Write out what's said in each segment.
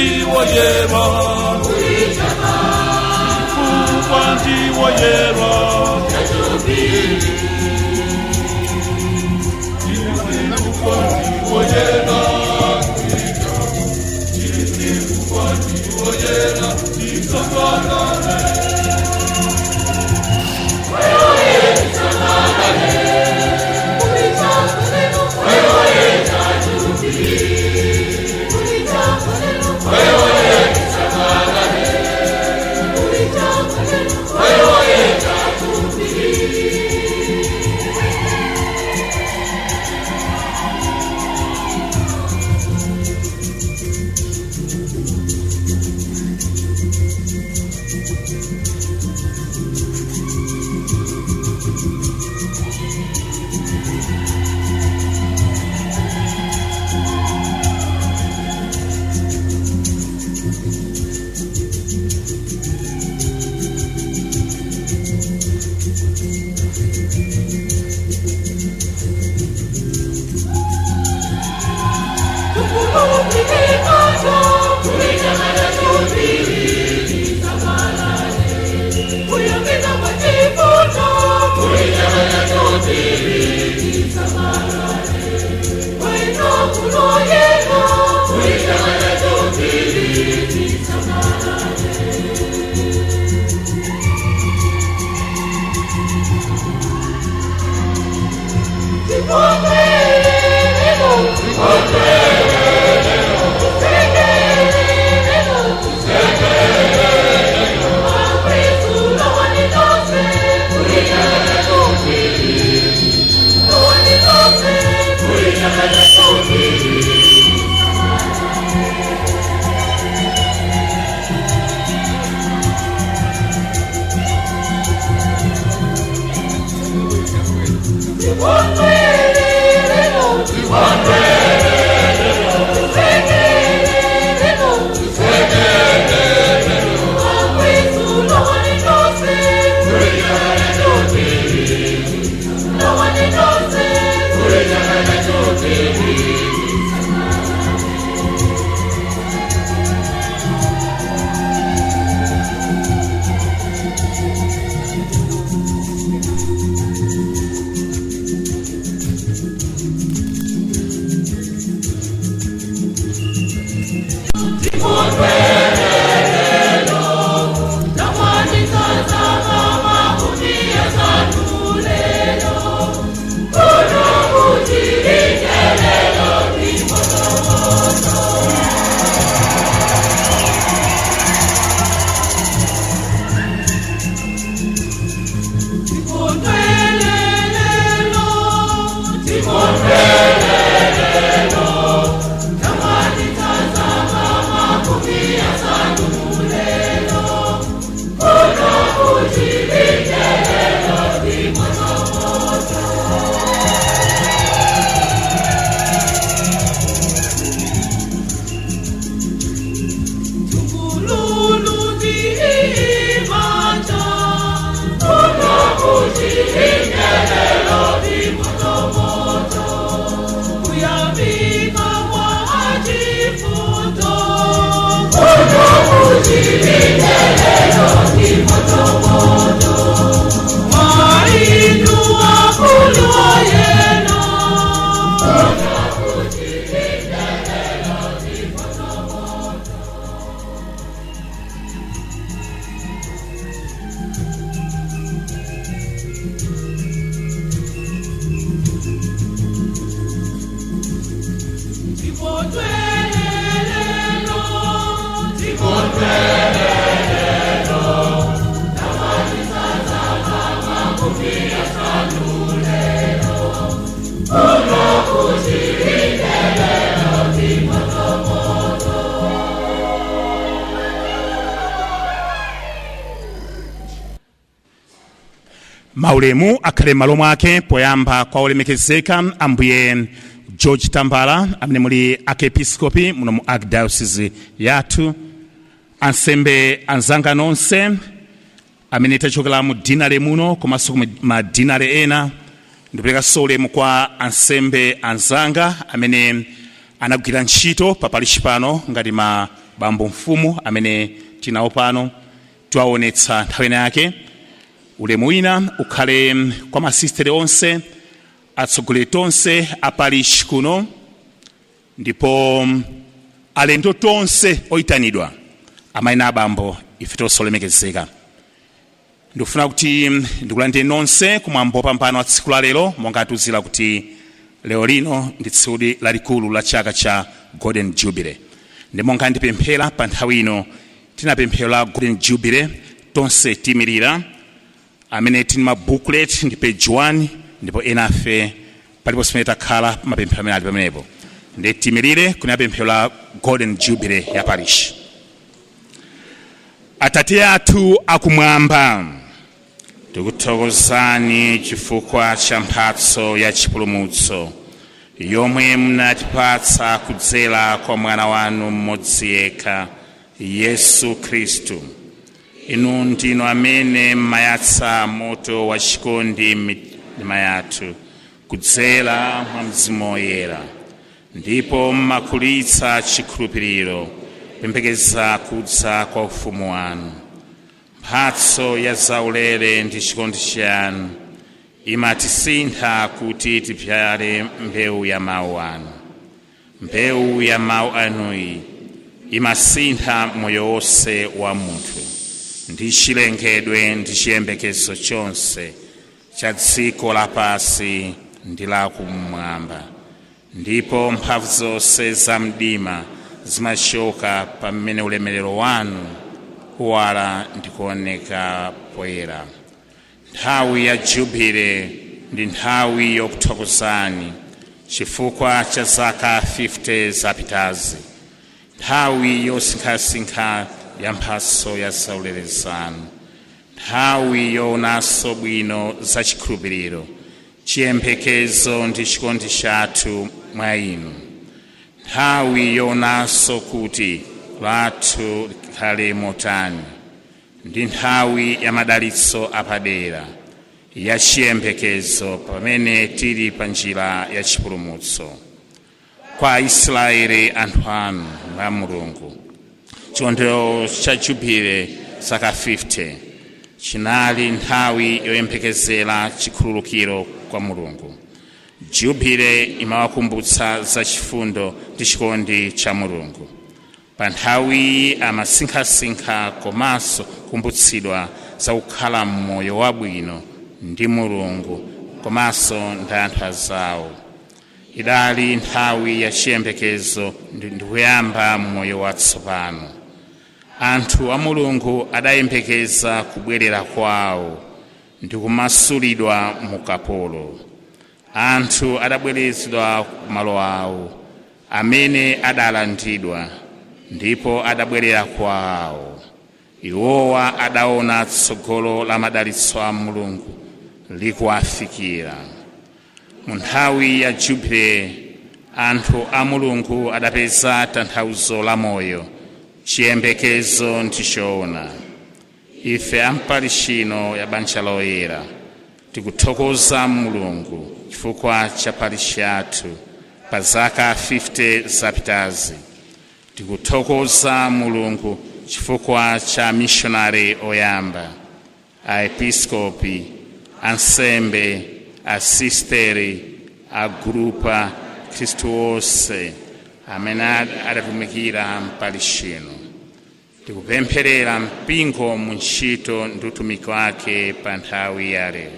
Ndiwoyera, chifukwa ndiwoyera. Chifukwa ndiwoyera, chifukwa ndiwoyera, tisangalale. Maulemu akhale m'malo mwake. Poyamba kwa olemekezeka Ambuye George Tambala, amene muli archiepiscopi muno mu Archdiocese yathu, ansembe anzanga nonse amene tachokera mu deanery muno komanso ku ma deanery ena, ndikuperekanso ulemu kwa ansembe anzanga amene anagwira ntchito pa parish pano ngati ma Bambo mfumu amene tinawo pano, tiwaonetsa nthawi ina yake. Ulemu wina ukhale kwa masistere onse, atsogoleri tonse a parish kuno, ndipo alendo tonse oyitanidwa, amayi na abambo, ife tonse olemekezeka. Ndikufuna kuti ndikulandire nonse kumwambo wopambana wa tsiku la lero, monga atiuzira kuti lero lino ndi tsiku lalikulu la chaka cha Golden Jubilee. Ndi monga ndipemphera pa nthawi ino, tinapemphero la Golden Jubilee. Tonse tiyimirira. Amene tili ma booklet ndi page 1, ndipo ena afe paliponse pamene takhala, mapemphero amene ali pamenepo. Ndi tiyimirire kuna pemphero la Golden Jubilee ya parish. Atate athu akumwamba, tikuthokozani chifukwa cha mphatso ya chipulumutso yomwe munatipatsa kudzera kwa mwana wanu mmodzi yekha, Yesu Khristu. Inu ndinu amene mmayatsa moto wa chikondi m'mitima yathu kudzera mwa Mzimu Woyera, ndipo mmakulitsa chikhulupiriro kuyembekeza kudza kwa ufumu wanu. Mphatso ya zaulere ndi chikondi chanu imatisintha kuti tibyale mbewu ya mawu anu. Mbewu ya mawu anuyi imasintha moyo wonse wa munthu ndi chilengedwe ndi chiyembekezo chonse cha dziko lapansi ndi lakumwamba, ndipo mphamvu zonse za mdima zimachoka pamene ulemerero wanu kuwala ndi kuoneka poyera. Nthawi ya Jubile ndi nthawi yokuthokozani chifukwa cha zaka 50 zapitazi, nthawi yosinkhasinkha ya mphatso ya zaulere zanu, nthawi yoonanso bwino za chikhulupiriro, chiyembekezo ndi chikondi chathu mwa inu, nthawi yoonanso kuti lathu likhale motani, ndi nthawi ya madalitso apadera ya chiyembekezo pamene tili pa njira ya chipulumutso. Kwa Aisraeli anthu anu a Mulungu, chikondwerero cha Jubile zaka 50 chinali nthawi yoyembekezera chikhululukiro kwa Mulungu. Jubile imawakumbutsa za chifundo ndi chikondi cha Mulungu. Pa nthawi amasinkhasinkha komanso kukumbutsidwa za kukhala mmoyo wabwino ndi Mulungu komanso ndi anthu azawo. Idali nthawi ya chiyembekezo ndi kuyamba moyo watsopano. Anthu a Mulungu adayembekeza kubwerera kwawo ndi kumasulidwa mu kapolo. Anthu adabwerezedwa malo awo amene adalandidwa ndipo adabwerera kwawo. Iwowa adaona tsogolo la madalitso a Mulungu likuwafikira. Mu nthawi ya Jubile, anthu a Mulungu adapeza tanthauzo la moyo, chiyembekezo ndi choona. Ife ampalishino ya Banja Loyera tikuthokoza Mulungu chifukwa cha parishi yathu pa zaka 50 zapitazi. Tikuthokoza Mulungu chifukwa cha mishonari oyamba, aepiskopi, ansembe, asisteri, agrupa, Khristu wonse amene adatumikira mpalishino. Tikupempherera mpingo mu ntchito ndi utumiki wake pa nthawi ya lero.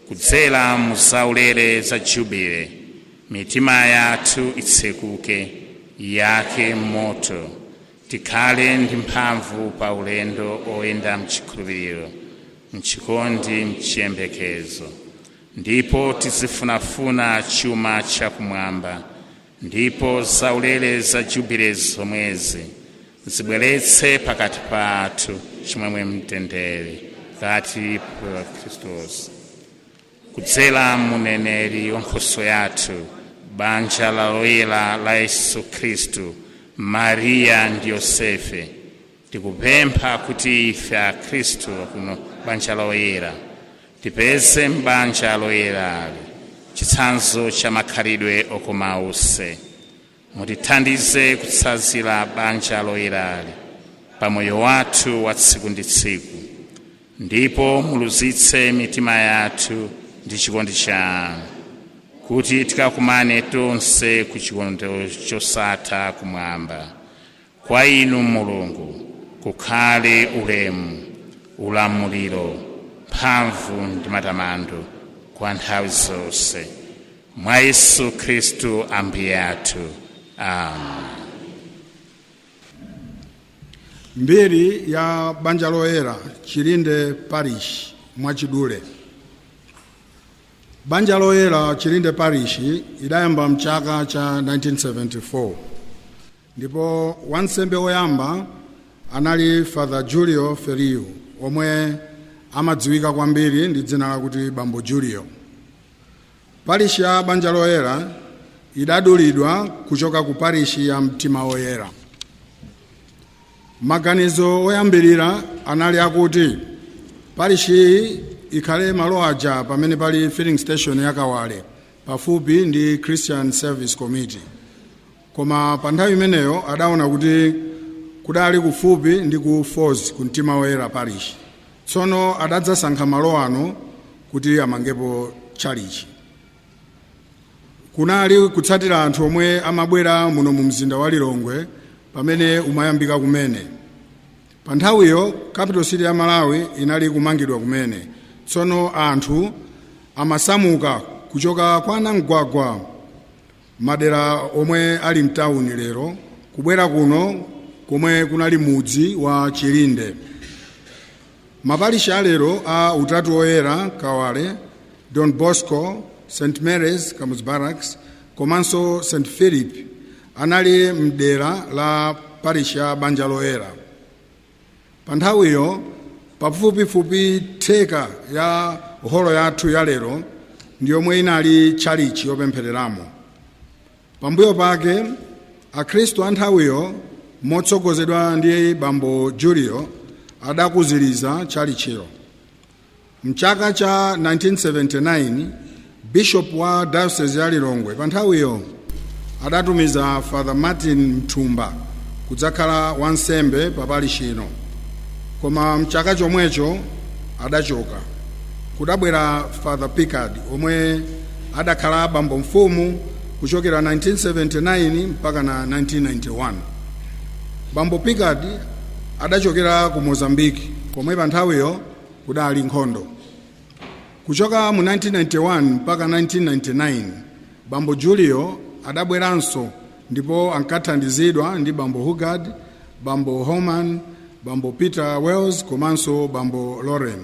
Kudzera mu zaulere za Jubile, mitima yathu itsekuke, yake moto, tikhale ndi mphamvu pa ulendo oyenda mchikhulupiriro, mchikondi, mchiyembekezo, ndipo tizifunafuna chuma chakumwamba. Ndipo zaulere za Jubile zomwezi zibweretse pakati pathu chimwemwe, mtendere kati pa Khristu. Kudzera muneneri wankhoso yathu, banja la loyera la Yesu Khristu, Mariya ndi Yosefe, tikupempha kuti ife Akhristu kuno Banja Loyera tipeze m'banja loyerali chitsanzo cha makhalidwe okoma onse. Mutithandize kutsanzira banja loyerali pamoyo wathu wa tsiku ndi tsiku, ndipo muluzitse mitima yathu ndi chikondi chanu, kuti tikakumane tonse ku chikondo chosatha kumwamba. Kwa inu Mulungu kukhale ulemu, ulamuliro, mphamvu ndi matamando kwa nthawi zonse, mwa Yesu Khristu Ambuye athu. Amen. Mbiri ya Banja Loyera Chilinde Parish mwachidule. Banja Loyera Chilinde Parish idayamba mchaka cha 1974, ndipo wansembe woyamba anali Father Julio Feriu, omwe amadziwika kwambiri ndi dzina lakuti Bambo Julio. Parish ya Banja Loyera idadulidwa kuchoka ku parish ya Mtima Woyera. Maganizo oyambirira anali akuti parish iyi ikhale malo aja pamene pali filling station ya Kawale, pafupi ndi Christian Service Committee, koma pa nthawi imeneyo adaona kuti kudali kufupi ndi ku Falls, ku Mtima Woyera Parish. Tsono adadzasankha malo ano kuti amangepo tchalichi. Kunali kutsatira anthu omwe amabwera muno mu mzinda wa Lilongwe pamene umayambika kumene. Pa nthawiyo capital city ya Malawi inali kumangidwa kumene, tsono anthu amasamuka kuchoka kwa Namgwagwa, madera omwe ali mtawuni lero, kubwera kuno komwe kunali mudzi wa Chilinde. Maparishi alero a Utatu Oyera Kawale, Don Bosco, St Mary's Kamuzu Barracks komanso St Philip anali mdera la parishi ya Banja Loyera. Pa nthawiyo pafupifupi theka ya holo yathu ya lero ndi yomwe inali tchalichi yopemphereramo. Pambuyo pake akhristu a nthawiyo, motsogozedwa ndi Bambo Julio, adakuziriza tchalichiyo. Mchaka cha 1979 bishop wa Diocese ya Lilongwe pa nthawiyo adatumiza Father Martin Mthumba kudzakhala wansembe pa parish ino, koma mchaka chomwecho adachoka. Kudabwera Father Picard, omwe adakhala bambo mfumu kuchokera 1979 mpaka na 1991. Bambo Picard adachokera ku Mozambique, komwe pa nthawiyo kudali nkhondo. Kuchoka mu 1991 mpaka 1999 Bambo Julio adabweranso, ndipo ankathandizidwa ndi Bambo Hugard, Bambo Homan, Bambo Peter Wells komanso Bambo Loren.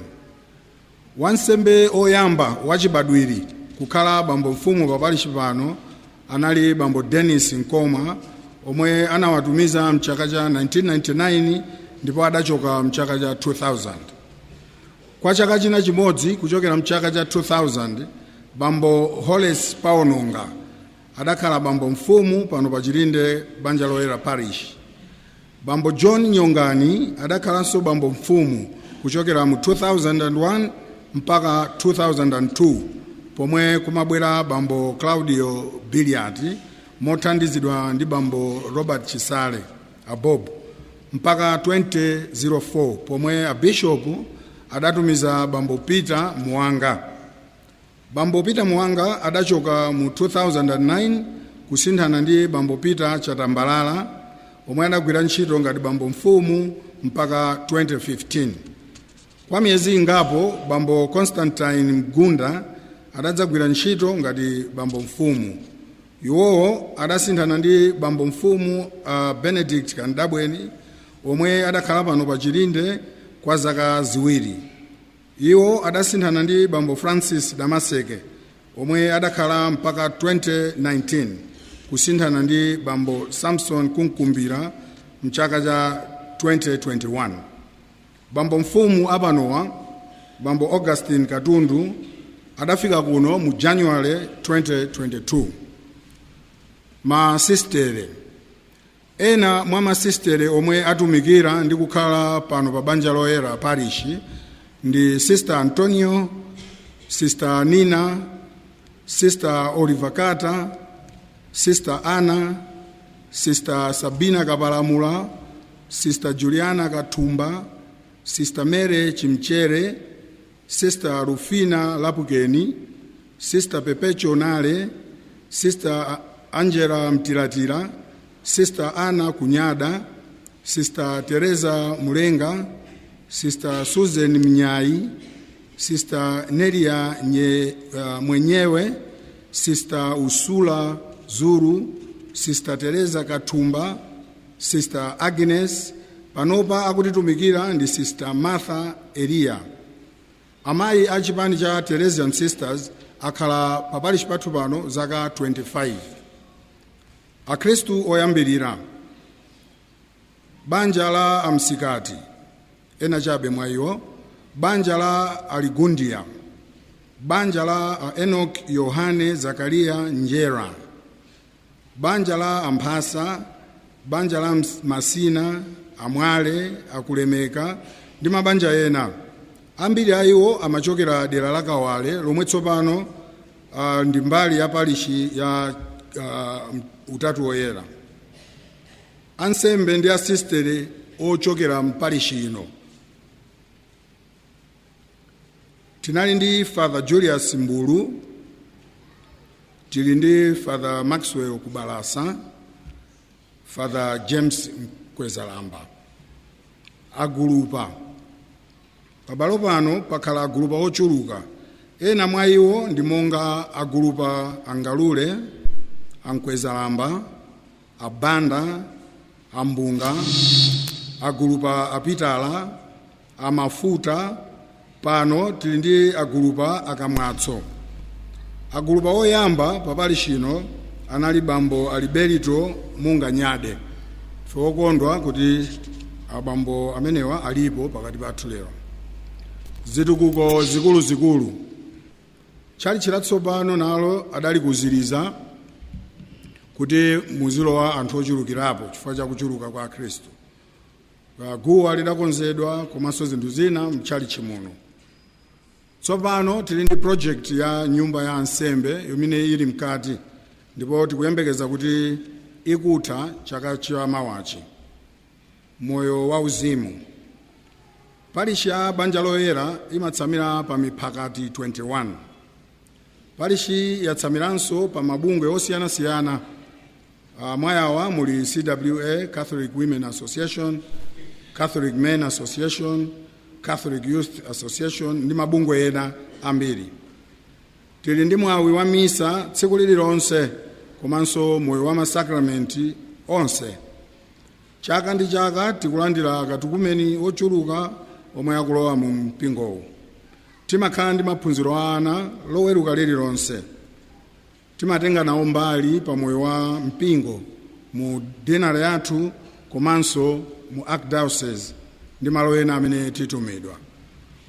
Wansembe oyamba wachibadwiri kukhala bambo mfumu pa parish pano anali Bambo Dennis Nkoma, omwe anawatumiza mchaka cha 1999 ndipo adachoka mchaka cha 2000. Kwa chaka china chimodzi, kuchokera mchaka cha 2000, Bambo Horace Paononga adakhala bambo mfumu pano pa Chilinde Banja Loyera Parish. Bambo John Nyongani adakhalanso bambo mfumu kuchokera mu 2001 mpaka 2002, pomwe kumabwera Bambo Claudio Billiard mothandizidwa ndi Bambo Robert Chisale abob, mpaka 2004 pomwe abishopu adatumiza Bambo Peter Muwanga. Bambo Peter Muwanga adachoka mu 2009 kusinthana ndi Bambo Peter Chatambalala, omwe adagwira ntchito ngati bambo mfumu mpaka 2015. Kwa miyezi ingapo Bambo Constantine Mgunda adadzagwira ntchito ngati bambo mfumu. Iwowo adasinthana ndi bambo mfumu Benedict Kandabweni, omwe adakhala pano pa Chilinde kwa zaka 2. Iwo adasinthana ndi Bambo Francis Damaseke, omwe adakhala mpaka 2019, kusinthana ndi Bambo Samson Kunkumbira mchaka cha 2021. Bambo mfumu apanowa, Bambo Augustine Katundu, adafika kuno mu January 2022. Masistere. Ena mwa masistere omwe atumikira ndi kukhala pano pa Banja Loyera Parish ndi Sister Antonio, Sister Nina, Sister Oliver Carter, Sister Anna, Sister Sabina Kapalamula, Sister Juliana Kathumba, Sister Mary Chimchere, Sister Rufina Lapukeni, Sister Pepecho Nale, Sister Angela Mtilatila, Sister Anna Kunyada, Sister Teresa Mulenga, Sister Susan Mnyai, Sister Nelia Mwenyewe, Sister Usula Zuru, Sister Teresa Kathumba, Sister Agnes. Panopa akutitumikira ndi Sister Martha Elia. Amayi a chipani cha Teresian Sisters akhala paparishi pathu pano zaka 25. Akhristu oyambirira: banja la Amsikati, ena chabe mwa iwo, banja la Aligundia, banja la Enoch Yohane Zakariya Njera, banja la Amphasa, banja la Masina, Amwale, Akulemeka ndi mabanja ena ambiri. A iwo amachokera dera la Kawale, lomwe tsopano ndi mbali ya parishi ya Utatu Woyera. Ansembe ndi asistere ochokera mparishi ino, tinali ndi Father Julius Mbulu, tili ndi Father Maxwell Kubalasa, Father James Mkwezalamba. Agulupa: pabalo pano pakhala agulupa ochuluka. Ena mwa iwo ndi monga agulupa Angalule, Ankwezalamba, Abanda, Ambunga, agulupa Apitala, Amafuta. Pano tili ndi agulupa Akamwatso. Agulupa oyamba papalishino anali bambo Aliberito Munga Nyade. Ife okondwa kuti abambo amenewa alipo pakati pathu lero. Zitukuko zikuluzikulu: tchalitchi latsopano nalo adalikuziriza kuti muzilowa anthu ochulukirapo chifukwa cha kuchuluka kwa Akhristu. Guwa lidakonzedwa komanso zinthu zina mtchalitchi muno. Tsopano tili ndi project ya nyumba ya ansembe imene ili mkati, ndipo tikuyembekeza kuti ikutha chaka chamawachi. Moyo wauzimu: parishi ya Banja Loyera imatsamira pa miphakati 21. Parishi yatsamiranso pa mabungwe osiyanasiyana. Mwayawa muli CWA, Catholic Women Association, Catholic Men Association, Catholic Youth Association ndi mabungwe ena ambiri. Tili ndi mwawi wa misa tsiku lililonse komanso moyo wa masakramenti onse. Chaka ndi chaka tikulandira akatukumeni ochuluka omwe akulowa mu mpingowu. Timakhala ndi maphunziro a ana Loweruka lililonse. Timatenga nawo mbali pa moyo wa mpingo mu deanery yathu komanso mu archdiocese ndi malo ena amene titumidwa.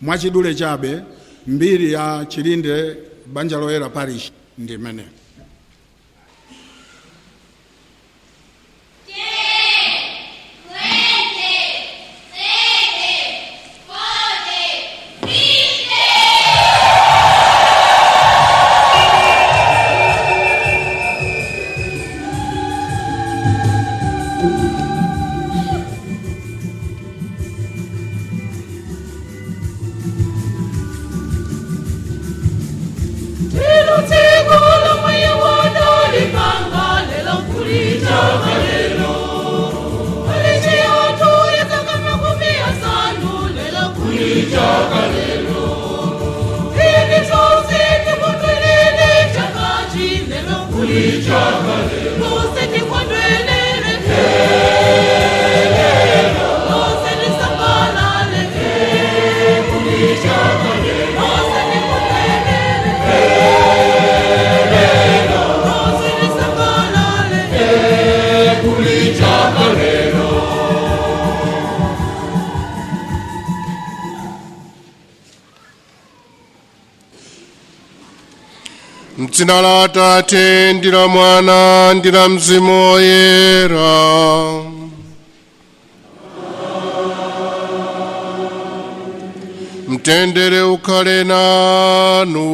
Mwachidule chabe, mbiri ya Chilinde Banja Loyera Parish ndi imeneyo. 20, 30, 40, 50. Lero tsiku lomwe wadalipanga, lero kulichaka lero. Parishi yathu yazaka 50, lero kulichaka lero. Ini tonse tikondwerere chakachi, lero kulichaka lero. Tonse tikondwerere, tonse tisangalale, tonse tikondwerere, tonse tisangalale. Kulichaka lero. Mdzina la Atate ndi la Mwana ndi la Mzimu Woyera. Mtendere ukhale nanu.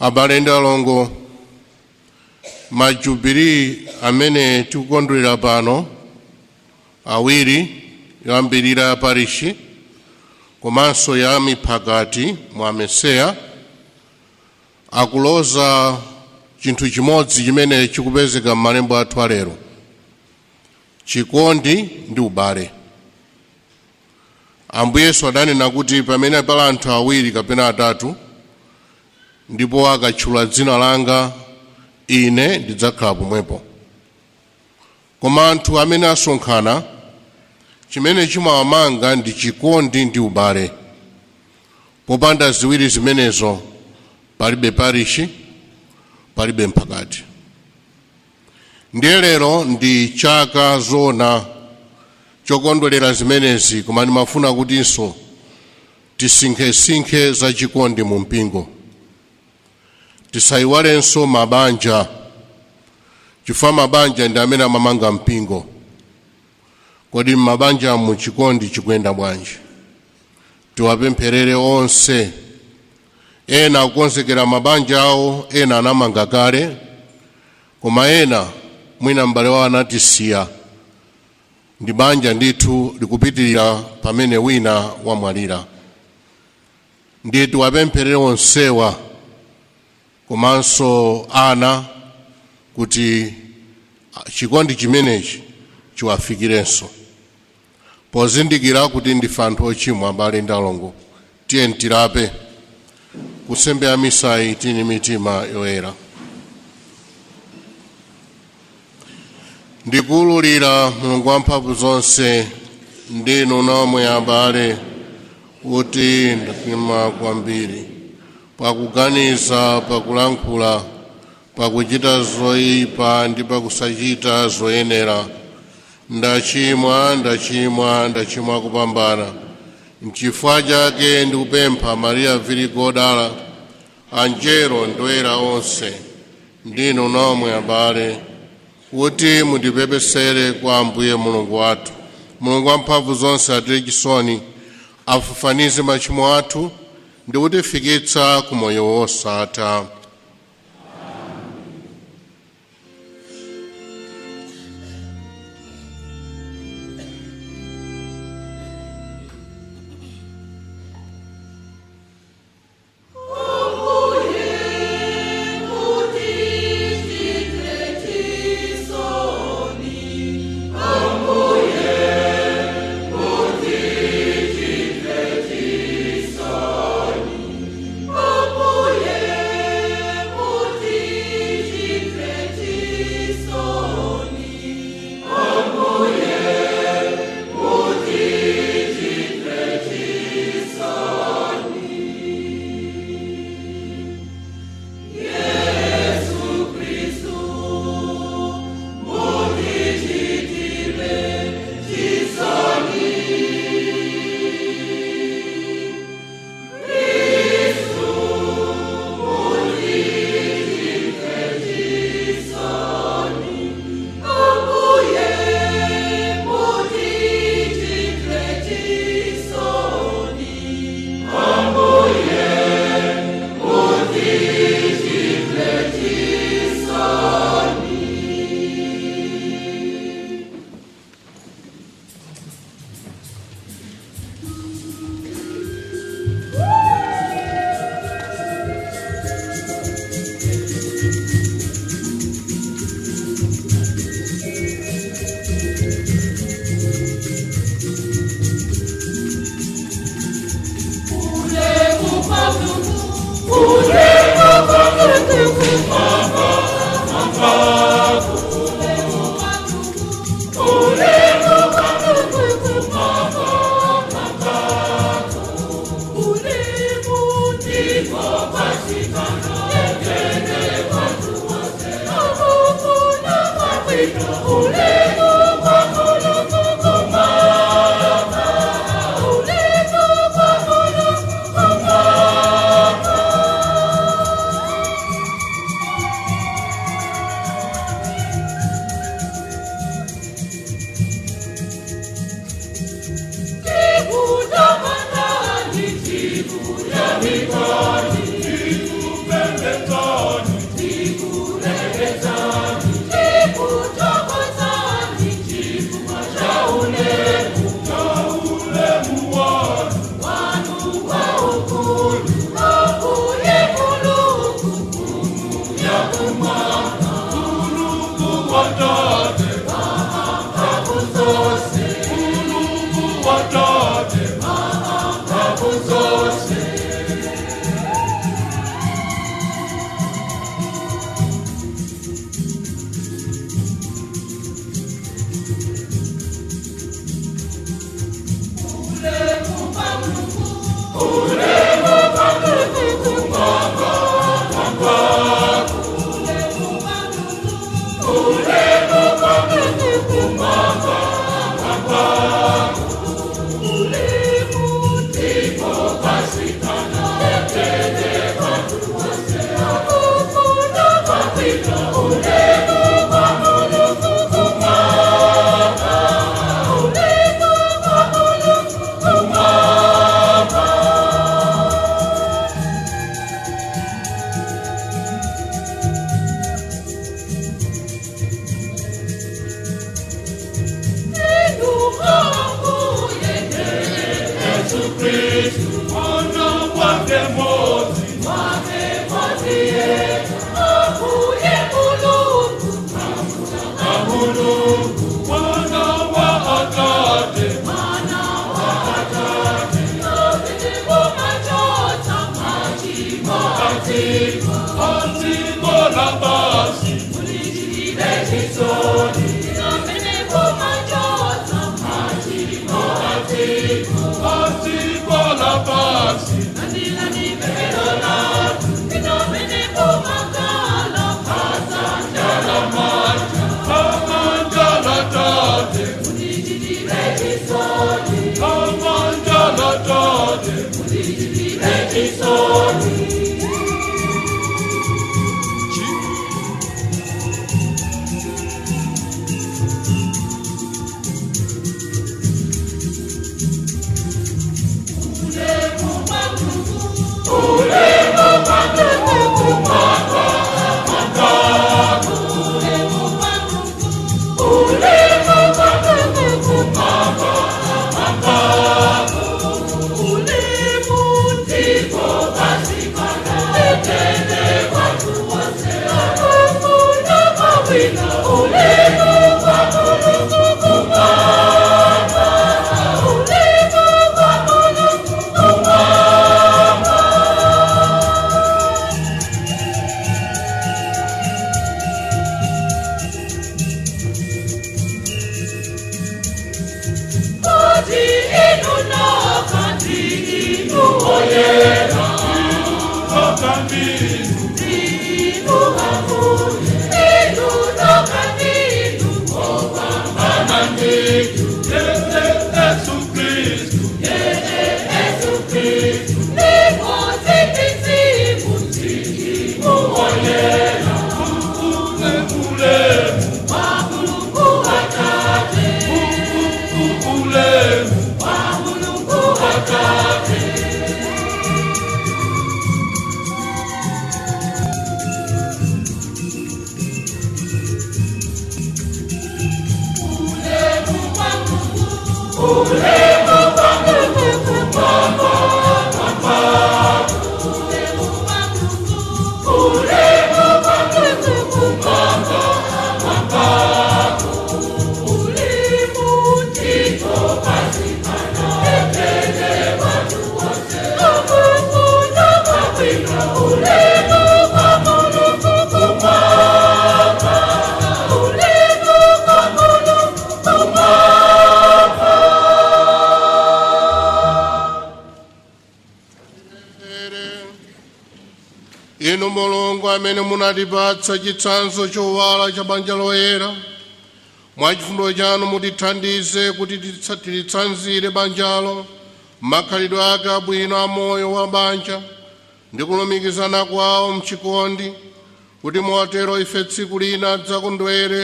Abale ndi alongo, majubili amene tikukondwerera pano awiri, yoyambirira ya parishi komanso ya miphakati mwa Meseya, akuloza chinthu chimodzi chimene chikupezeka m'malembo athu alero: chikondi ndi ubale. Ambuye Yesu adanena kuti pamene pali anthu awiri kapena atatu ndipo akatchula dzina langa, ine ndidzakhala pomwepo. Koma anthu amene asonkhana, chimene chimawamanga ndi chikondi ndi ubale. Popanda ziwiri zimenezo, palibe parishi, palibe mphakati. Ndiye lero ndi chaka zona chokondwerera zimenezi, koma ndimafuna kutinso tisinkhesinkhe za chikondi mu mpingo. Tisayiwalenso mabanja, chifukwa mabanja ndi amene amamanga mpingo. Kodi m'mabanja mu chikondi chikuyenda bwanji? Tiwapempherere onse. Ena akukonzekera mabanja awo, ena anamanga kale, koma ena mwina m'bale wawo anatisiya, ndi banja ndithu likupitirira pamene wina wamwalira. Ndiye tiwapempherere onsewa komanso ana kuti chikondi chimenechi chiwafikirenso, pozindikira kuti ndife anthu ochimwa. Abale ndi alongo, tiye tilape. Kunsembe ya misayi tini mitima yoyera. Ndikuwululira Mulungu wamphamvu zonse ndinu nomwe abale kuti ndachimwa kwambiri pakuganiza, pakulankhula, pakuchita zoyipa ndi pakusachita zoyenera. Ndachimwa, ndachimwa, ndachimwa kupambana. Nchifukwa chake ndikupempha Mariya Virigo wodala, anjelo ndi oyera onse, ndinu nomwe abale, kuti mundipepesere kwa Ambuye Mulungu wathu. Mulungu wamphamvu zonse atire chisoni, afafanize machimo athu ndi kutifikitsa ku moyo wosatha. Thank you. Watate, Mulungu Watate, Mabuzose. Mwana wake Mozi, Mulungu, mwana wa Atate, Atiko la basi, Atiko la basi, Amanda la Tate, Amanda la Tate. Inu Mulungu amene munatipatsa chitsanzo chowala cha banja loyera, mwa chifundo chanu mutithandize kuti tilitsanzire banjalo makhalidwe ake abwino a moyo wa banja ndi kulumikizana kwawo mchikondi, kuti motero ife tsiku lina tidzakondwere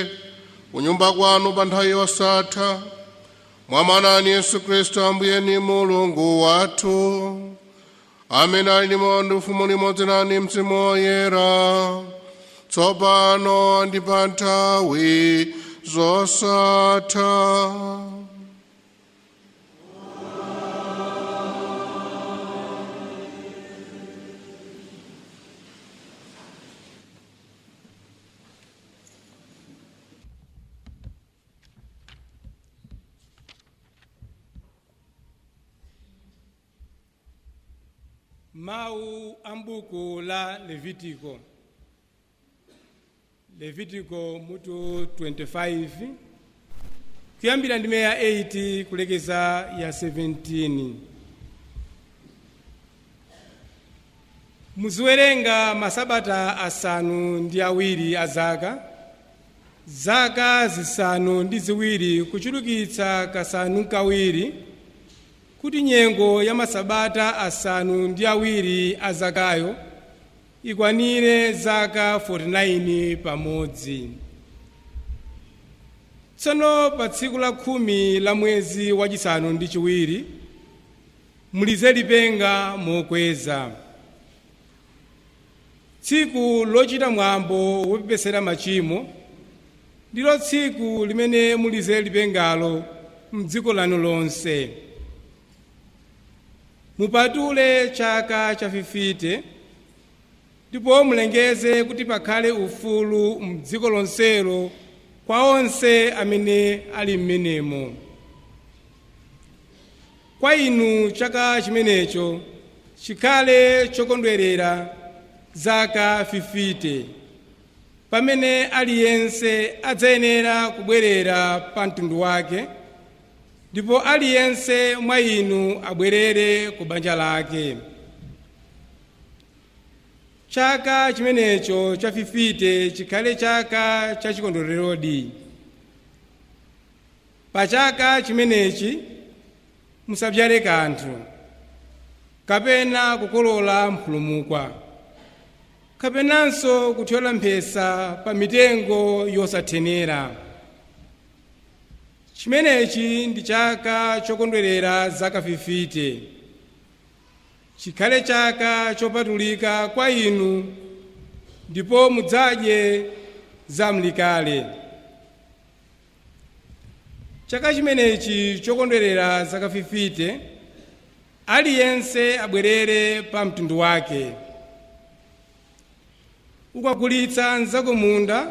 kunyumba kwanu pa nthawi yosatha, mwa Mwana wanu Yesu Khristu Ambuye ndi Mulungu wathu, amene ali ndi moyo ndi ufumu limodzi nanu Mzimu Woyera, tsopano ndi pa nthawi zosatha. Mawu a m'buku la Levitiko, Levitiko mutu 25, kuyambira ndime ya 8 kulekeza ya 17. Muziwerenga masabata 7 a zaka, zaka 7 kuchulukitsa 7, kuti nyengo ya masabata 7 a zakayo ikwanire zaka 49 pamodzi. Tsono pa tsiku la 10 la mwezi wachisanu ndi chiwiri mulize lipenga mokweza, tsiku lochita mwambo wopepesera machimo ndilo tsiku limene mulize lipengalo mdziko lanu lonse. Mupatule chaka cha 50, ndipo mulengeze kuti pakhale ufulu mdziko lonselo kwa onse amene ali m'menemo. Kwa inu chaka chimenecho chikhale chokondwerera zaka 50, pamene aliyense adzayenera kubwerera pa mtundu wake, ndipo aliyense mwa inu abwerere ku banja lake. Chaka chimenecho cha 50 chikhale chaka cha chikondwererodi. Pa chaka chimenechi musabyale kanthu, kapena kukolola mphulumukwa, kapenanso kuthyola mphesa pa mitengo yosathenera. Chimenechi ndi chaka chokondwerera zaka 50, chikhale chaka chopatulika kwa inu, ndipo mudzadye zamlikale. Chaka chimenechi chokondwerera zaka 50, aliyense abwerere pa mtundu wake. Ukagulitsa mnzako munda,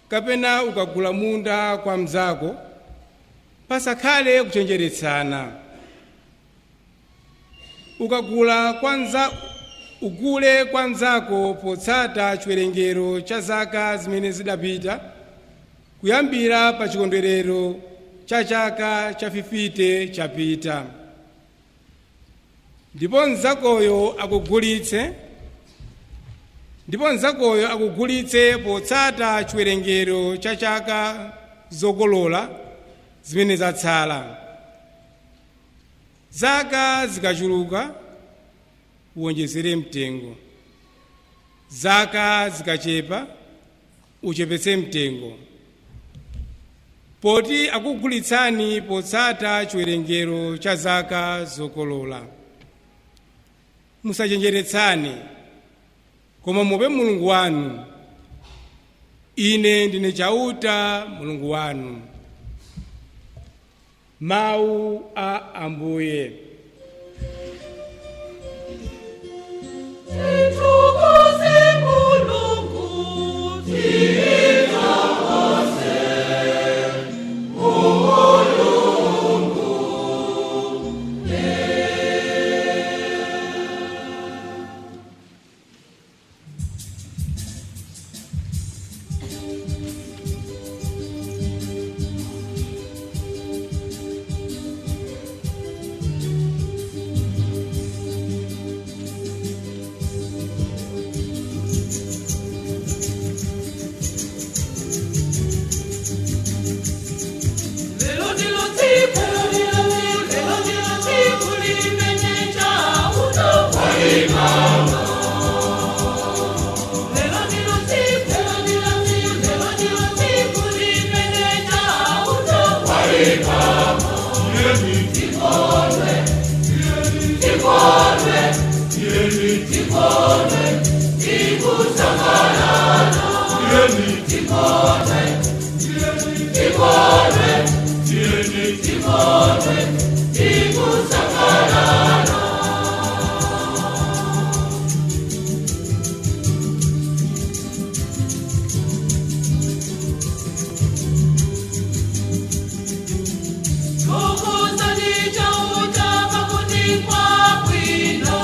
kapena ukagula munda kwa mnzako, pasakhale kuchenjeretsana. Ukagula kwa ugule kwa mnzako potsata chiwerengero cha zaka zimene zidapita kuyambira pa chikondwerero cha chaka cha 50 chapita, ndipo mnzakoyo akugulitse potsata chiwerengero cha chaka zokolola zimene zatsala. Zaka zikachuluka uwonjezere mtengo, zaka zikachepa uchepetse mtengo, poti akugulitsani potsata chiwerengero cha zaka zokolola. Musachenjeretsane, koma muope Mulungu wanu. Ine ndine Chauta Mulungu wanu. Mawu a Ambuye. Titukuze Mulungu, titukuze Mulungu. Lelo ndilo tsiku, lelo ndilo tsiku limene Chauta waimama. Lelo ndilo tsiku, lelo ndilo tsiku limene Chauta waimama. Tikondwe, tikondwe, tikondwe, tikusangalala. Tikondwe, tikondwe, tikondwe, tikusangalala. Thokozani Chauta pakuti kwabwino.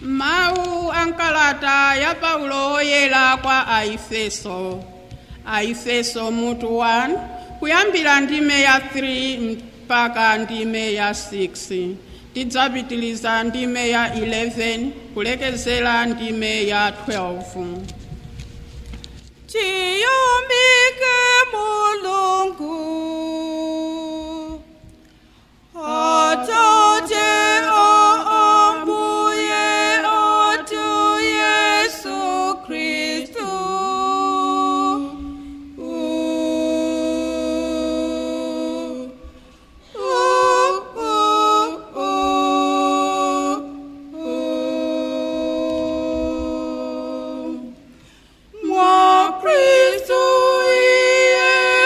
Mawu ankalata ya Paulo oyera kwa Aefeso. Aefeso mutu 1, kuyambira ndime ya 3 mpaka ndime ya 6. Tidzapitiliza ndime ya 11 kulekezera ndime ya 12. Chiyamike Mulungu, Atate a Ambuye athu Yesu Khristu. Mwa Khristu iye.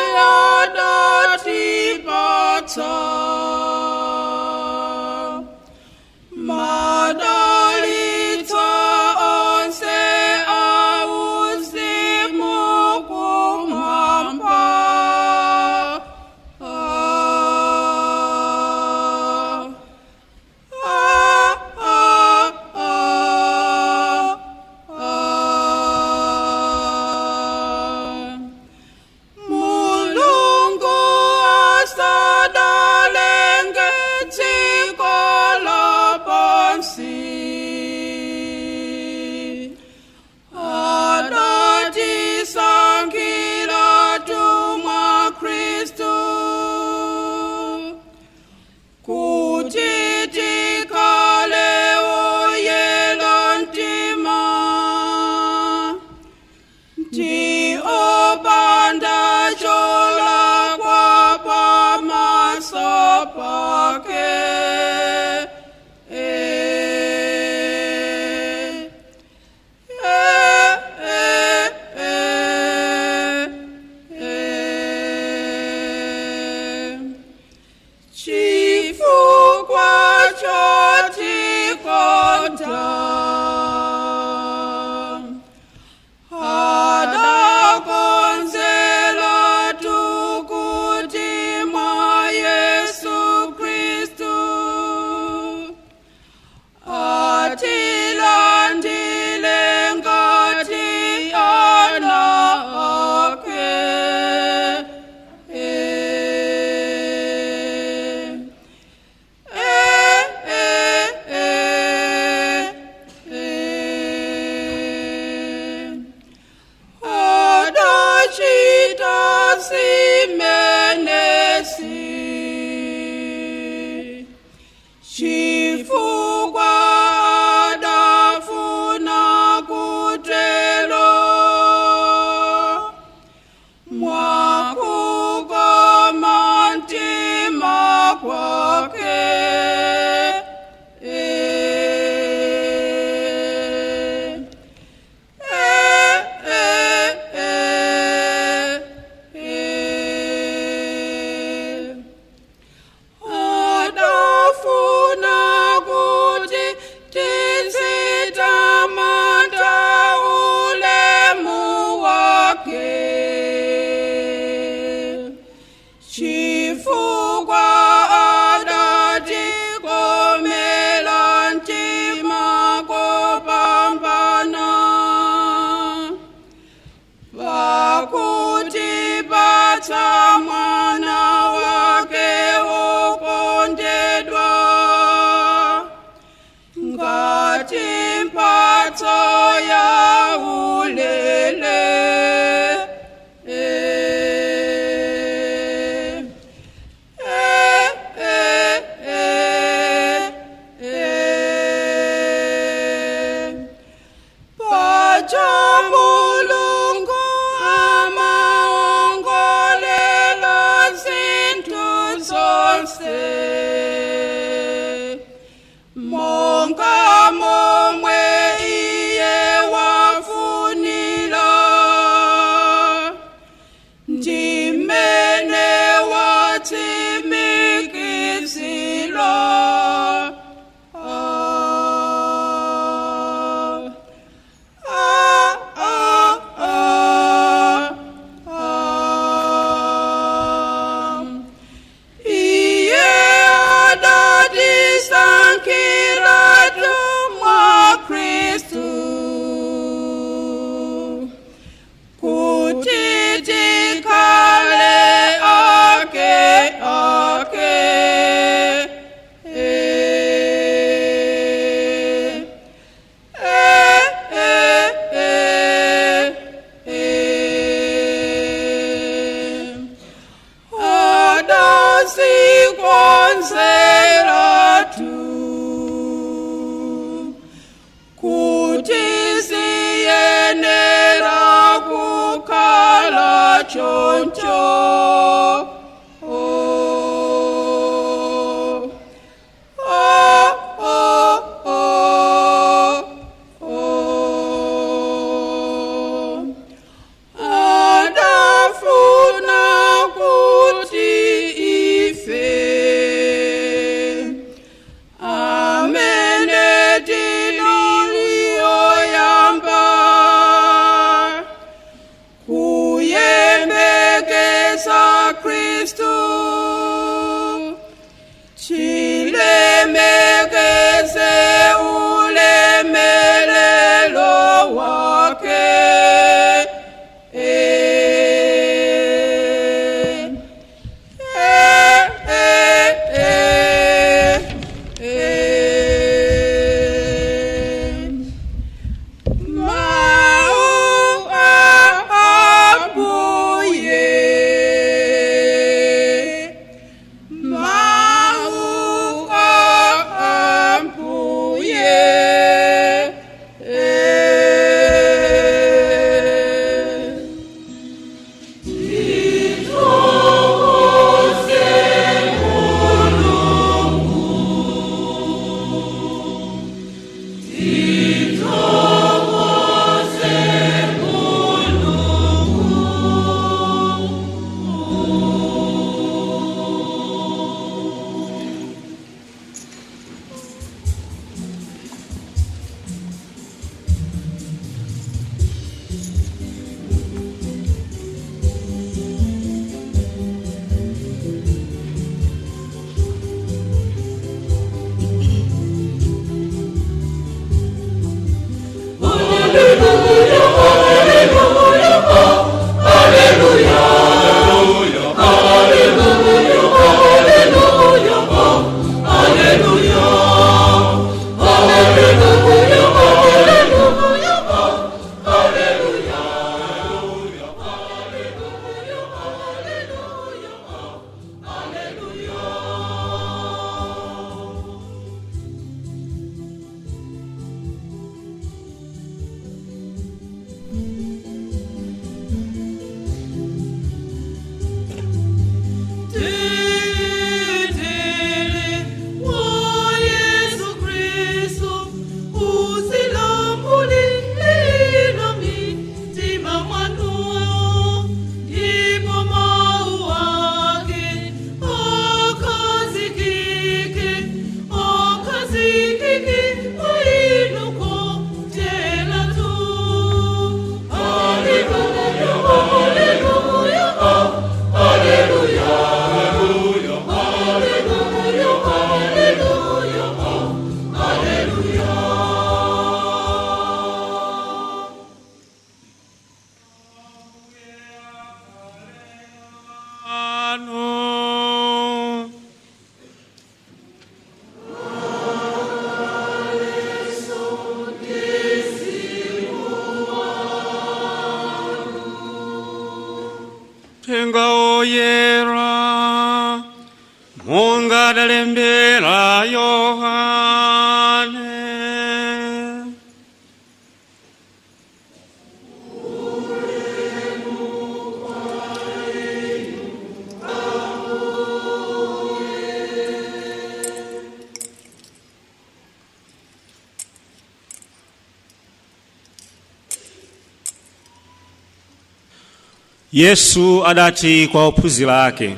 Yesu adati kwa ophunzira ake,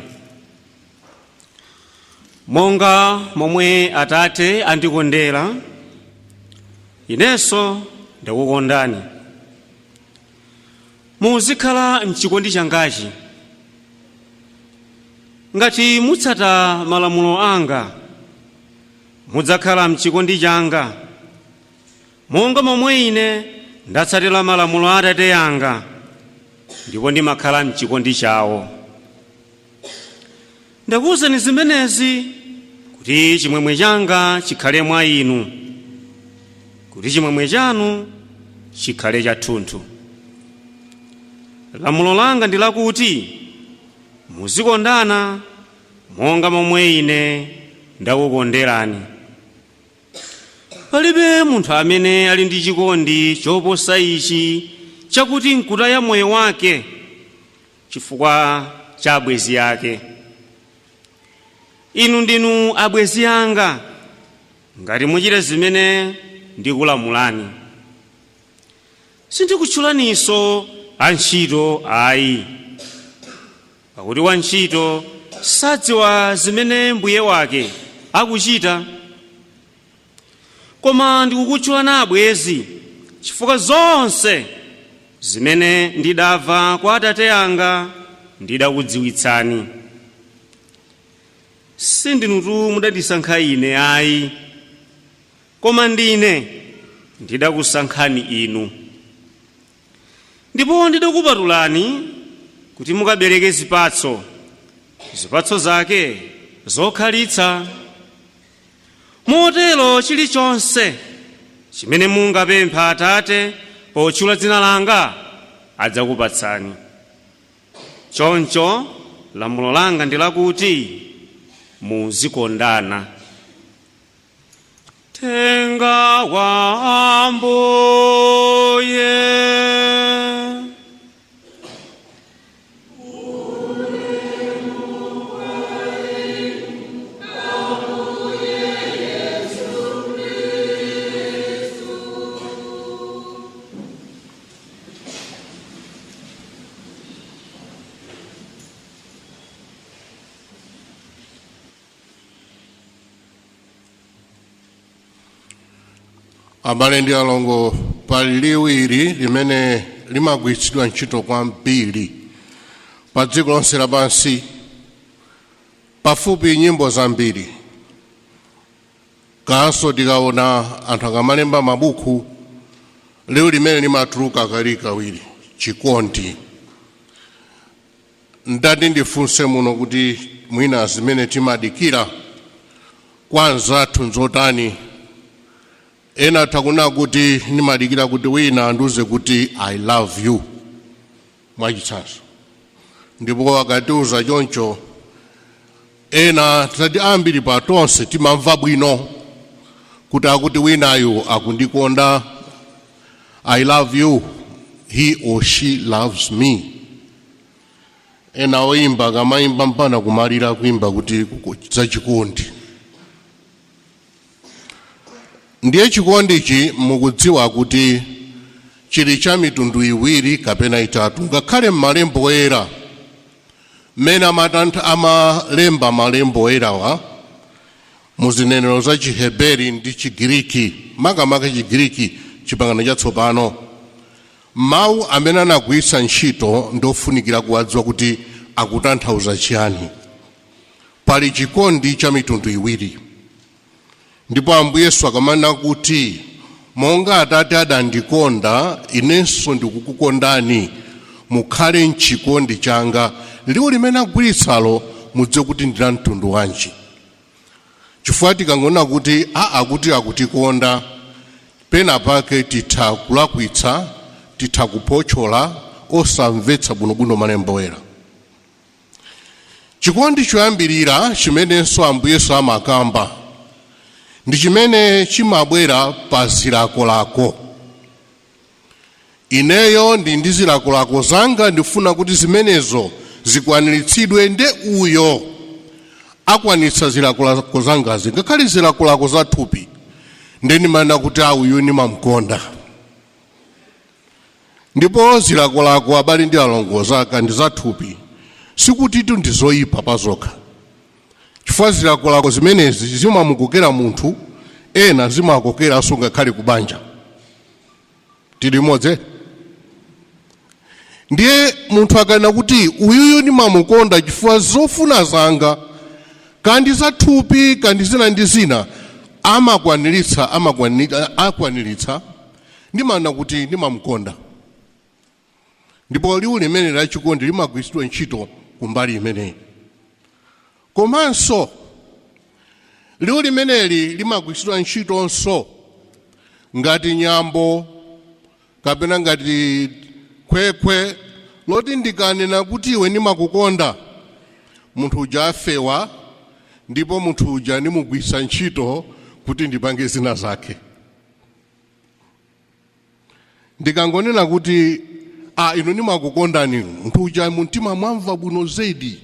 monga momwe Atate andikondera, inenso ndakukondani. Muzikhala mchikondi changachi. Ngati mutsata malamulo anga, mudzakhala mchikondi changa, monga momwe ine ndatsatira malamulo a Atate anga, ndipo ndimakhala mchikondi chawo. Ndakuwuzani zimenezi kuti chimwemwe changa chikhale mwa inu, kuti chimwemwe chanu chikhale chathunthu. Lamulo langa ndi lakuti muzikondana monga momwe ine ndakukonderani. Palibe munthu amene ali ndi chikondi choposa ichi, chakuti nkutaya moyo wake chifukwa cha abwenzi ake. Inu ndinu abwenzi anga ngati muchita zimene ndikulamulani. Sindikutchulaninso antchito ayi, pakuti wantchito sadziwa zimene mbuye wake akuchita, koma ndikukutchulani abwenzi, chifukwa zonse zimene ndidamva kwa Atate anga ndidakudziwitsani. Sindinutu mudandisankha ine ayi, koma ndine ndidakusankhani inu, ndipo ndidakupatulani kuti mukabereke zipatso, zipatso zake zokhalitsa. Motero chilichonse chimene mungapempha Atate potchula dzina langa adzakupatsani. Choncho lamulo langa ndi lakuti muzikondana. Uthenga wa Ambuye. Abale ndi alongo, pali liwu ili limene limagwiritsidwa ntchito kwambiri pa dziko lonse lapansi, pafupi nyimbo zambiri, kanso tikaona anthu akamalemba mabuku, liwu limene limatuluka kawirikawiri, chikondi. Ndati ndifunse muno kuti mwina zimene timadikira kwa anzathu nzotani? Ena atha kunena kuti ndimadikira kuti wina andiuze kuti "I love you", mwachitsanzo. Ndipo akatiuza choncho, ena titati ambiri pa tonse timamva bwino kuti akuti winayu akundikonda, "I love you", he or she loves me. Ena oyimba akamayimba mpana kumalira kuimba kuti zachikondi. Ndiye chikondichi mukudziwa kuti chili cha mitundu iwiri kapena itatu. Ngakhale m'malembo oyera, mmene amalemba malembo oyerawa muzinenero za Chiheberi ndi Chigiriki, makamaka Chigiriki, Chipangano Chatsopano, mawu amene anagwiritsa ntchito ndofunikira kuwadziwa kuti akutanthauza chiyani. Pali chikondi cha mitundu iwiri, ndipo Ambuye Yesu akamanena kuti monga Atate adandikonda, inenso ndikukukondani, mukhale mchikondi changa, liwu limene agwiritsalo mudziwe kuti ndi la mtundu wanji. Chifukwa tikangonena kuti akuti akutikonda, pena pake titha kulakwitsa, titha kuphotchola osamvetsa bwinobwino malembo oyera. Chikondi choyambirira chimenenso Ambuye Yesu amakamba ndi chimene chimabwera pa zilakolako. Ineyo ndi zilakolako zanga, ndifuna kuti zimenezo zikwaniritsidwe, nde uyo akwanitsa zilakolako zangazi, ngakhale zilakolako za thupi, nde ndimanena kuti uyu ndimamkonda. Ndipo zilakolako, abale ndi alongo, zaka ndi zathupi, sikutitu ndi zoyipa pazokha, chifukwa zilakolako zimenezi zimamukokera munthu, ena zimakokeranso ngakhale kubanja. Tili limodzi? Ndiye munthu akanena kuti uyuyu ndimamukonda chifukwa zofuna zanga, kandi zathupi, kandi zina ndi zina, amakwaniritsa, akwaniritsa, ndimanena kuti ndimamukonda. Ndipo liwu limene la chikondi limagwiritsidwa ntchito kumbali imeneyi. Komanso liwu limeneli limagwiritsidwa ntchitonso ngati nyambo kapena ngati khwekhwe loti ndikanena kuti iwe ndimakukonda, munthu uja afewa, ndipo munthu uja ndimugwiritsa ntchito kuti ndipange zina zake. Ndikangonena kuti a inu ndimakukondani, munthu uja mumtima mwamva bwino zedi,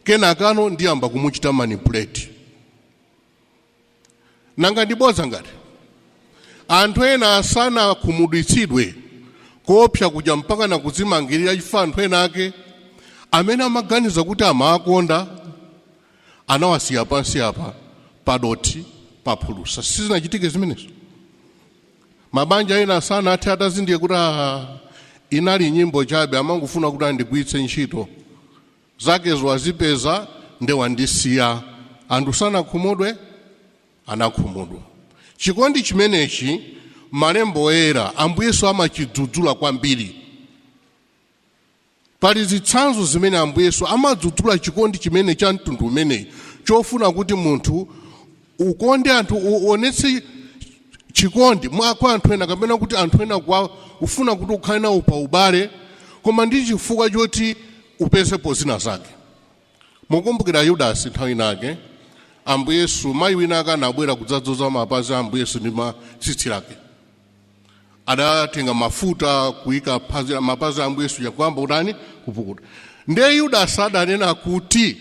kenakano ndiyamba kumuchita manipulate. Nanga ndibodza ngati anthu ena asanakhumudwitsidwe koopsa kuja mpaka nakudzimangirira chifukwa anthu ena ake amene amaganiza kuti amakonda anawasiya pansi apa padothi, paphulusa? Sizinachitike zimenezo? Mabanja ena sanathe atazindikira kuti ah, inali nyimbo chabe, amangofuna kuti andigwiritse ntchito, zakezo azipeza, nde wandisiya. Anthu sanakhumudwe? Anakhumudwa. Chikondi chimenechi, malembo oyera, Ambuye Yesu amachidzudzula kwambiri. Pali zitsanzo zimene Ambuye Yesu amadzudzula chikondi chimene cha mtundu umeneyi, chofuna kuti munthu ukonde anthu, uonetse chikondi mwa kwa anthu ena, kapena kuti anthu ena kwa ufuna kuti ukhale nawo pa ubale, koma ndi chifukwa choti upezepo zina zake. Mukumbukira Yudasi? Nthawi inake Ambuye Yesu, mayi wina ake anabwera kudzadzoza mapazi a Ambuye Yesu ndi matsitsi lake. Adatenga mafuta kuyika mapazi a Ambuye Yesu, yakuyamba kutani? Kupukuta. Ndiye Yudasi adanena kuti,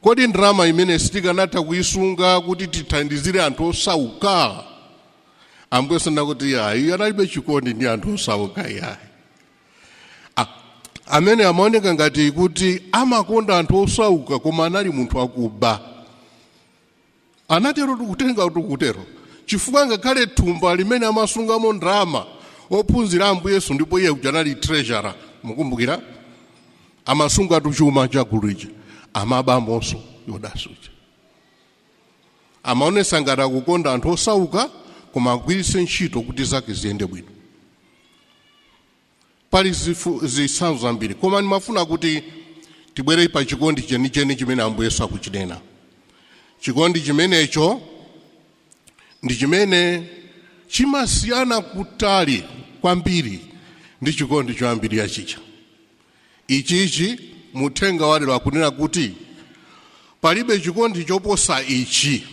"Kodi ndalama imene sitikanatha kuyisunga kuti tithandizire anthu osauka?" Ambuye Yesu anakuti, "Ayi, analibe chikondi ndi anthu osauka yayi." Amene amaoneka ngati kuti amakonda anthu osauka, koma anali munthu akuba. Anatero tikutenga tikutero chifukwa ngakhale thumba limene amasungamo ndalama ophunzira Ambuye Yesu, ndipo iye kuja anali treasurer, mukumbukira, amasunga chuma cha gulu ija, amabamonso. Yudasi uja amaonesa ngati akukonda anthu osauka, koma agwiritse ntchito kuti zake ziyende bwino. Pali zitsanzo zambiri, koma ndimafuna kuti tibwere pa chikondi chenicheni chimene Ambuye Yesu akuchinena. Chikondi chimenecho ndi chimene chimasiyana kutali kwambiri ndi chikondi choyambirira chija. Ichichi muthenga walero akunena kuti palibe chikondi choposa ichi,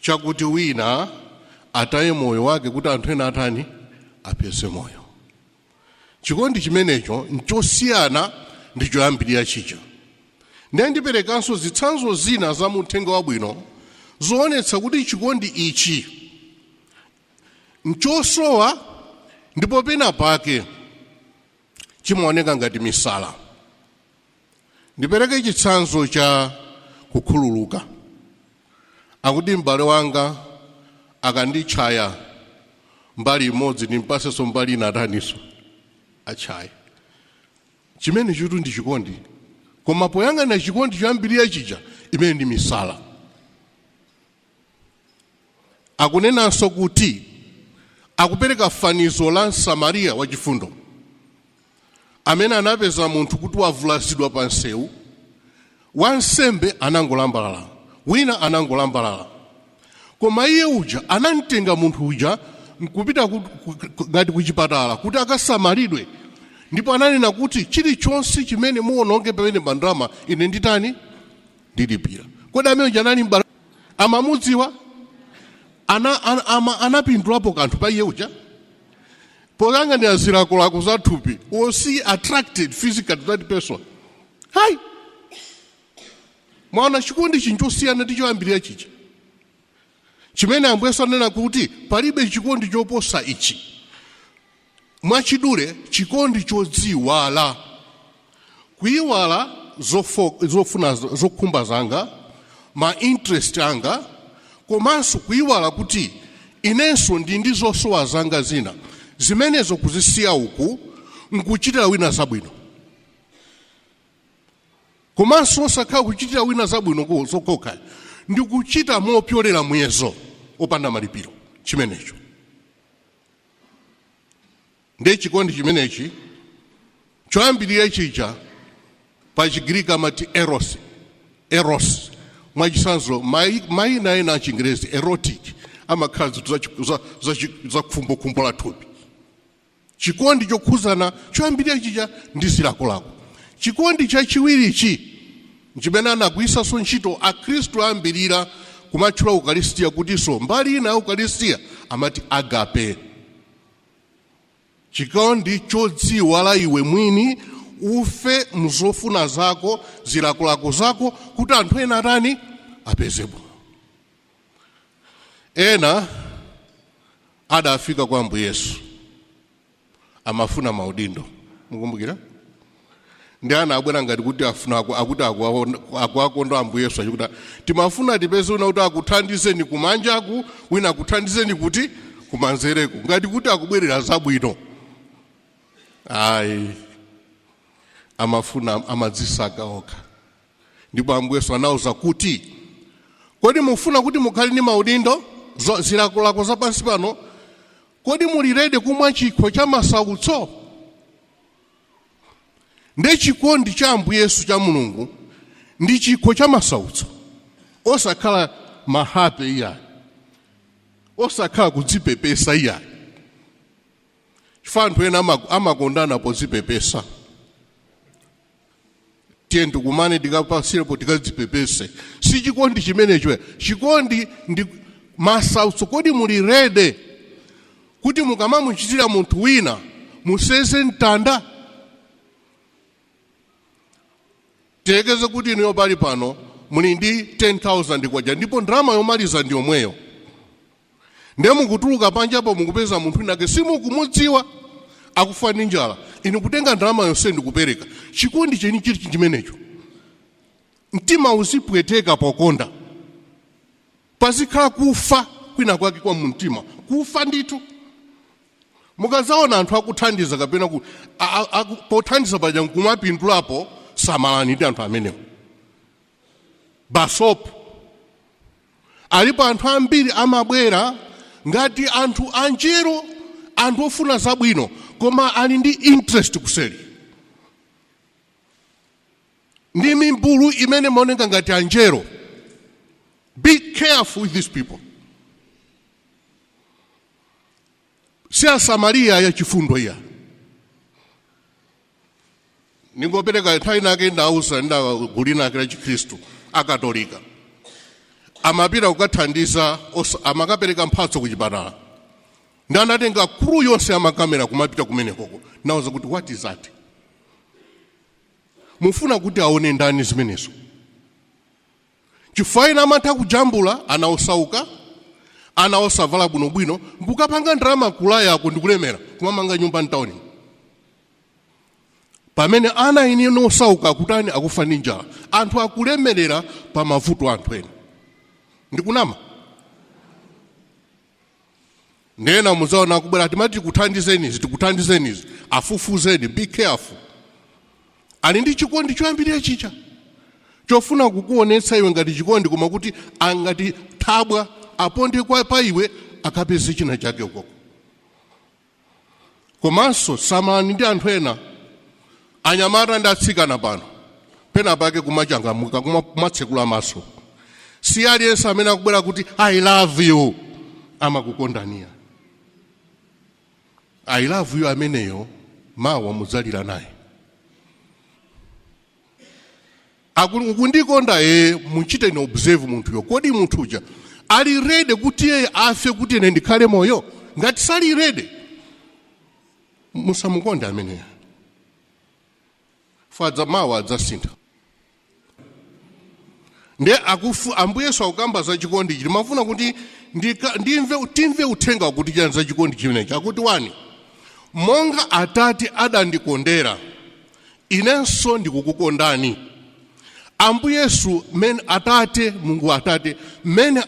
chakuti wina ataye moyo wake kuti anthu ena atani? Apeze moyo. Chikondi chimenecho nchosiyana ndi choyambirira chija. Ndiye ndiperekanso zitsanzo zina za muthenga wabwino zoonetsa kuti chikondi ichi nchosowa, ndipo pena pake chimaoneka ngati misala. Ndipereke chitsanzo cha kukhululuka. Akuti m'bale wanga akanditchaya mbali imodzi, ndimpasenso mbali ina, ataniso? Atchaye. Chimene chitu ndi chikondi, koma poyang'ana chikondi choyambirira chija, imene ndi misala. Akunenanso kuti, akupereka fanizo la Msamariya wachifundo amene anapeza munthu kuti wavulazidwa pa msewu. Wansembe anangolambalala, wina anangolambalala, koma iye uja anamtenga munthu uja nkupita ngati kuchipatala kuti akasamalidwe, ndipo ananena kuti, "Chilichonse chimene muwononge pamene bandalama, ine nditani? Ndilipira." Kodi amene uja anali m'bale? Amamudziwa? Anapindulapo kanthu pa iye uja? Poyang'anira zilakolako za thupi, was he attracted physically to that person? Hayi. Mwaona, chikondi chinchosiyana ndi choyambirira chija chimene Ambuye Yesu anena kuti palibe chikondi choposa ichi. Mwachidule, chikondi chodziwala, kuyiwala zofuna, zokhumba zanga, ma interest anga, komanso kuyiwala kuti inenso ndi zosowa zanga zina, zimenezo kuzisiya uku nkuchitira wina zabwino. Komanso osakhala kuchitira wina zabwino zokokha, ndi kuchita mopyolera muyezo opanda malipiro. Chimenecho ndiye chikondi chimenechi. Choyambirira chija pa Chigiriki amati eros, eros. Mwachitsanzo, mayina ena achingerezi erotic amakhala zinthu za khumbokhumbo la thupi. Chikondi chokhuzana choyambirira chija ndi zilakolako. Chikondi chachiwirichi chimene anagwiritsanso ntchito Akhristu ambirira kumatchula Ukaristiya, kutinso mbali ina ya Ukaristiya amati agape, chikondi chodziwala iwe mwini, ufe mzofuna zako, zilakolako zako, kuti anthu ena atani? Apezepo. Ena adafika kwa Ambuye Yesu amafuna maudindo, mukumbukira? Ndi ana abwera ngati kuti afuna akuti akuwakonda Ambuye Yesu, achikuti timafuna tipeze wina kuti akuthandizeni kumanjaku, wina akuthandizeni kuti kumanzereku, ngati kuti akubwerera zabwino. Ayi, amafuna, amadzisaka okha. Ndipo Ambuye Yesu anawuza kuti, "Kodi mufuna kuti mukhale ndi maudindo, zilakolako zapansi pano? Kodi muli ready kumwa chikho cha masautso?" Ndiye chikondi cha Ambuye Yesu, cha Mulungu, ndi chikho cha masautso, osakhala mahape iyayi, osakhala kudzipepesa iyayi, chifukwa anthu ena amakondana podzipepesa. "Tiye ndikumane, tikapasirepo, tikadzipepese." Si chikondi chimenecho. Chikondi ndi masautso. Kodi muli ready kuti mukamamuchitira munthu wina museze mtanda? Tiyekeze kuti inuyo pali pano muli ndi 10,000 kwacha, ndipo ndalama yomaliza ndi yomweyo. Ndiye mukutuluka panjapo, mukupeza munthu winake simukumudziwa akufa ndi njala, inu kutenga ndalama yonse ndikupereka. Chikondi cheni chili chimenecho. Mtima uzipweteka pokonda, pazikhala kufa kwina kwake kwa mumtima, kufa ndithu. Mukazaona anthu akuthandiza kapena pothandiza paja nkumapindulapo, samalani ndi anthu amenewo. Basopo alipo anthu ambiri amabwera ngati anthu anjero, anthu ofuna zabwino, koma ali ndi interest kuseri, ndi mimbulu imene maoneka ngati anjero. Be careful with these people. Si Asamariya ya chifundo iya. Ningopereka, nthawi inake ndauza gulu linake la Chikhristu Akatolika amapita kukathandiza, amakapereka mphatso ku chipatala, ndi anatenga crew yonse ya makamera kumapita kumenekoko. Nauza kuti, "What is that? Mufuna kuti aone ndani zimenezo?" Chifukwa ena amatha kujambula ana osauka, ana osavala bwinobwino, nkukapanga ndalama kulayako ndikulemera kumamanga nyumba mtawuni, pamene ana eni osauka akutani? Akufa ndi njala. Anthu akulemerera pa mavuto anthu ena. Ndikunama? Ndena muzaona akubwera, timati tikuthandizenizi, tikuthandizenizi. Afufuzeni, be careful. Ali ndi chikondi choyambirira chicha chofuna kukuonetsa iwe ngati chikondi, koma kuti angati thabwa aponde kwa pa iwe akapeze china chake ukoko. Komanso samalani ndi anthu ena, anyamata ndi atsikana pano, pena pake kumachangamuka, kumatsekula maso. Si aliyense amene akubwera kuti "I love you" amakukondaniya. "I love you" ameneyo mawa mudzalira naye. Akundikonda ye, muchite ni observe munthuyo. Kodi munthu uja ali ready kuti iye afe kuti ine ndikhale moyo? Ngati sali ready, musamukonde ameneyo. Fadza mawa adzasintha. Ndiye akufu Ambuye Yesu akukamba za chikondi ichi. Timafuna kuti ndimve, timve uthenga wakuti chani za chikondi chimenechi. Akuti, 1, Monga Atate adandikondera, inenso ndikukukondani. Ambuye Yesu, mmene Atate, Mulungu Atate, mmene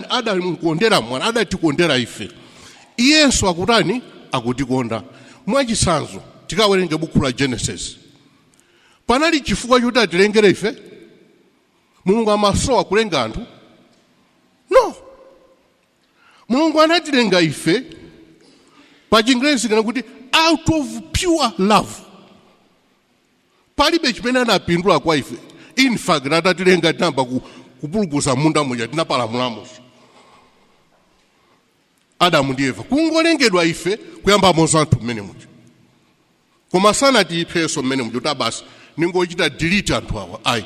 adamukondera mwana, adatikondera ife, iyenso akutani? Akutikonda. Mwachitsanzo, tikawerenge buku la Genesis, panali chifukwa choti atilengere ife? Mulungu amasowa kulenga anthu? No. Mulungu anatilenga ife, pa Chingerezi kana kuti out of pure love. Palibe chimene anapindula kwa ife. In fact, atatilenga, tinayamba kupulupudza munda muja, tinapalamulamonso Adamu ndi Eva. Kungolengedwa ife, kuyambamonso anthu mmene muja. Koma sanatiphenso mmene muja kuti abasi ningochita delete anthu awa, ayi.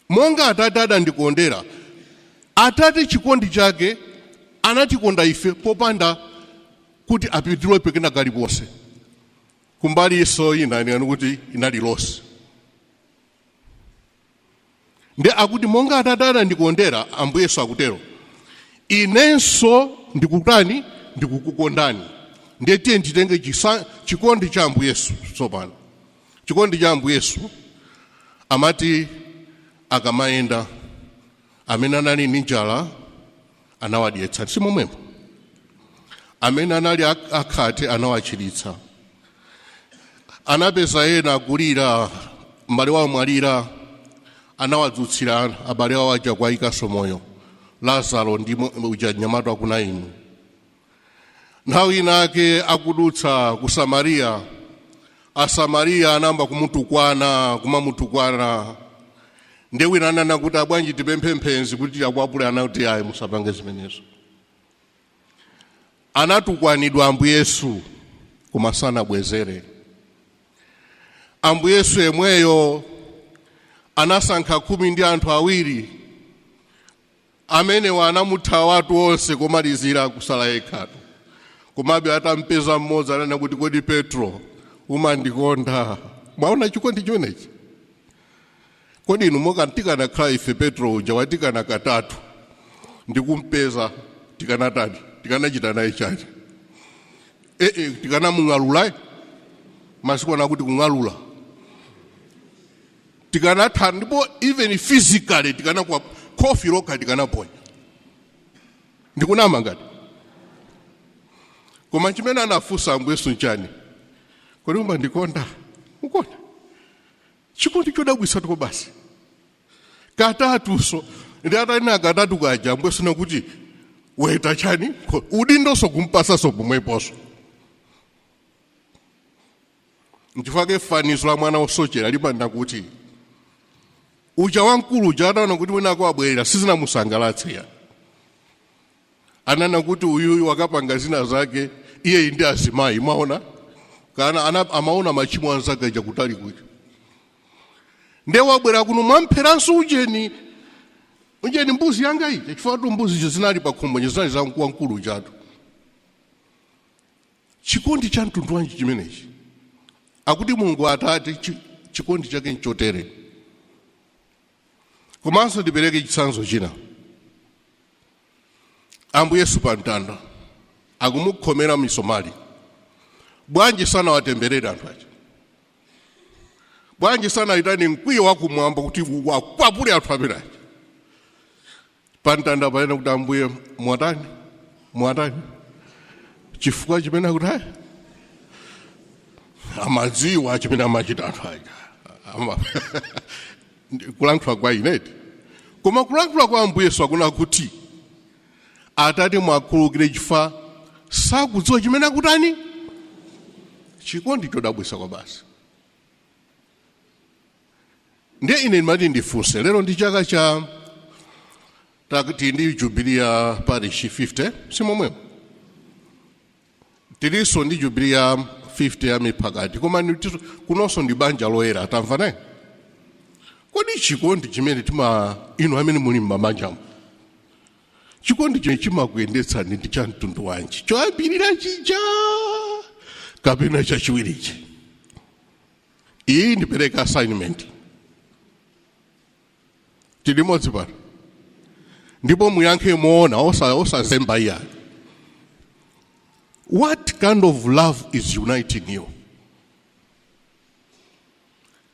Monga Atate adandikondera. Atate chikondi chake anatikonda ife popanda kuti apitiriwe pekena kaliponse. Kumbali iso ina ni kuti inali loss. Ndi akuti monga Atate adandikondera, Ambuye Yesu akutero, inenso ndikutani? Ndikukukondani. Ndiye tiye nditenge chikondi cha Ambuye Yesu tsopano. Chikondi cha Ambuye Yesu, amati akamayenda, amene anali ndi njala anawadyetsa, si momwemo? Amene anali akhate anawachiritsa. Anapeza ena akulira, m'bale wawo mwalira, anawadzutsira abale awo aja kuwayikanso moyo, Lazaro ndi uja mnyamata ku Naini. Nthawi inake akudutsa ku Samariya, Asamariya anayamba kumutukwana, kumamutukwana. Ndiye wina ananena kuti, "Abwanji tipemphe mphenzi kuti akwapule?" Anati, "Ayi, musapange zimenezo." Anatukwanidwa Ambuye Yesu, koma sanabwezere. Ambuye Yesu yemweyo anasankha 12 amenewa, anamuthawatu onse, komalizira kusala yekhatu. Komabe atampeza mmodzi, ananena kuti, "Kodi Petro, umandikonda?" Mwaona chikondi chimenechi? Kodi inu tikanakhala ife, Petro uja watikana katatu, ndikumpeza, tikanatani? Tikanachita naye chani? Ee, tikanamung'alula. Masiku ana akuti kung'alula. Tikanatha, ndipo even physically tikanakwa khofi lokha tikanaponya. Ndikunama ngati? Koma chimene anafunsa Ambuye Yesu nchani? "Kodi umandikonda?" Mukonda chikondi chodabwitsa tiko basi. Katatuso ndi atanena katatu kaja, Ambuye Yesu nakuti, "Weta chani?" Udindonso kumpasaso pomweponso. Nchifukwa fanizo la mwana wosochera limanena kuti uja wamkulu uja ataona kuti winako abwerera, sizinamusangalatse ya. Anana kuti uyuyu wakapanga zina zake, iye ndi azimayi. Mwaona kana amaona machimo anzake aja kutali kuti ndiye wabwera kuno, mwampheranso ujeni ujeni mbuzi yanga ija, chifukwa tu mbuzi izo zinali pa khombo, zinali za wamkulu ujatu. Chikondi cha mtundu wanji chimenechi? Akuti Mulungu Atate chikondi chake nchotere. Komanso ndipereke chitsanzo china. Ambuye Yesu pa mtanda akumukhomera misomali, bwanji sanawatemberere anthu aja? Bwanji sanayitane mkwiyo wakumwamba kuti wakwapule anthu amene aja? Pa mtanda paena kuti, "Ambuye, mwatani? Mwatani?" Chifukwa chimene akuti ayi, amadziwa chimene amachita anthu aja. Kulankhula kwa ineti, koma kulankhula kwa Ambuye Yesu akuna kuti, "Atate, mwakhululukire chifukwa sakudziwa chimene akutani." Chikondi chodabwitsa kwa basi. Ndiye ine ndimati ndifunse lero, ndi chaka cha tili ndi jubilee ya parish 50, si momwemo? Tilinso ndi jubilee ya 50 ya miphakati, koma kunonso ndi banja loyera, tamva naye. Kodi chikondi chimene tima inu amene muli m'mabanjamo, chikondi chimene chimakuyendetsani ndi cha mtundu wanji? Choyambirira chija kapena chachiwirichi? Iyi ndipereka assignment, tili limodzi pano, ndipo muyankhe moona, osazemba iya. What kind of love is uniting you?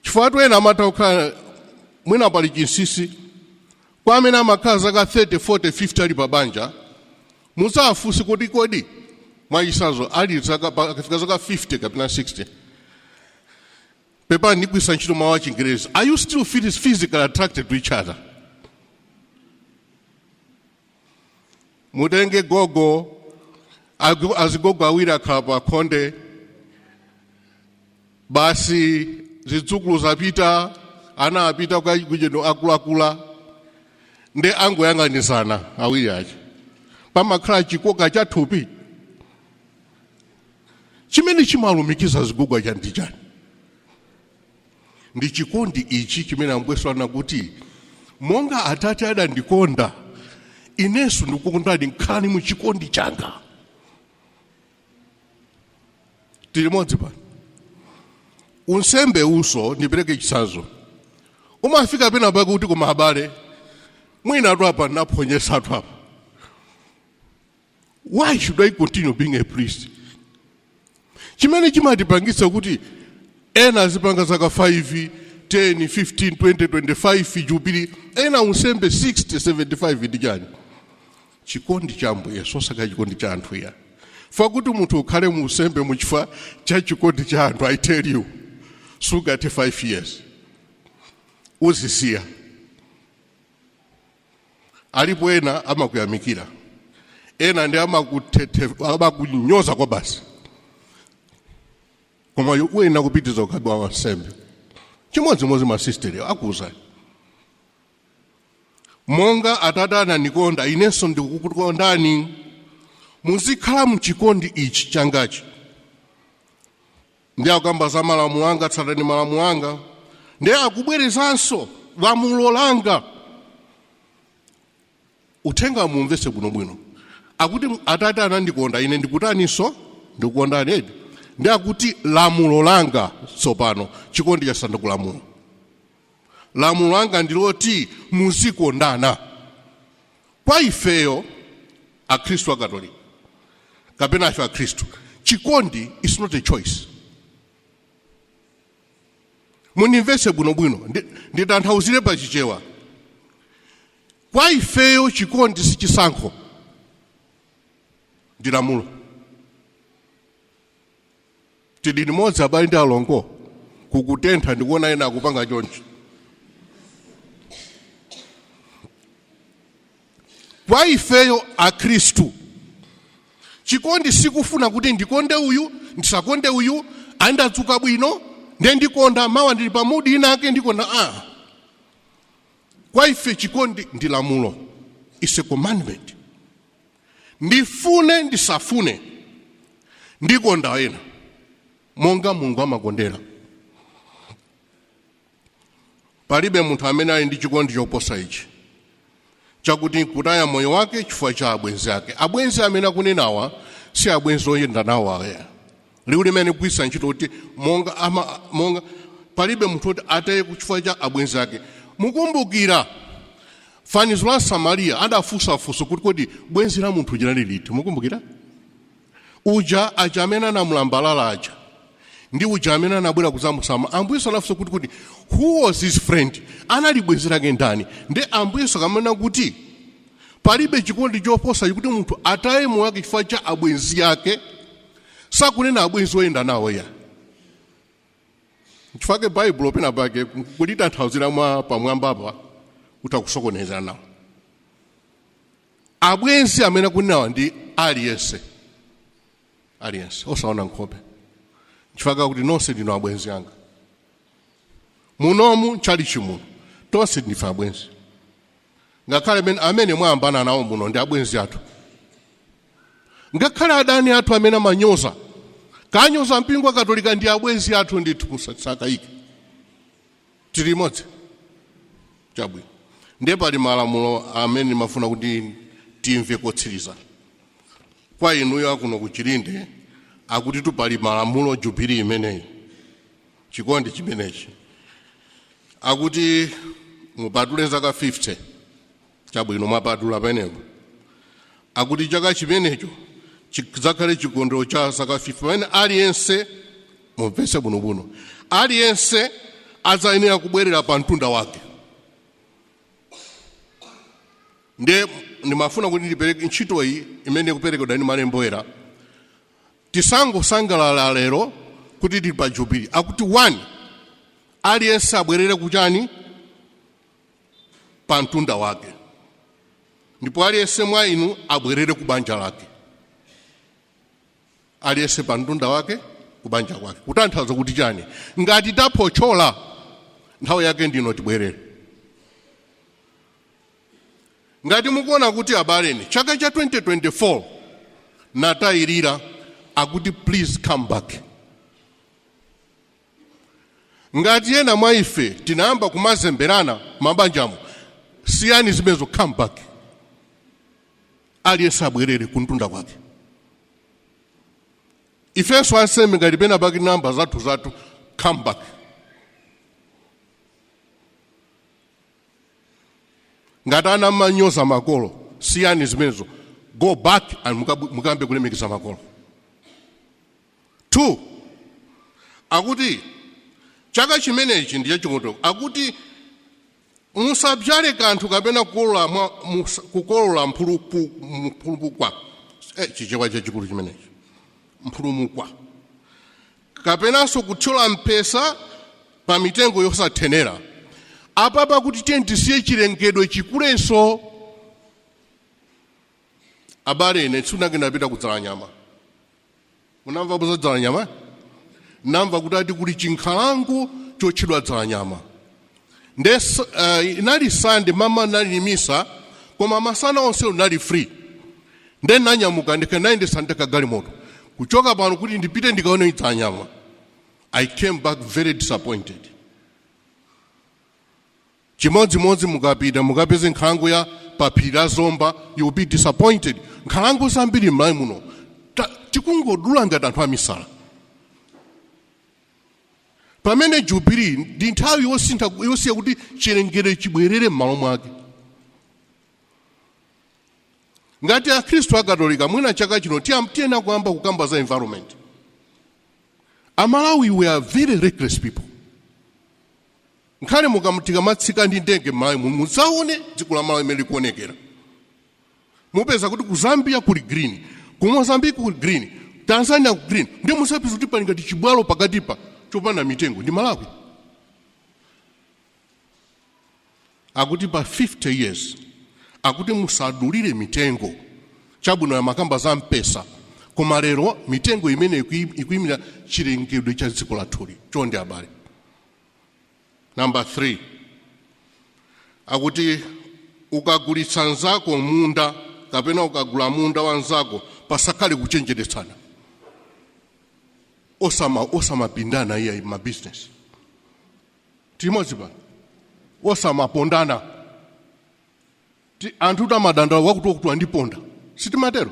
Chifukwa ena amatha kukhala mwina pali chinsinsi kwa amene amakhala zaka 30, 40, 50 ali pa banja. Musafunse kuti kodi mwachisanzo ali zaka akafika zaka 50 kapena 60, pepani ndigwiritsa ntchito mawu achingerezi, are you still physically attracted to each other? Mutenge gogo, azigogo awiri akhala pa khonde basi, zidzukulu zapita, ana apita kucheno, akuluakula ndi angoyang'anisana awiri aja, pamakhala chikoka cha thupi chimene chimalumikiza zigogo aja ndi chani? Ndi chikondi ichi chimene Ambuye Yesu anakuti, "Monga Atate adandikonda, inenso ndikukondani, khalani mu chikondi changa." Tili limodzi pano. Unsembe uso, ndipereke chitsanzo, umafika pena pake kuti, "Koma abale, mwina atu apa naphonyesa atu apa. Why should I continue being a priest?" Chimene chimatipangitsa kuti ena azipanga zaka 5, 10, 15, 20, 25 jubilee, ena unsembe 60, 75, ndi chani? Chikondi cha Ambuye Yesu, osaka chikondi cha anthu ya fa. Kuti munthu ukhale mu unsembe muchifukwa cha chikondi cha anthu, I tell you, sungati 5 years uzisiya. Alipo ena amakuyamikira, ena ndi amakunyoza kwa basi, koma wena kupitiza kukhala wansembe. Chimodzimodzi masistere akuwuzani, "Monga Atate anandikonda, inenso ndikukukondani, muzikhala mchikondi ichi changachi." Ndi akukamba za malamulo anga, "Tsatani malamulo anga." Ndi akubwerezanso lamulo langa. Uthenga mumvese bwinobwino. Akuti, "Atate anandikonda, ine ndikutaninso? Ndikukondani." Edi, ndi akuti lamulo langa. Tsopano chikondi chasanduka lamulo. Lamulo langa ndiloti muzikondana. Kwa ifeyo Akhristu Akatolika kapena ife Akhristu, chikondi is not a choice. Mundimvetse bwinobwino, nditanthauzire pachichewa. Kwa ifeyo chikondi si chisankho, ndi lamulo. Tili limodzi, abale ndi alongo? Kukutentha, ndikuona ena akupanga chonchi. Kwa ifeyo Akhristu, chikondi sikufuna kuti ndikonde uyu, ndisakonde uyu, andadzuka bwino ndiye ndikonda, mawa ndili pa mood inake ndikonda. Ah, kwa ife chikondi ndi lamulo, is a commandment. Ndifune ndisafune, ndikonda ena monga Mulungu amakondera. Palibe munthu amene ali ndi chikondi choposa ichi, chakuti kutaya moyo wake chifukwa cha abwenzi ake. Abwenzi amene akunenawa si abwenzi oyenda nawo aya. Liwu limene kugwiritsa ntchito kuti monga ama, monga palibe munthu kuti ataye chifukwa cha abwenzi ake. Mukumbukira fanizo la Samariya, adafunsafunsa kuti, "Kodi bwenzi la munthu linali liti?" Mukumbukira uja aja amene anamulambalala aja ndi uja amene anabwera kudzamusama. Ambuye Yesu anafunsa kuti, "Who was his friend? Anali bwenzi lake ndani?" Ndi Ambuye Yesu akamena kuti palibe chikondi choposa kuti munthu ataye moyo wake chifukwa cha abwenzi ake, sakunena abwenzi oyenda nawo ya. Chifukwa Baibulo pena pake kulitanthauzira mwa pamwambapa utakusokoneza nawo. Abwenzi amene akunenawa ndi aliyense, aliyense osaona nkhope, chifukwa kuti nonse ndinu abwenzi anga. Munomu mchalichi muno tonse ndife abwenzi, ngakhale amene mwayambana nawo muno ndi abwenzi athu, ngakhale adani athu amene amanyoza kanyoza mpingo wa Katolika ndi abwenzi athu ndithu, musakayike. Tili limodzi? Chabwino. Ndiye pali malamulo amene ndimafuna kuti timve kotsiriza kwa inuyo akuno ku Chilinde. Akuti tupali malamulo jubilee imeneyi, chikondi chimenechi, akuti mupatule zaka 50. Chabwino, mwapatula penepo. Akuti chaka chimenecho Chidzakhale chikondwerero cha zaka 50 pamene aliyense, mumvetse bwinobwino, aliyense adzayenera kubwerera pa mtunda wake. Ndiye ndimafuna kuti ndipereke ntchito iyi imene ikuperekedwa ndi malembo era. Tisangosangalala lero kuti tili pa jubili. Akuti 1, aliyense abwerere kuchani? Pa mtunda wake. Ndipo aliyense mwa inu abwerere ku banja lake. Aliyense pa mtunda wake, ku banja kwake. Kutanthauza kuti chani? Ngati taphotchola, nthawi yake ndino, tibwerere. Ngati mukuona kuti, abaleni, chaka cha 2024 natayirira, akuti please come back. Ngati ena mwa ife tinayamba kumazemberana mabanjamo, siyani zimenezo, come back. Aliyense abwerere kumtunda kwake. Ifenso ansembe, ngati pena pake namba zathu zathu, come back. Ngati ana amanyoza makolo, siyani zimenezo, go back and mukambe kulemekeza makolo. 2, akuti chaka chimenechi ndiye chikondwerero. Akuti musabzale kanthu kapena kukolola kukolola mphulupukwa, Chichewa chachikulu chimenechi, mphulumukwa, kapenanso kuthyola mphesa pa mitengo yosathenera. Apapa kuti tiye tisiye chilengedwe chikulenso. Abale, ine tsunake ndapita kudzala nyama. Munamva za dzala nyama? Namva kuti ati kuli chinkhalango chotchedwa dzala nyama. Nde inali Sande mama nali misa, koma masana onse unali free. Nde nanyamuka ndikanayendesa ndakagalimoto kuchoka pano kuti ndipite ndikaone dzala nyama. I came back very disappointed. Chimodzimodzi mukapita mukapeze nkhalango ya paphiri la Zomba, you will be disappointed. Nkhalango zambiri m'Malawi muno tikungodula ngati anthu amisala, pamene jubili ndi nthawi yosintha, yosiya kuti chilengedwe chibwerere m'malo mwake. Ngati Akhristu Akatolika, mwina chaka chino tiyena kuyamba kukamba za environment. Amalawi, we are very reckless people. Nkhale tikamatsika ndi ndege m'Malawi, mudzaone dziko la Malawi imene likuonekera, mupeza kuti ku Zambia kuli green, ku Mozambique kuli green, Tanzania ku green, ndi musapeza kuti pali ngati chibwalo pakatipa chopanda mitengo, ndi Malawi. Akuti pa 50 years akuti musadulire mitengo. Chabwino, ya makamba za mpesa, koma lero mitengo imene ikuyimira chilengedwe cha dziko lathuli. Chonde abale. Number 3, akuti ukagulitsa nzako munda kapena ukagula munda wa nzako, pasakhale kuchenjeretsana, osamapindana iya mabizinesi timodzi pano, osamapondana. Anthu tamadandala wakuti wakuti wandiponda, sitimatero.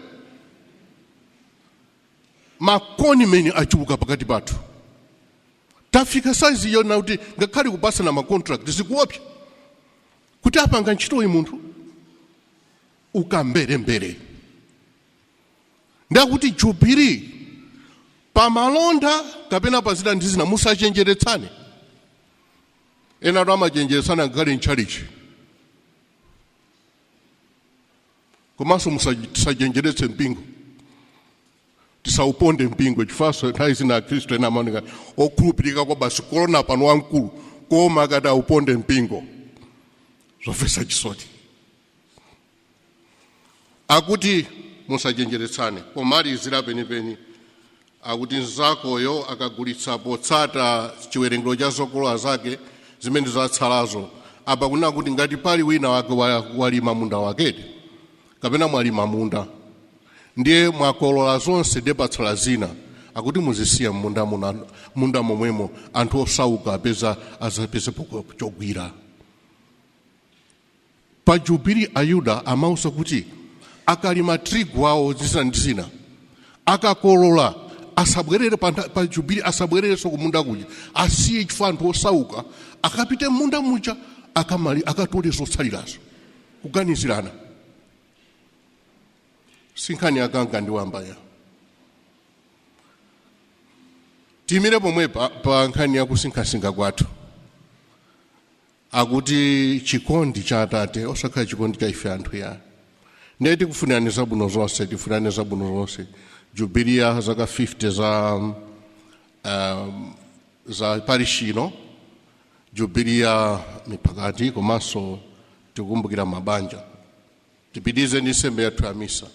Makonimeni achuluka pakati pathu. Tafika saizi yona kuti ngakhale kupasana macontract zikuopsa, kuti apanga ntchitoyi munthu ukamberembere. Ndakuti jubili pamalonda kapena pazina ndi zina musachenjeretsane. Ena atu amachenjeretsana ngakhale mtchalichi. Komanso tisachenjeretse mpingo, tisauponde mpingo, chifukwa nthawi zina Akhristu ena amaoneka okhulupirika kwa basi, kolona pano wamkulu, koma akati auponde mpingo, zomvetsa chisoni. Akuti musachenjeretsane. Pomalizira penipeni, akuti nzakoyo akagulitsa potsata chiwerengero cha zokolola zake zimene zatsalazo. Apa kunena kuti ngati pali wina wake walima munda wakete kapena mwalima munda, ndiye mwakolola zonse, ndiye patsala zina, akuti muzisiya munda muna, munda momwemo, anthu osauka apeza azapezepo chogwira. Pa jubili Ayuda amauza kuti akalima trigu wawo, zina ndi zina, akakolola asabwerere pa jubili, asabwererenso kumunda kuja, asiye chifukwa anthu osauka akapite munda muja akamali akatole zotsalirazo. Kuganizirana sinkhani akanga ndi wambaya. Tiyimire pomwe pa nkhani ya kusinkhasinkha kwathu. Akuti chikondi cha Atate, osakhala chikondi cha ife anthu ya. Ndiye tikufunirani zabwino zonse, tifunirani zabwino zonse. Jubilee ya zaka 50 za parish ino, jubilee ya miphakati, komanso tikukumbukira mabanja. Tipitize ndi nsembe yathu ya misa.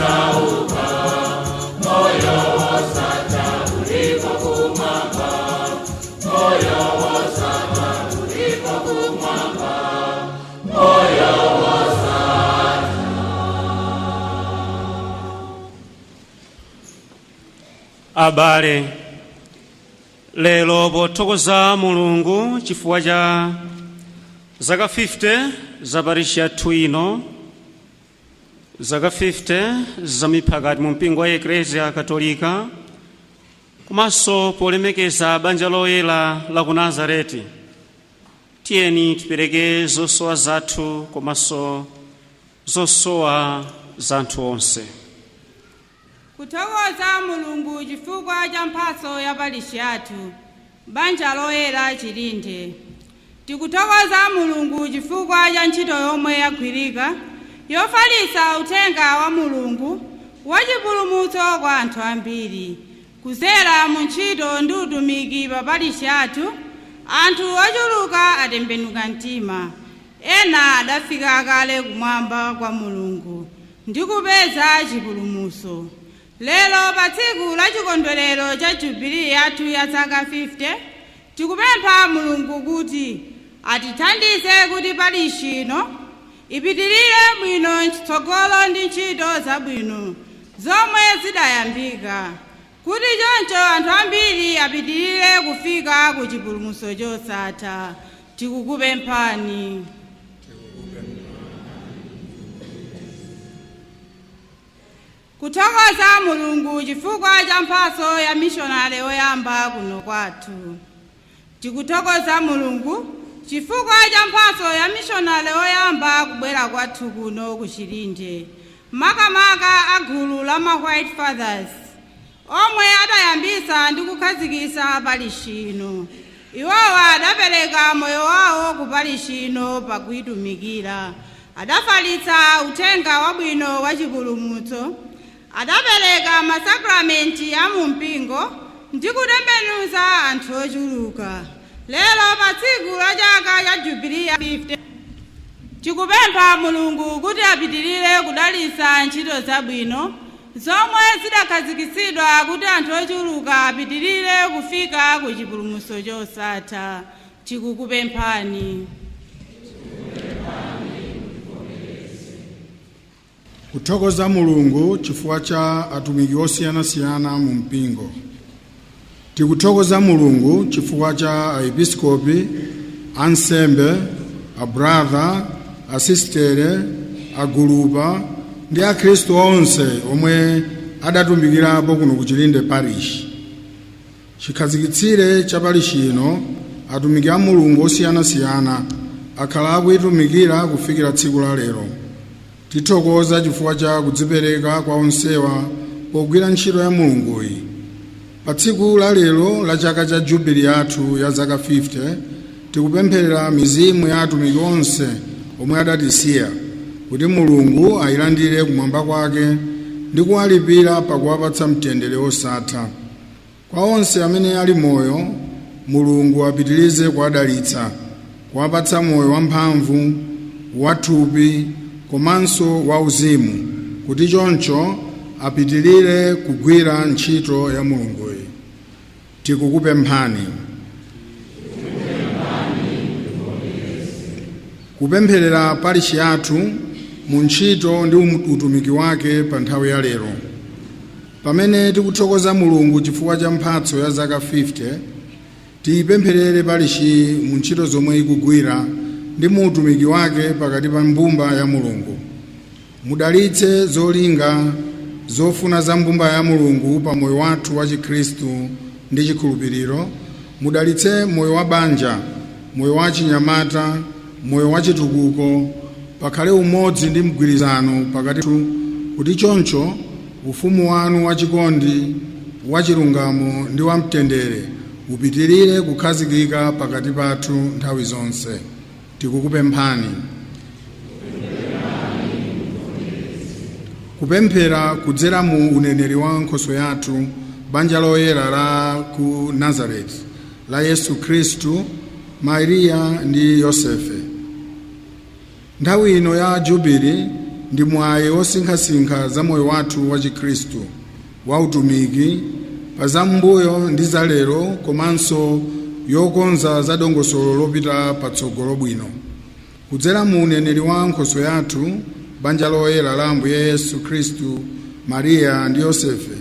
Tidzauka moyo wosatha uliko kumwamba, moyo wosatha uliko kumwamba, moyo wosatha. Abale, lero pothokoza Mulungu chifukwa cha zaka 50 za parishi yathu ino, zaka 50 za miphakati mu mpingo wa Eklesia Katolika, komanso polemekeza banja loyera la ku Nazareti, tiyeni tipereke zosowa zathu komanso zosowa za anthu onse. Kuthokoza Mulungu chifukwa cha mphatso ya parishi yathu, banja loyera Chilinde. Tikuthokoza Mulungu chifukwa cha ntchito yomwe yagwirika yofalitsa uthenga wa Mulungu wachipulumutso kwa anthu ambiri. Kuzera mu ntchito ndi utumiki pa parishi yathu, anthu ochuluka atembenuka mtima, ena adafika kale kumwamba kwa Mulungu ndi kupeza chipulumutso. Lero pa tsiku la chikondwerero cha jubilee yathu ya zaka 50, tikupempha Mulungu kuti atithandize kuti parishi ino ipitirire bwino mtsogolo ndi ntchito zabwino zomwe zidayambika, kuti choncho anthu ambiri apitirire kufika ku chipulumutso chosatha. Tikukupemphani. Kuthokoza Mulungu chifukwa cha mphatso ya mishonale woyamba kuno kwathu. Tikuthokoza Mulungu chifukwa cha mphatso ya mishonale woyamba kubwera kwathu kuno ku Chilinde, makamaka a gulu la ma White Fathers omwe adayambisa ndi kukhazikitsa parishi ino. Iwowa adapereka moyo wawo ku parishi ino pakuyitumikira, adafalitsa uthenga wabwino wa chipulumutso, adapereka masakramenti a mu mpingo ndi kutembenuza anthu ochuluka. Lero pa tsiku la chaka cha jubilee ya 50, tikupempha Mulungu kuti apitirire kudalitsa ntchito zabwino zomwe zidakhazikitsidwa kuti anthu ochuluka apitirire kufika ku chipulumutso chosatha. Tikukupemphani. Kuthokoza Mulungu chifukwa cha atumiki osiyanasiyana mu mpingo. Tikuthokoza Mulungu chifukwa cha aepiskopi, ansembe, abrother, asistere, agulupa ndi akhristu onse omwe adatumikirapo kuno ku Chilinde Parish. Chikhazikitsire cha parishi ino, atumiki a Mulungu osiyanasiyana akhala akuyitumikira kufikira tsiku la lero. Tithokoza chifukwa cha kudzipereka kwa onsewa pogwira ntchito ya Mulunguyi. Pa tsiku la lero la chaka cha jubilee yathu ya zaka 50, tikupempherera mizimu ya atumiki onse omwe adatisiya kuti Mulungu ayilandire kumwamba kwake ndi kuwalipira pakuwapatsa mtendere wosatha. Kwa onse amene ali moyo, Mulungu apitirize kuwadalitsa, kuwapatsa moyo wamphamvu, wathupi komanso wauzimu, kuti choncho apitirire kugwira ntchito ya Mulunguyi. Tikukupemphani. Kupempherera parishi yathu mu ntchito ndi utumiki wake pa nthawi ya lero. Pamene tikuthokoza Mulungu chifukwa cha mphatso ya zaka 50, tiyipempherere parishi mu ntchito zomwe ikugwira ndi mu utumiki wake pakati pa mbumba ya Mulungu. Mudalitse zolinga zofuna za mbumba ya Mulungu pa moyo wathu wa Chikhristu ndi chikhulupiriro. Mudalitse moyo wa banja, moyo wa chinyamata, moyo wa chitukuko, pakhale umodzi ndi mgwirizano pakati, kuti choncho ufumu wanu wachikondi, wachilungamo ndi wamtendere upitirire kukhazikika pakati pathu nthawi zonse. Tikukupemphani. Kupemphera kudzera mu uneneri wa nkhoswe yathu, banja loyera la ku Nazareti la Yesu Khristu, Mariya ndi Yosefe. Nthawi ino ya jubili ndi mwayi wosinkhasinkha za moyo wathu wa Chikhristu, wa utumiki pa zam'mbuyo ndi za lero, komanso yokonza za dongosolo lopita patsogolo bwino. Kudzera mu uneneri wa nkhoswe yathu, banja loyera la Ambuye Yesu Khristu, Mariya ndi Yosefe,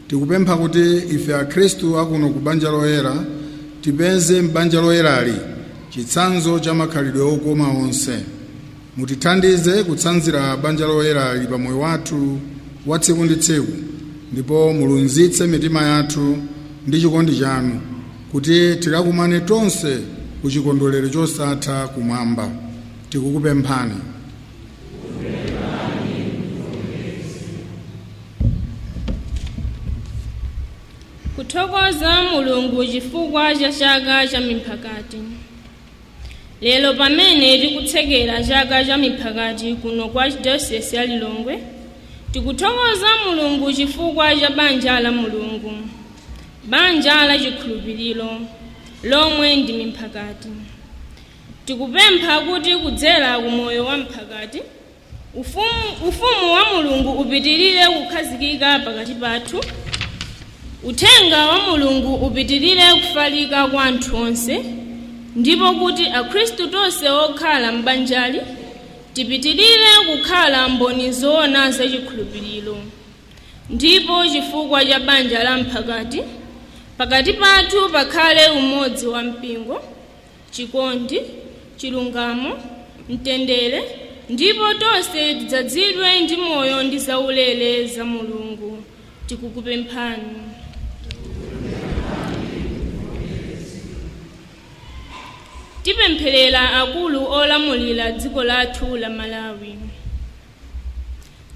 tikupempha kuti ife Akhristu akuno ku banja loyera tipeze m'banja loyerali chitsanzo cha makhalidwe okoma onse. Mutithandize kutsanzira banja loyerali pa moyo wathu wa tsiku ndi tsiku, ndipo mulunzitse mitima yathu ndi chikondi chanu kuti tikakumane tonse ku chikondwerero chosatha kumwamba. Tikukupemphani. Kuthokoza Mulungu chifukwa cha chaka cha miphakati. Lero pamene tikutsekera chaka cha miphakati kuno kwa Archdiocese ya Lilongwe, tikuthokoza Mulungu chifukwa cha banja la Mulungu, banja la chikhulupiriro lomwe ndi miphakati. Tikupempha kuti kudzera ku moyo wa mphakati ufumu wa Mulungu upitirire kukhazikika pakati pathu, uthenga wa Mulungu upitirire kufalika kwa anthu onse, ndipo kuti Akhristu tonse okhala m'banjali tipitirire kukhala mboni zoona zachikhulupiriro. Ndipo chifukwa cha banja la mphakati, pakati pathu pakhale umodzi wa mpingo, chikondi, chilungamo, mtendere, ndipo tonse tidzazidwe ndi moyo ndi zaulere za Mulungu. Tikukupemphani. Tipempherera akulu olamulira dziko lathu la Malawi.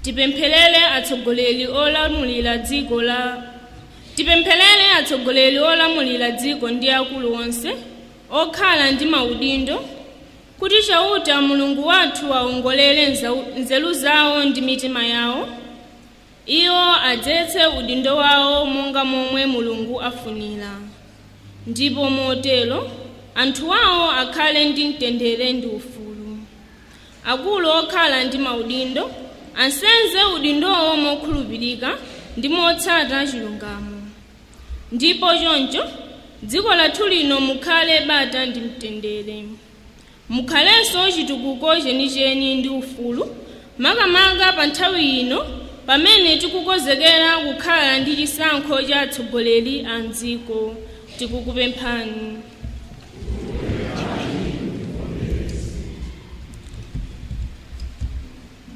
Tipempherere atsogoleri olamulira dziko la Tipempherere atsogoleri olamulira dziko ndi akulu onse okhala ndi maudindo, kuti Chauta Mulungu wathu aongolere nzeru zawo ndi mitima yawo, iwo adzetse udindo wawo monga momwe Mulungu afunira, ndipo motero anthu awo akhale ndi mtendere ndi ufulu. Akulu okhala ndi maudindo asenze udindowo mokhulupirika ndi motsata chilungamo, ndipo choncho dziko lathu lino mukhale bata ndi mtendere, mukhalenso chitukuko chenicheni ndi ufulu, makamaka pa nthawi ino pamene tikukonzekera kukhala ndi chisankho cha atsogoleri a mdziko. Tikukupemphani.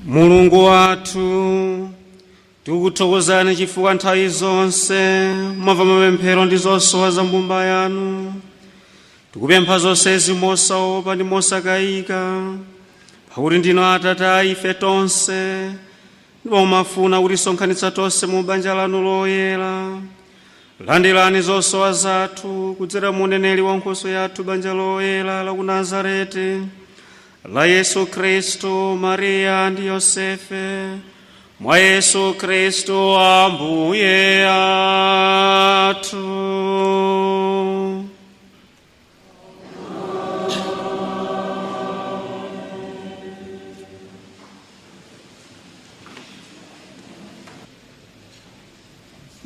Mulungu wathu, tikukuthokozani chifukwa nthawi zonse mwamva mapemphero ndi zosowa za mbumba yanu. Tikupempha zonsezi mosaopa ndi mosakayika, pakuti ndinu Atate a ife tonse, ndipo mumafuna kutisonkhanitsa tonse mu banja lanu loyera. Landirani zosowa zathu kudzera mu uneneri wa nkhoswe yathu, banja loyera la ku Nazareti la Yesu Khristu, Mariya ndi Yosefe, mwa Yesu Khristu Ambuye athu.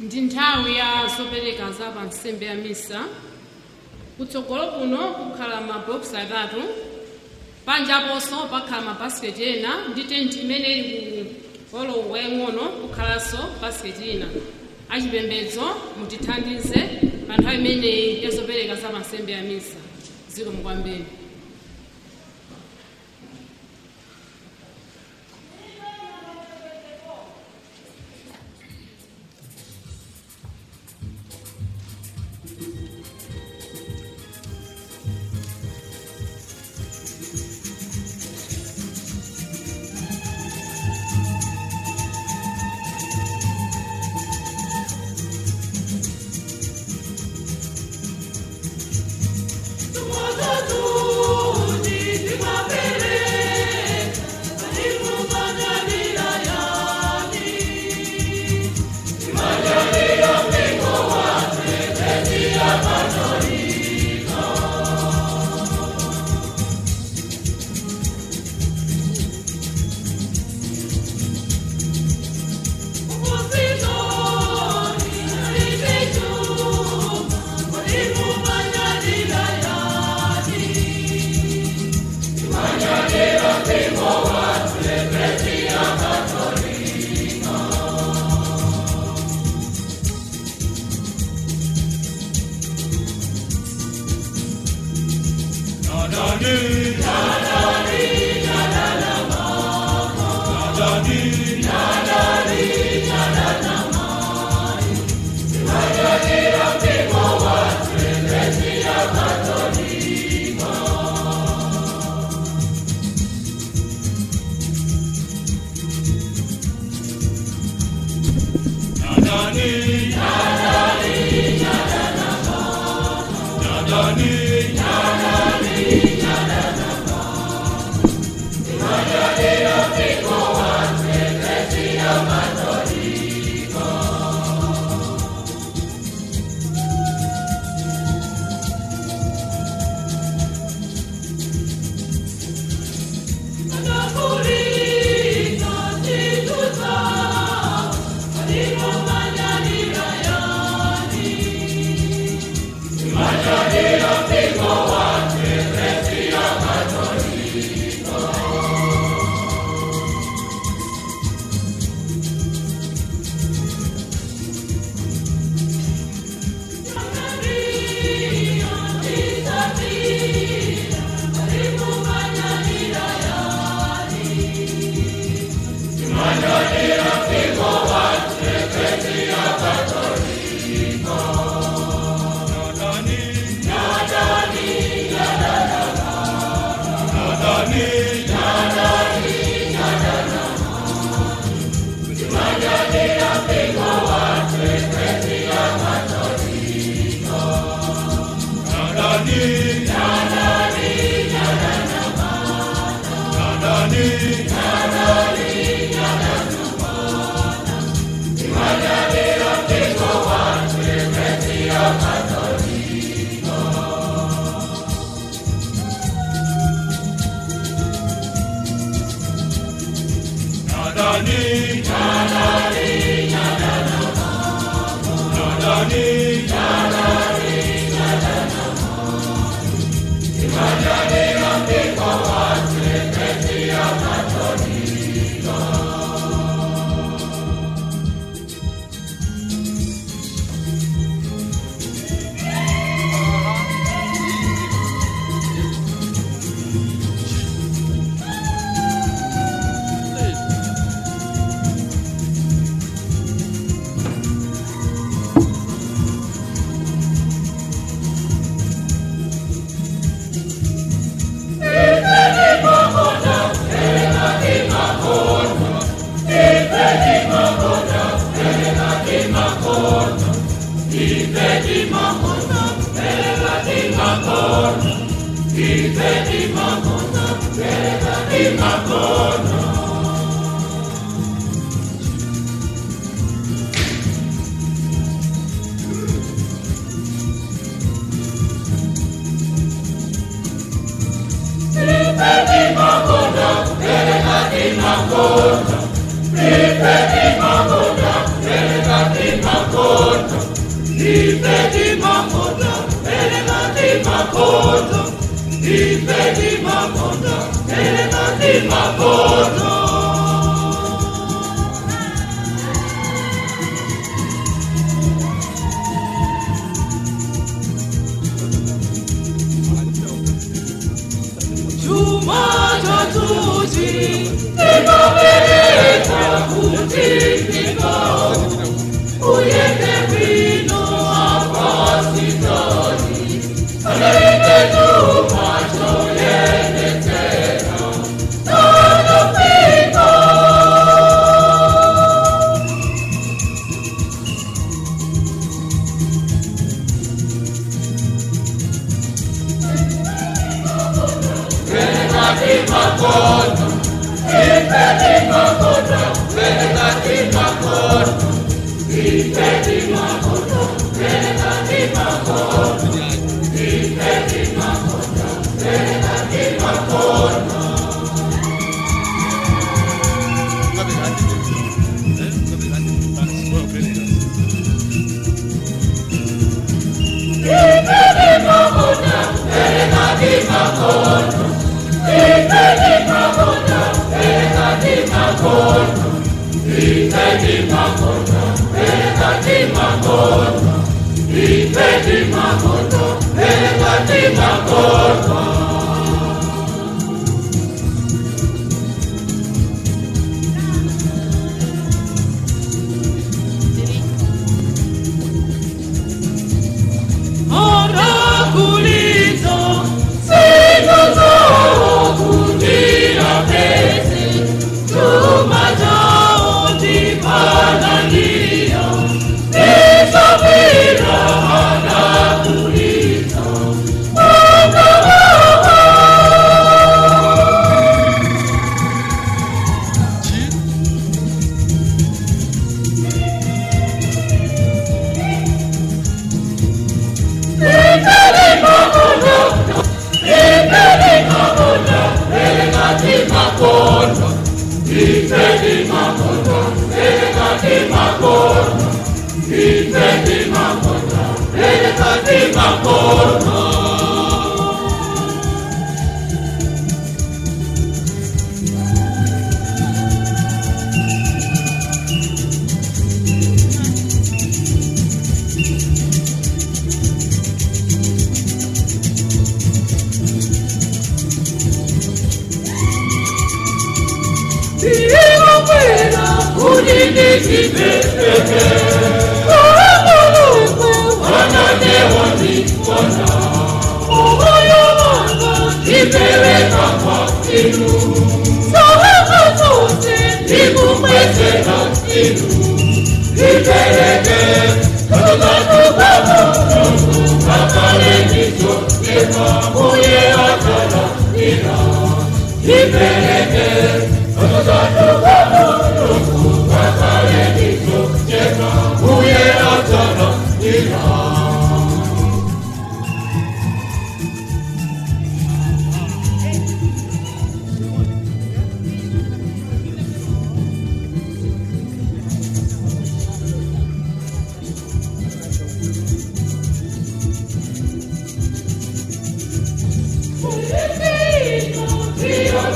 Ndi nthawi ya zopereka za pa nsembe ya misa. Kutsogolo kuno kukhala mabokisi atatu, panjaponso pakhala mabasiketi ena, ndi tenti imene ili ku holowa yang'ono kukhalanso basiketi ina. Achipembedzo, mutithandize pa nthawi imeneyi ya zopereka za pa nsembe ya misa. Zikomo kwambiri. Tumodatu.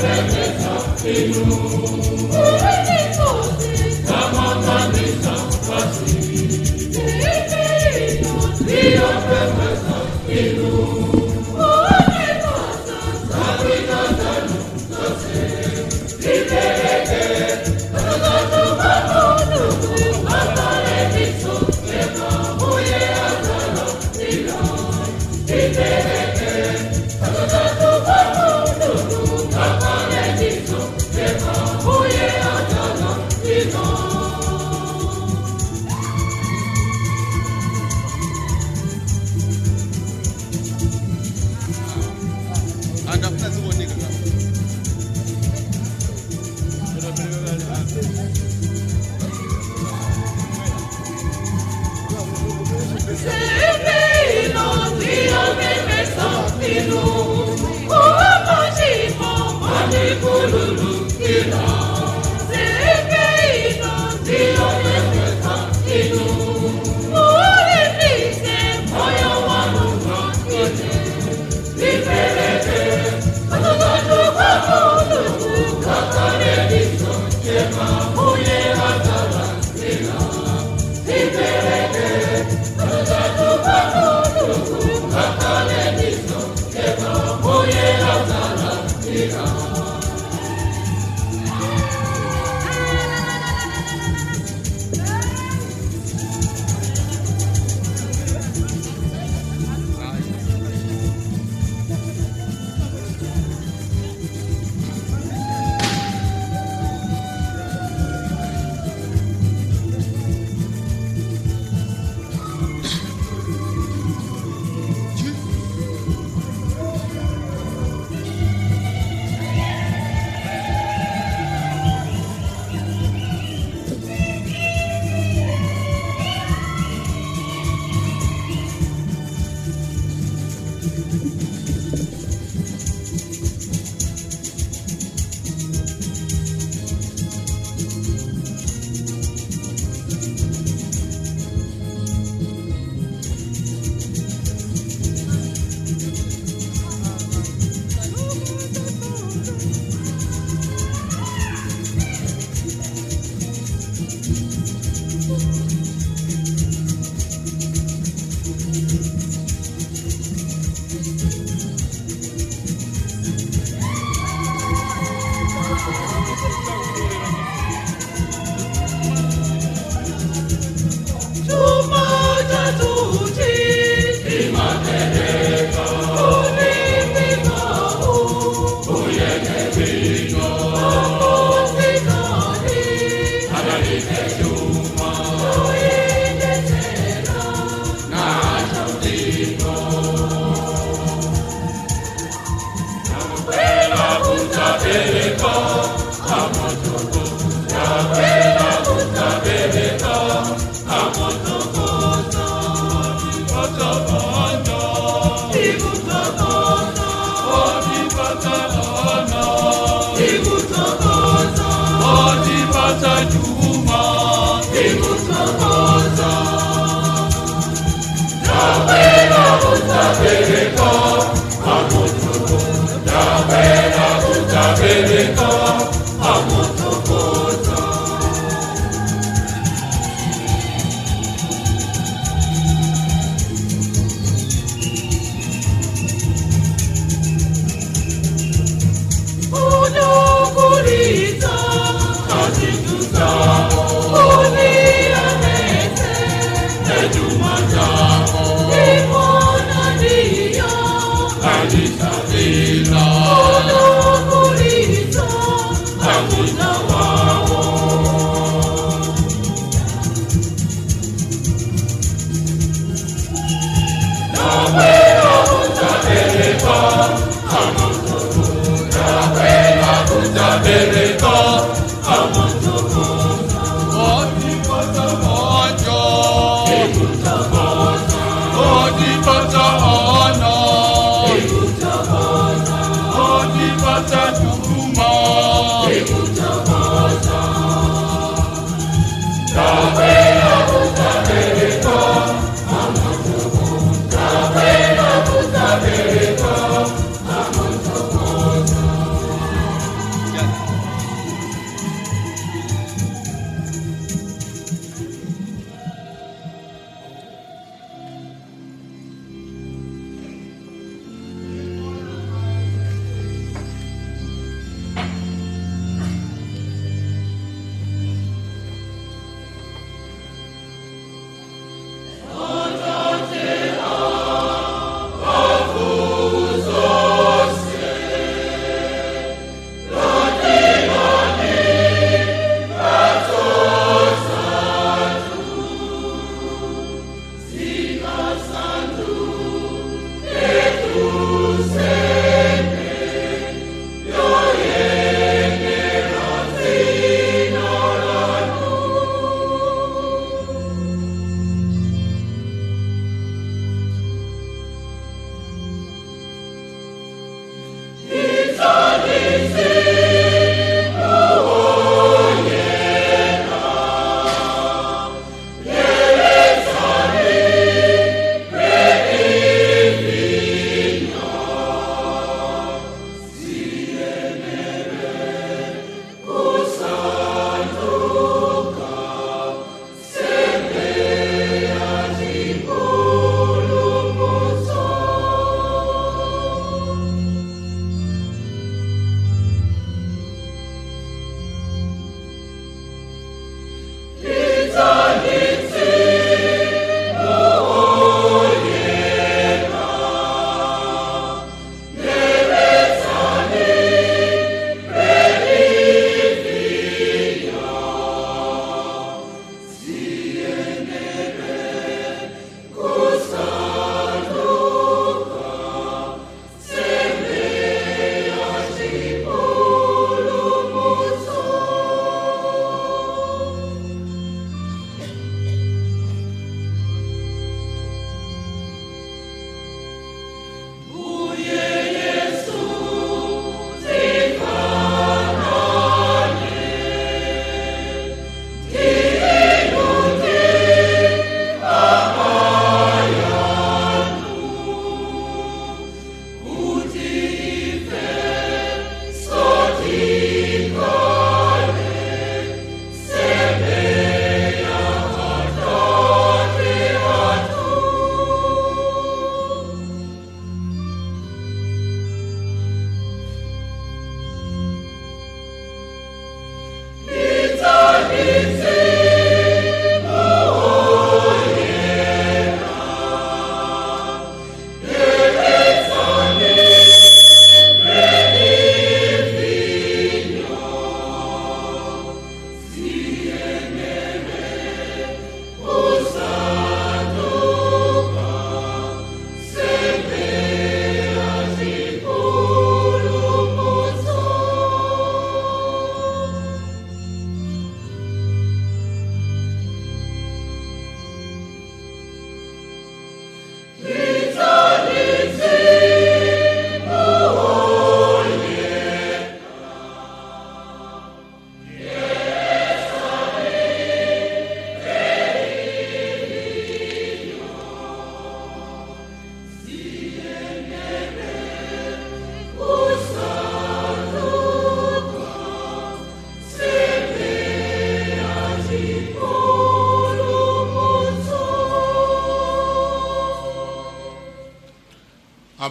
Thank you. Anatipatsa chuma tikuthokoza. Ndabwera kudzapereka akuthokoza, ndabwera kudzapereka akuthokoza. Unokulitsa azituza.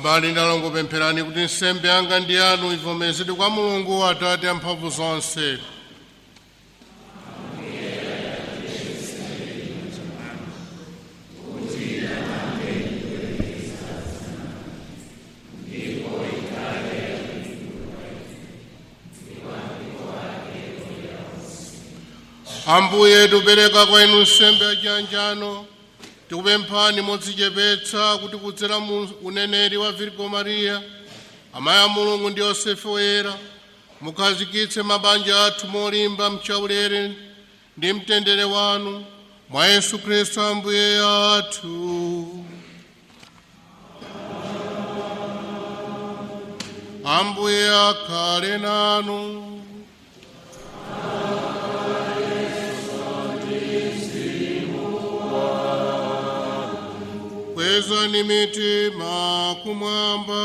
Abale ndi alongo, pempherani kuti nsembe yanga ndi yanu ivomerezedwe kwa Mulungu Atate amphamvu zonse. Ambuye, tupereka kwa inu nsembe ya chiyanjano. Tikupemphani modzichepetsa kuti kudzera mu uneneri wa Virgo Maria, amayi a Mulungu, ndi Yosefe woyera, mukhazikitse mabanja athu molimba mchaulere ndi mtendere wanu, mwa Yesu Khristu Ambuye athu. Ambuye akhale nanu. Kwezani mitima kumwamba.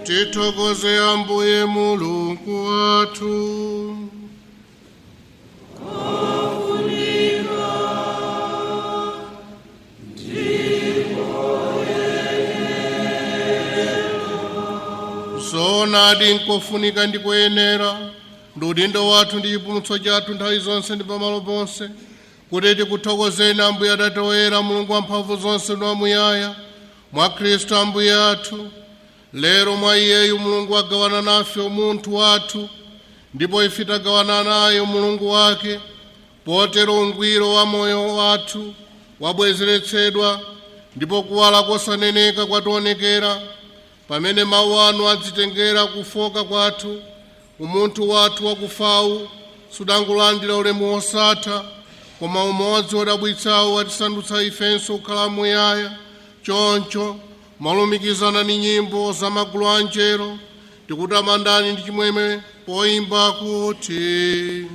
Tithokoze Ambuye Mulungu wathu. Zoonadi, nkofunika ndi kuyenera, ndi udindo wathu ndi chipulumutso chathu nthawi zonse ndi pamalo ponse kuti tikuthokozeni, Ambuye Atate woyera, Mulungu wamphamvu zonse ndi wamuyaya, mwa Khristu Ambuye athu. Lero mwa iyeyu Mulungu agawana nafe umunthu wathu, ndipo ife tagawana naye umulungu wake. Potero ungwiro wa moyo wathu wabwezeretsedwa, ndipo kuwala kosaneneka kwationekera. Pamene mawu anu adzitengera kufoka kwathu, umunthu wathu wakufawu sudangolandira ulemu wosatha, koma umodzi wodabwitsawu watisandutsa ifenso kukhala muyaya. Choncho malumikizana ni nyimbo za magulu a angelo, tikutamandani ndi chimwemwe poimba kuti: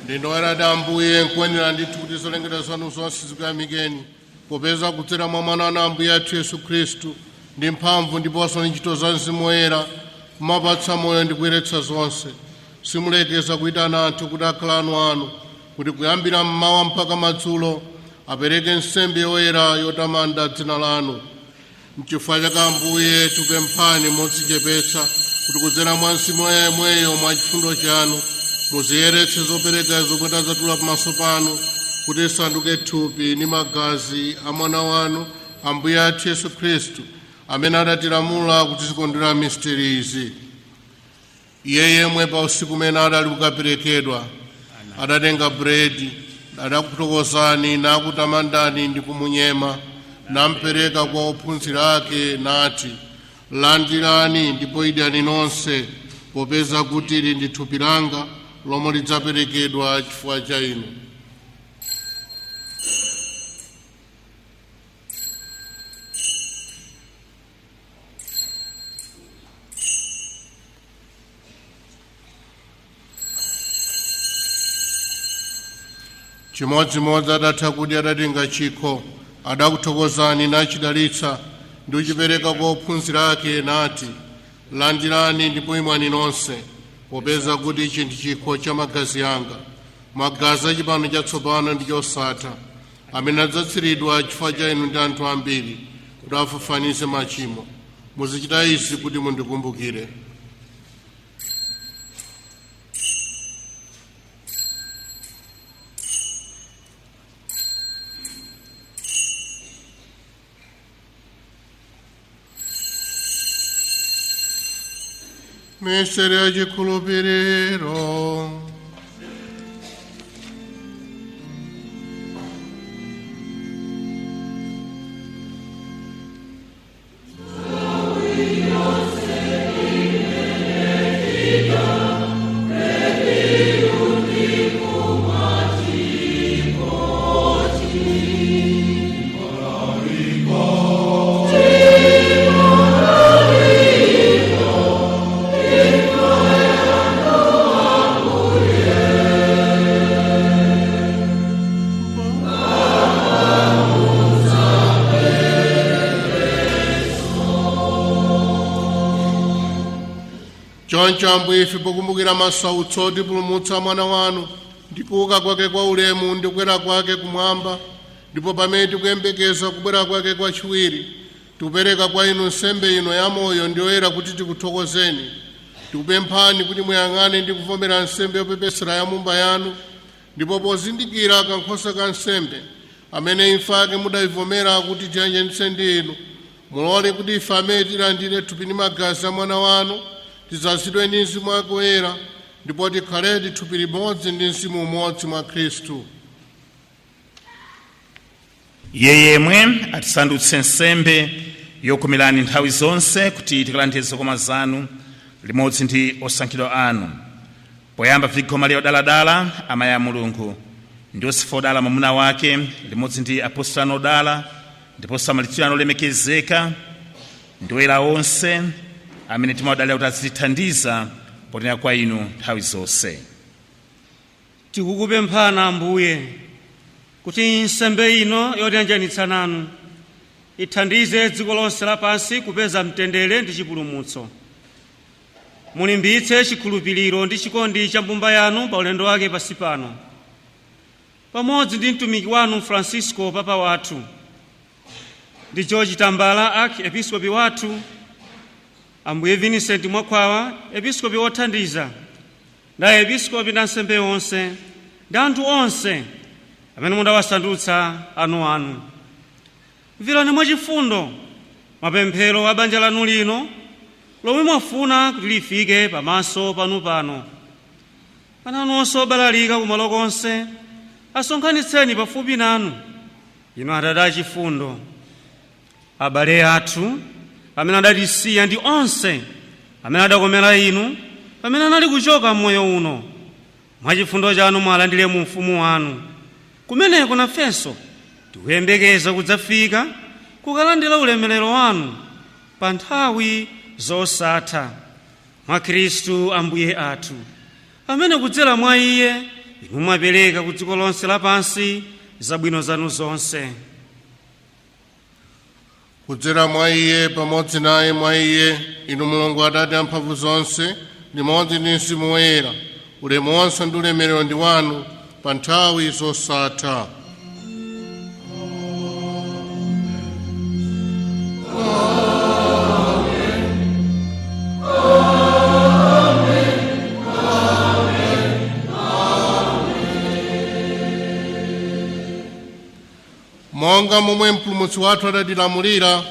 Ndinoyerada Ambuye, nkuyenera ndithu kuti zolengedwa zanu zonse zikuyamikeni, popeza kudzera mwa Mwana wanu Ambuye athu Yesu Khristu Ndi mphamvu ndiponso ndi ntchito za Mzimu Woyera mumapatsa moyo ndi kuyeretsa zonse. Simulekeza kuyitana anthu kuti akhale anu, kuti kuyambira mmawa mpaka madzulo apereke nsembe yoyera yotamanda dzina lanu. Mchifukwa chake Ambuye, tikupemphani modzichepetsa kuti kudzera mwa Mzimu Woyera yemweyo, mwa chifundo chanu, muziyeretse zopereka zomwe tazatula pamaso panu, kuti isanduke thupi ndi magazi a Mwana wanu, Ambuye athu Yesu Khristu, amene adatilamula kuti tizikondwera misteri izi. Iye yemwe pa usiku umene adali kukaperekedwa adatenga buledi, adakuthokozani nakutamandani ndi kumunyema, nampereka kwa ophunzira ake nati: "Landirani ndipo idyani nonse, popeza kuti ili ndi thupi langa lomwe lidzaperekedwa chifukwa cha inu." Chimodzimodzi adatha kudya adatenga chikho, adakuthokozani nachidalitsa ndi kuchipereka kwa ophunzira ake nati: "Landirani ndipo imwani nonse, popeza kuti ichi ndi chikho cha magazi anga, magazi a chipangano chatsopano ndi chosatha, amene adzatsiridwa chifukwa cha inu ndi anthu ambiri kuti afafanize machimo. Muzichita izi kuti mundikumbukire." Misteri ya chikhulupiriro. Choncho Ambuye, ife pokumbukira masautso otipulumutsa Mwana wanu ndi kuuka kwake kwa ulemu ndi kukwera kwake kumwamba, ndipo pamene tikuyembekeza kubwera kwake kwachiwiri, tikupereka kwa inu nsembe ino ya moyo ndi yoyera kuti tikuthokozeni. Tikupemphani kuti muyang'ane ndi kuvomera nsembe yopepesera ya mbumba yanu, ndipo pozindikira kankhosa ka nsembe amene imfa yake mudayivomera kuti tiyanjanitse ndi inu, mulole kuti ife amene tilandire thupi ndi magazi a Mwana wanu tidzazidwe ndi Mzimu wake Woyera, ndipo tikhaledi thupi limodzi ndi mzimu umodzi mwa Khristu. Iye yemwe atisandutse nsembe yokomerani nthawi zonse, kuti tikalandire zokoma zanu limodzi ndi osankhidwa anu, poyamba Virgo Maria odaladala, amayi a Mulungu, ndi Yosefe odala mwamuna wake, limodzi ndi apostolo anu odala ndiponso amartiri anu olemekezeka ndi oyera onse amene timawadalira kuti azitithandiza potenera kwa inu nthawi zonse. Tikukupemphani Ambuye, kuti nsembe ino yotiyanjanitsa nanu ithandize dziko lonse lapansi kupeza mtendere ndi chipulumutso. Mulimbitse chikhulupiriro ndi chikondi cha mbumba yanu pa ulendo wake pasi pano, pamodzi ndi mtumiki wanu Francisco Papa wathu, ndi George Tambala Archiepiscopi wathu, Ambuye Vincent Mwakhwawa episkopi wothandiza, ndi aepiskopi ndi ansembe onse ndi anthu onse amene mudawasandutsa anuanu. Mverani mwachifundo mapemphero a banja lanu lino lomwe mwafuna kuti lifike pamaso panu pano. Ana anu onse obalalika kumalo konse asonkhanitseni pafupi nanu, inu Atate achifundo. Abale athu amene adatisiya ndi onse amene adakomera inu pamene anali kuchoka m'moyo uno, mwachifundo chanu mwalandire mu ufumu wanu, kumeneko nafenso tikuyembekeza kudzafika kukalandira ulemerero wanu pa nthawi zosatha, mwa Khristu Ambuye athu, amene kudzera mwa iye inu mwapereka ku dziko lonse lapansi zabwino zanu zonse. Kudzera mwa iye, pamodzi naye, mwa iye, inu Mulungu Atate amphamvu zonse, limodzi ndi Mzimu Woyera, ulemu wonse ndi ulemerero ndi wanu pa nthawi zosatha. Monga momwe Mpulumutsi wathu adatilamulira,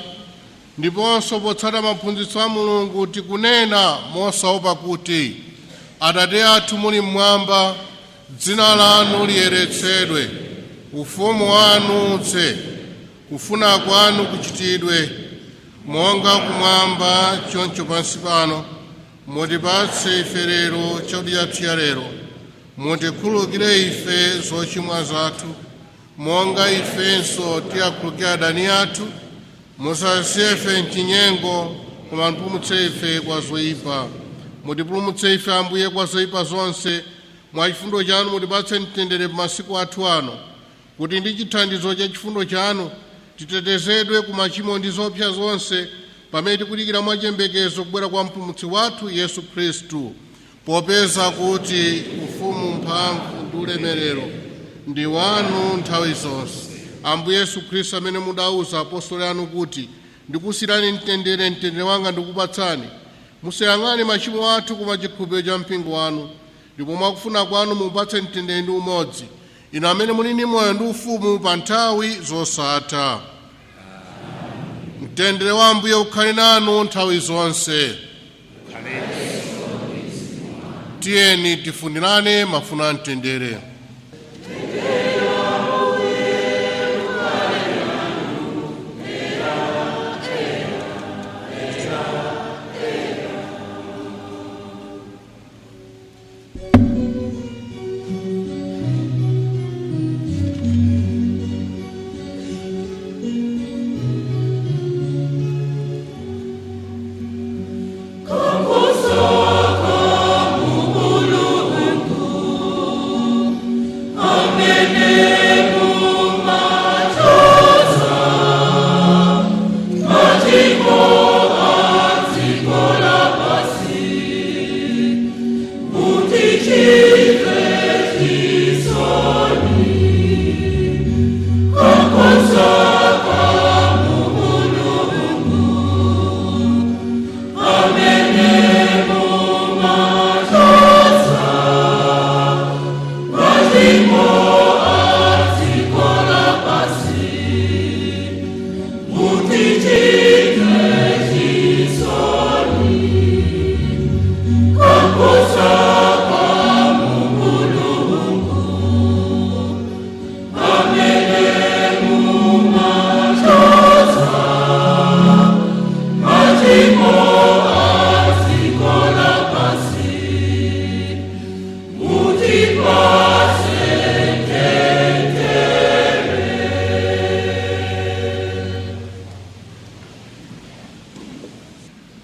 ndiponso potsata maphunzitso a Mulungu, tikunena mosaopa kuti: Atate athu muli mmwamba, dzina lanu liyeretsedwe, ufumu wanu udze, kufuna kwanu kuchitidwe monga kumwamba choncho pansi pano. Mutipatse ife lero chakudya chathu cha lero. Mutikhululukire ife zochimwa zathu, monga ifenso tiyakhululukira adani athu. Musasiye ife mchinyengo, koma mutipulumutse ife kwa zoyipa. Mutipulumutse ife, Ambuye, kwa zoyipa zonse. Mwa chifundo chanu mutipatse mtendere pa masiku athu ano, kuti ndi chithandizo cha chifundo chanu titetezedwe ku machimo ndi zoopsa zonse, pamene tikudikira mwachiyembekezo kubwera kwa Mpulumutsi wathu Yesu Khristu. Popeza kuti ufumu, mphamvu ndi ulemerero ndi wanu nthawi zonse. Ambuye Yesu Khristu, amene mudauza apostoli anu kuti, "Ndikusiyirani mtendere, mtendere wanga ndikupatsani," musayang'ane machimo athu koma chikhulupiriro cha mpingo wanu, ndipo mwakufuna kwanu mupatse mtendere ndi umodzi, inu amene muli ndi moyo ndi ufumu pa nthawi zosatha. Mtendere wa Ambuye ukhale nanu nthawi zonse. Tiyeni tifunirane mafuno a mtendere.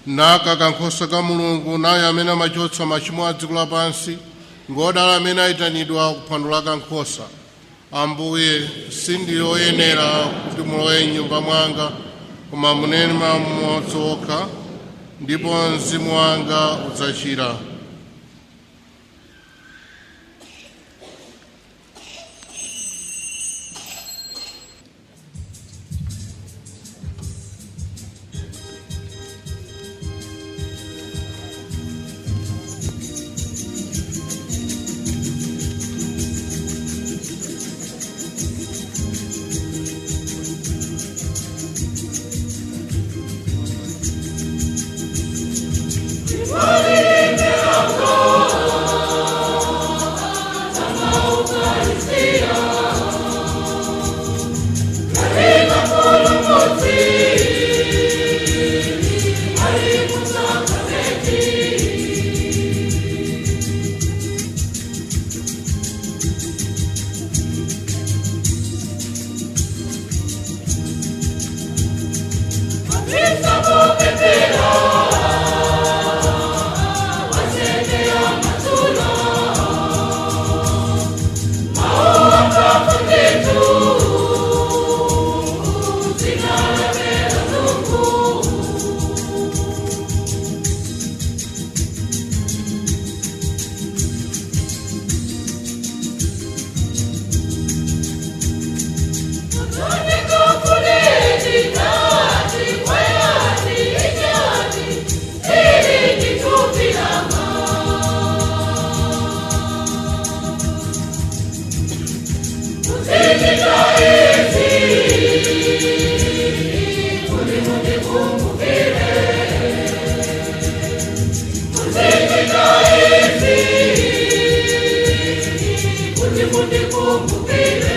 Naka kankhosa ka Mulungu, naye amene amachotsa machimo a dziko lapansi. Ngodala amene ayitanidwa kuphwando la kankhosa. Ambuye, sindili oyenera kuti mulowe m'nyumba mwanga, koma munene mawu mmodzi okha ndipo mzimu wanga udzachira. Glory. mundikumbukire.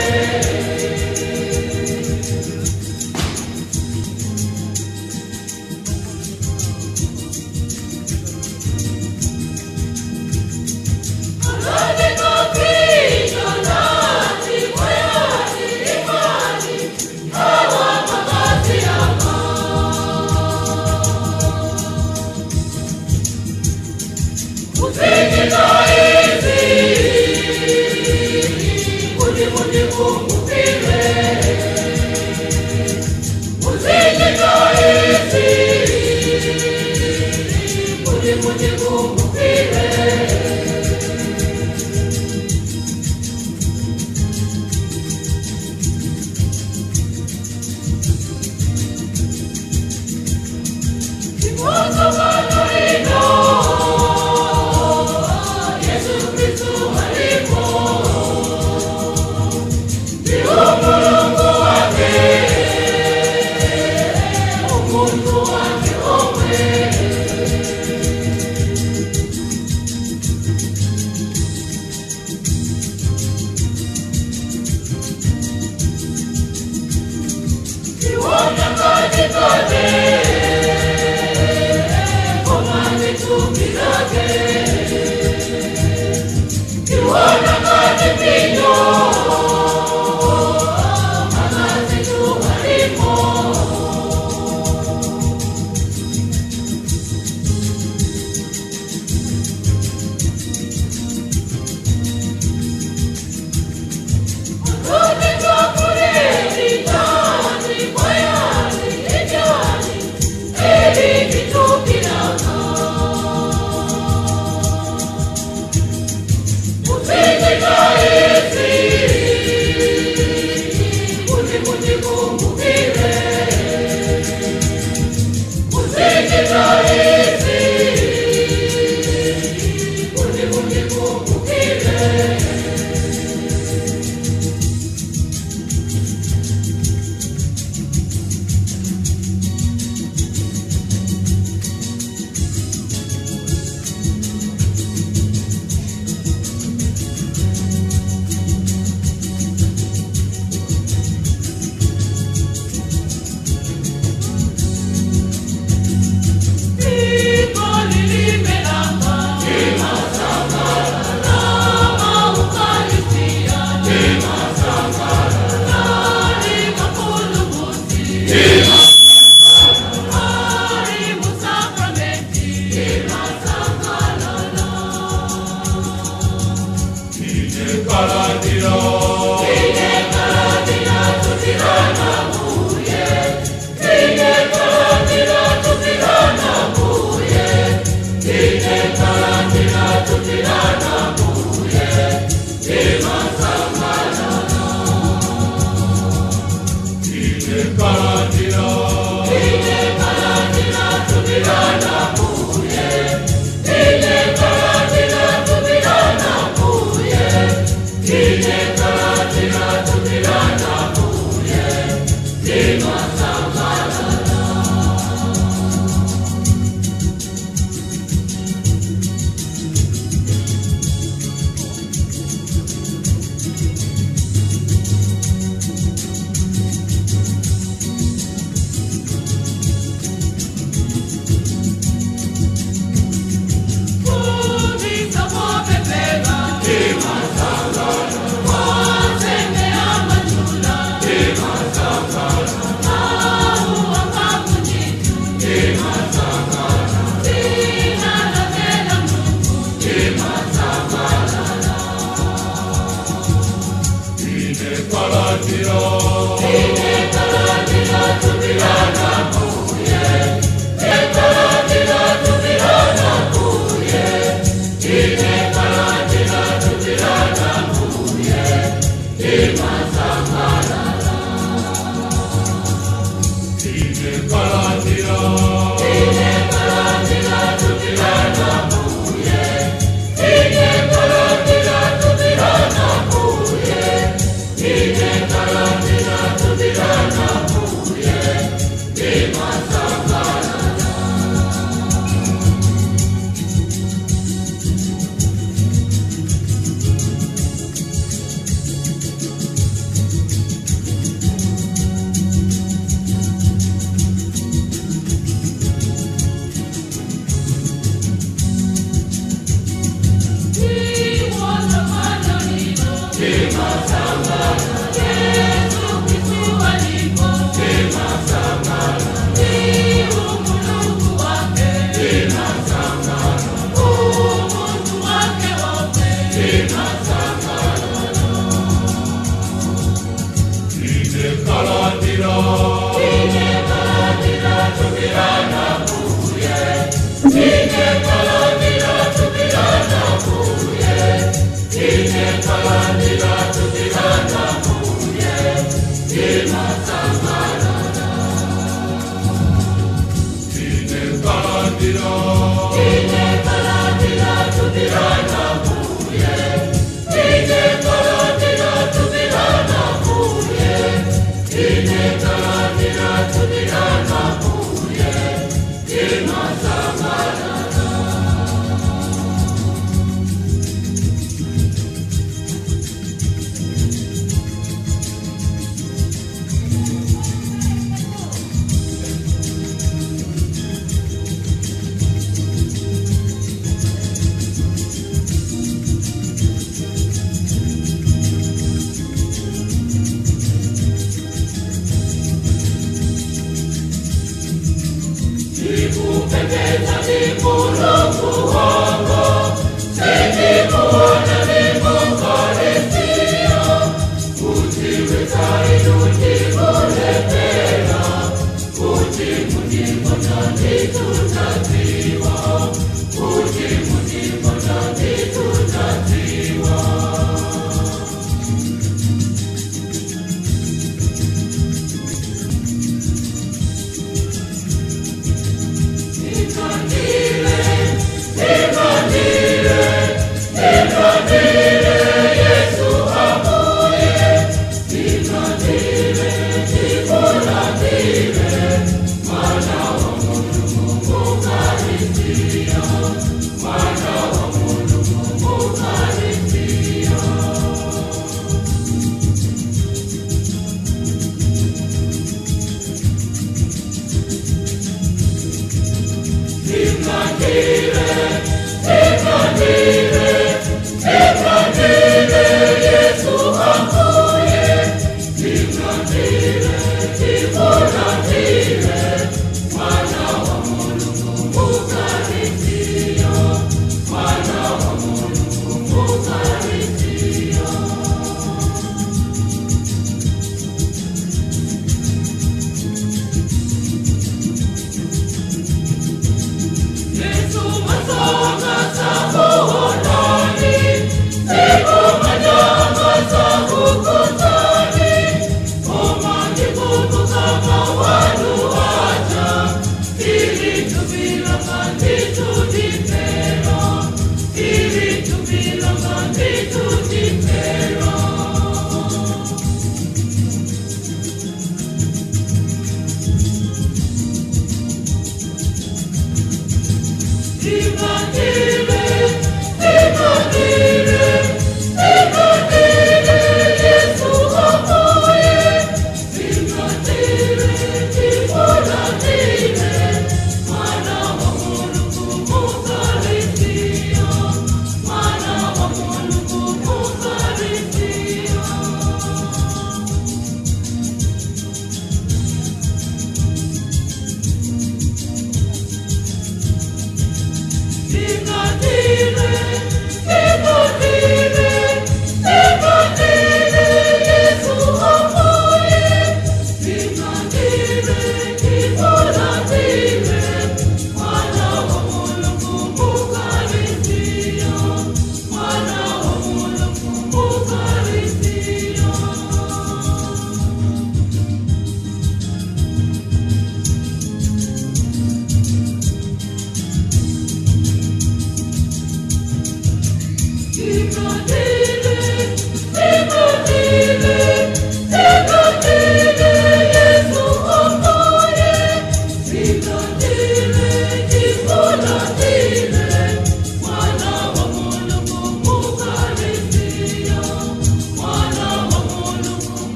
Yesu.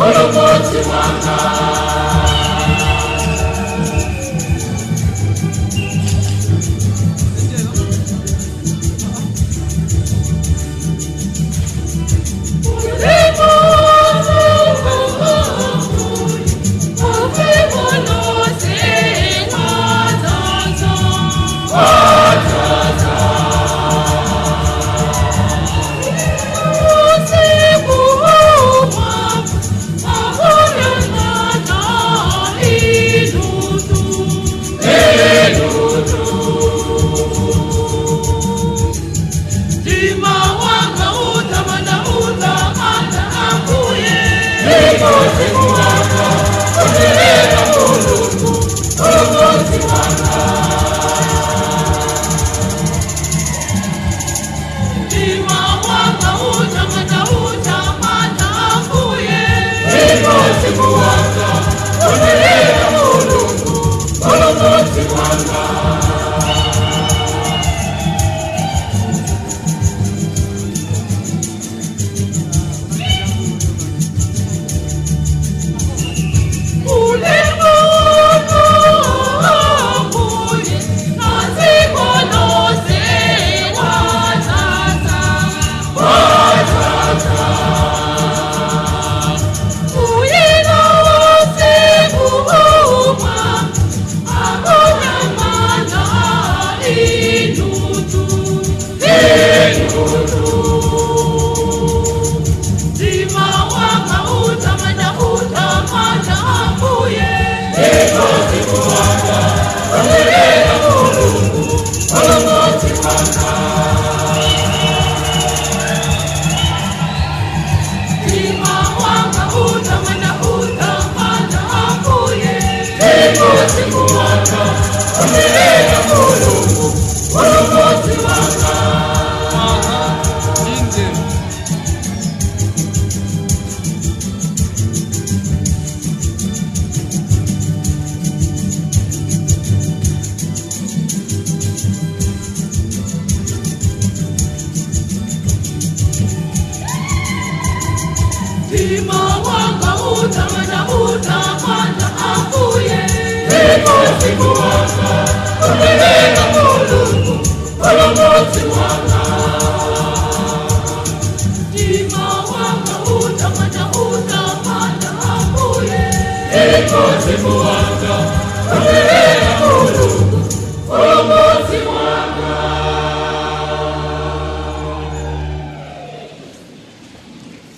Mpulumutsi wanga.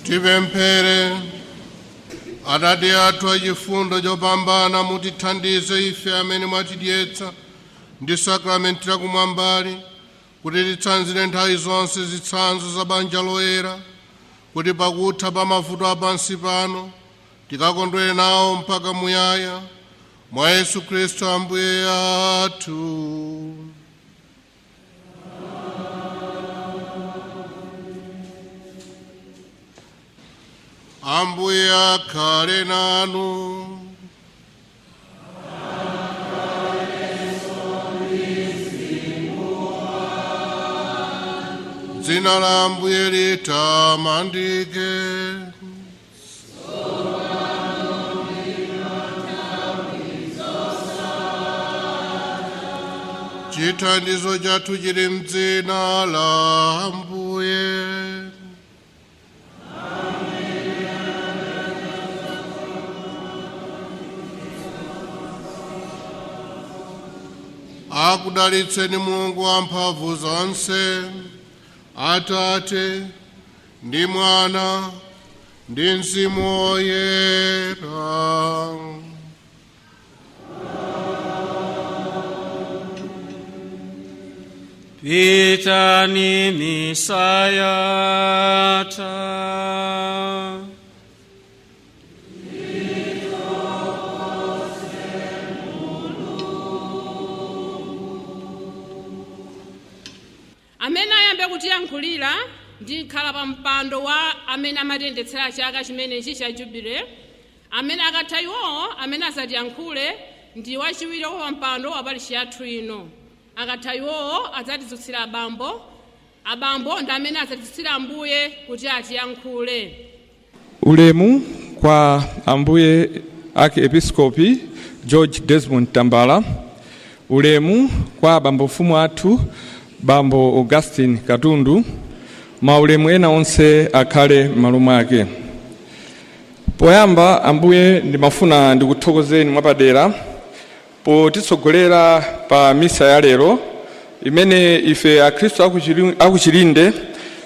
Tipemphere. Atate athu achifundo chopambana, mutithandize ife amene mwatidyetsa ndi sakramenti lakumwambali, kuti titsanzire nthawi zonse zitsanzo za banja loyera, kuti pakutha pa mavuto apansi pano tikakondwere nawo mpaka muyaya, mwa Yesu Khristu Ambuye athu. Ambuye akhale nanu. Dzina la Ambuye litamandike. Chithandizo chathu chili mdzina la Ambuye. Akudalitseni Mulungu wamphamvu zonse, Atate ndi Mwana ndi Mzimu Woyera. Pitani misayata. Amene ayambe kutiyankhulira ndi khala pa mpando wa amene amatiyendetsera chaka chimenechi cha jubile. Amene akatha iwowo, amene azatiyankhule ndi wachiwiri wa mpando wa parishi yathu ino. Akatha iwowo, adzatidzutsira abambo. Abambo ndi amene adzatidzutsira Ambuye kuti atiyankhule. Ulemu Kwa Ambuye Archiepiscopi George Desmond Tambala, ulemu kwa bambo mfumu athu Bambo Augustine Katundu, maulemu ena onse akhale m'malo mwake. Poyamba Ambuye, ndimafuna ndikuthokozeni mwapadera potitsogolera pa misa ya lero imene ife akhristu akuchilinde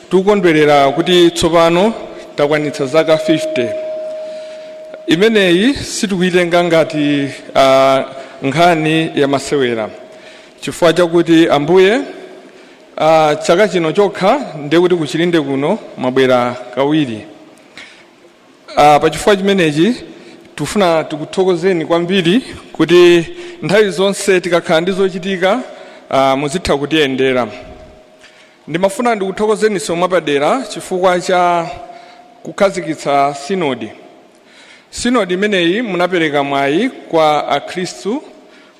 tikukondwerera kuti tsopano takwanitsa zaka 50. Imeneyi sitikuyitenga ngati nkhani ya masewera, chifukwa chakuti Ambuye, chaka chino chokha ndiye kuti kuchilinde kuno mwabwera kawiri. Pachifukwa chimenechi tifuna tikuthokozeni kwambiri kuti nthawi zonse tikakhala ndi zochitika muzitha kutiyendera. Ndimafuna ndikuthokozeninso mwapadera chifukwa cha kukhazikitsa sinodi. Sinodi imeneyi munapereka mwayi kwa akhristu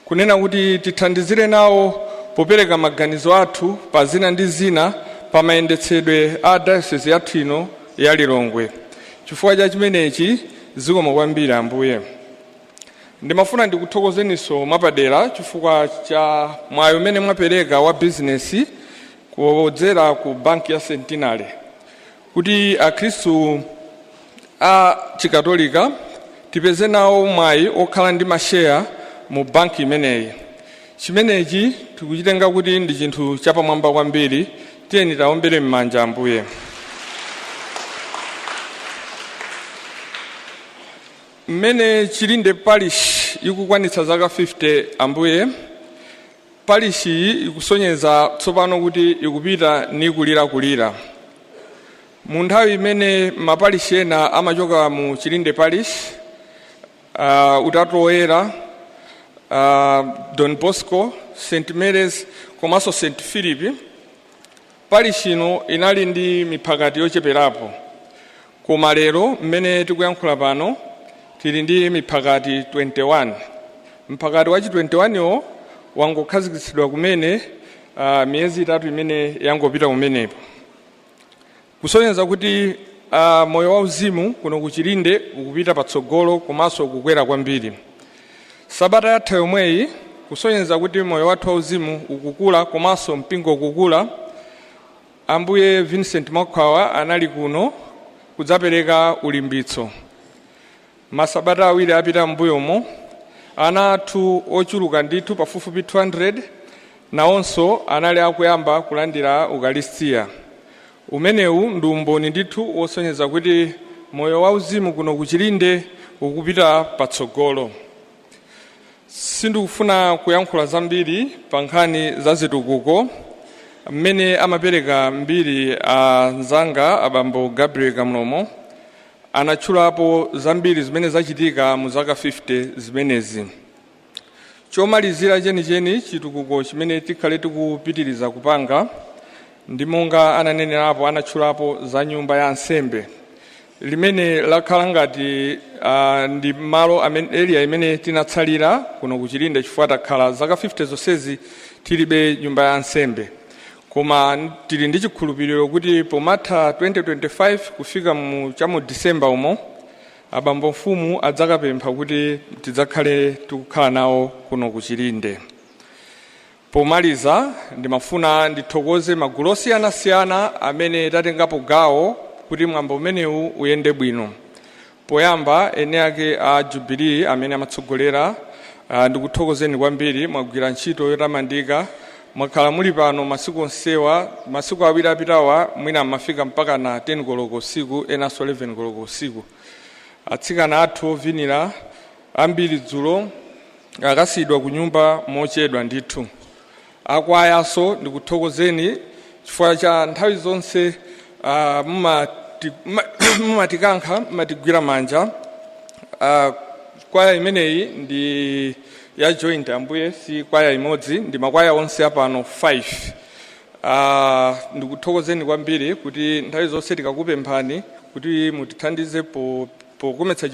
kunena kuti tithandizire nawo popereka maganizo athu pa zina ndi zina pa mayendetsedwe a diocese yathu ino ya Lilongwe. Chifukwa cha chimenechi, zikomo kwambiri Ambuye. Ndimafuna ndikuthokozeninso mwapadera chifukwa cha mwayi umene mwapereka wa bizinesi kudzera ku banki ya Centenary, kuti akhristu a Chikatolika tipeze nawo mwayi okhala ndi masheya mu banki imeneyi. Chimenechi tikuchitenga kuti ndi chinthu chapamwamba kwambiri. Tiyeni taombere m'manja Ambuye. Mmene Chilinde Parish ikukwanitsa zaka 50, Ambuye, parish iyi ikusonyeza tsopano kuti ikupita nikulirakulira. Mu nthawi imene maparishi ena amachoka mu Chilinde Parish, Utatu Woyera, Don Bosco, St Mary's komanso St Philip, parish ino inali ndi miphakati yocheperapo, koma lero mmene tikuyankhula pano tili ndi miphakati 21. Mphakati wachi 21 wo wangokhazikitsidwa kumene miyezi 3 imene yangopita kumenepo, kusonyeza kuti moyo wauzimu kuno kuchilinde ukupita patsogolo komanso ukukwera kwambiri. Sabata yatha yomweyi, kusonyeza kuti moyo wathu wauzimu ukukula komanso mpingo ukukula, Ambuye Vincent Mwakhwawa anali kuno kudzapereka ulimbitso. Masabata 2 apita m'mbuyomo, ana athu ochuluka ndithu pafupifupi 200 nawonso anali akuyamba kulandira ukalistiya. Umenewu ndi umboni ndithu wosonyeza kuti moyo wauzimu kuno kuchilinde ukupita patsogolo. Sindikufuna kuyankhula zambiri pa nkhani za zitukuko. Mmene amapereka mbiri anzanga abambo Gabriel Kamlomo anatchulapo zambiri zimene zachitika mu zaka 50 zimenezi. Chomalizira chenicheni chitukuko chimene tikhale tikupitiriza kupanga ndi monga ananenerapo, anatchulapo za nyumba ya ansembe limene lakhala ngati ndi malo amene area imene tinatsalira kuno kuchilinde, chifukwa takhala zaka 50 zonsezi tilibe nyumba ya ansembe. Koma tili ndi chikhulupiriro kuti pomatha 2025 kufika mu chamu December umo, abambo mfumu adzakapempha kuti tidzakhale tikukhala nawo kuno kuchilinde. Pomaliza, ndimafuna ndithokoze magulu osiyanasiyana amene tatengapo gawo kuti mwambo umenewu uyende bwino. Poyamba, ene ake a Jubilee amene amatsogolera, ndikuthokozeni kwambiri. Mwagwira ntchito yotamandika, mwakhala muli pano masiku onsewa. Masiku 2 apitawa mwina mmafika mpaka na 10 koloko usiku, enanso 11 koloko usiku. Atsikana athu ovinira ambiri dzulo akasiyidwa ku nyumba mochedwa ndithu. Akwayanso ndikuthokozeni chifukwa cha nthawi zonse mumatikankha, mumatigwira manja. Kwaya imeneyi ndi ya joint Ambuye, si kwaya imodzi, ndi makwaya onse apano 5. Ndikuthokozeni kwambiri kuti nthawi zonse tikakupemphani kuti mutithandize pokometsa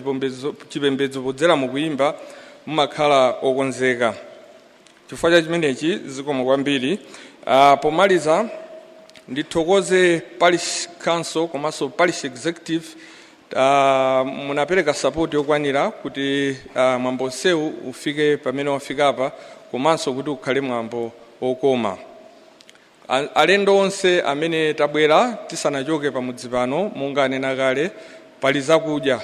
chipembedzo podzera mukuyimba, mumakhala okonzeka. Chifukwa cha chimenechi, zikomo kwambiri. Pomaliza ndithokoze Parish Council komanso Parish Executive. Munapereka support yokwanira kuti mwambo onsewu ufike pamene wafikapa, komanso kuti ukhale mwambo okoma. Alendo onse amene tabwera, tisanachoke pamudzi pano, monga anena kale, pali zakudya.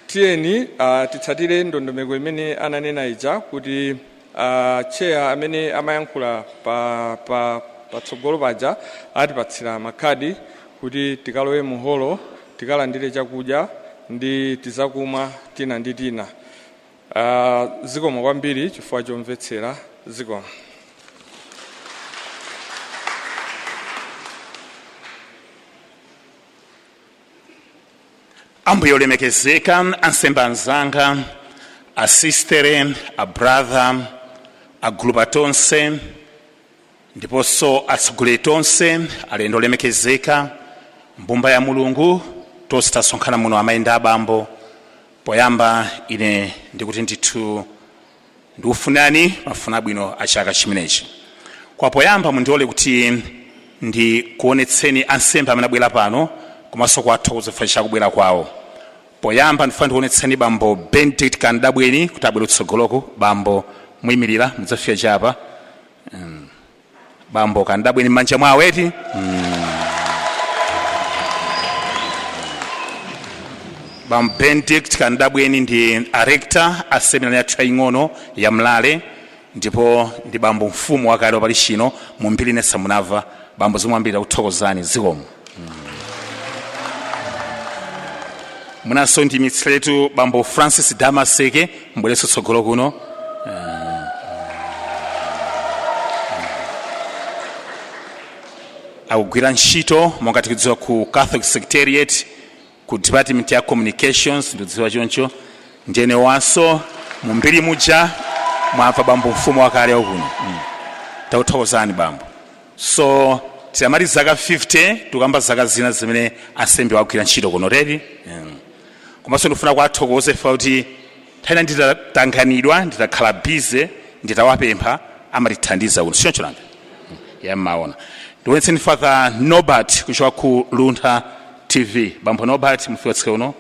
Tiyeni titsatire ndondomeko imene ananena ija kuti chair amene amayankhula pa patsogolo paja atipatsira makhadi kuti tikalowe mu holo, tikalandire chakudya ndi tizakumwa tina ndi tina. Zikomo kwambiri chifukwa chomvetsera. Zikomo. Ambuye olemekezeka, ansembe anzanga, asistere, abrother, agulupa tonse, ndiponso atsogoleri tonse, alendo olemekezeka, mbumba ya Mulungu, tonse tasonkhana muno, amayi ndi abambo, poyamba ine ndikuti ndithu ndikufunani mafuna abwino a chaka chimenechi. Kwa poyamba mundiole kuti ndikuonetseni ansembe amene abwera pano, komanso kuwathokoza chifukwa chakubwera kwawo. Poyamba ndifuna ndikuonetseni Bambo Benedict Kandabweni kuti abwere kutsogoloko. Bambo, muyimirira, mudzafika chapa. Bambo Kandabweni m'manja mwawo eti. Bambo Benedict Kandabweni ndi a rector a seminari yathu yaying'ono ya Mlale, ndipo ndi bambo mfumu wakale wa parish ino. Mumbiri nesa munamva. Bambo, zimwambiri, kuthokozani, zikomo. Munanso ndi mitsiretu Bambo Francis Damaseke, mbwerenso tsogolo kuno. Akugwira ntchito, monga tikudziwa, ku Catholic Secretariat, ku department ya communications, ndikudziwa choncho. Ndiyene wanso mumbiri muja mwamva bambo mfumu wakale wakuno. Takuthokozani bambo. So tiyamati zaka 50, tikamba zaka zina zimene ansembe wagwira ntchito kuno ready. Komanso ndifuna kuwathokoza ifa kuti nthawi nditatanganidwa, nditakhala busy, nditawapempha amatithandiza kuno, sichoncho nanga? Yammaona. Ndionetseni Father Norbert kuchoka ku Luntha TV. Bambo Norbert, mufika tsike uno.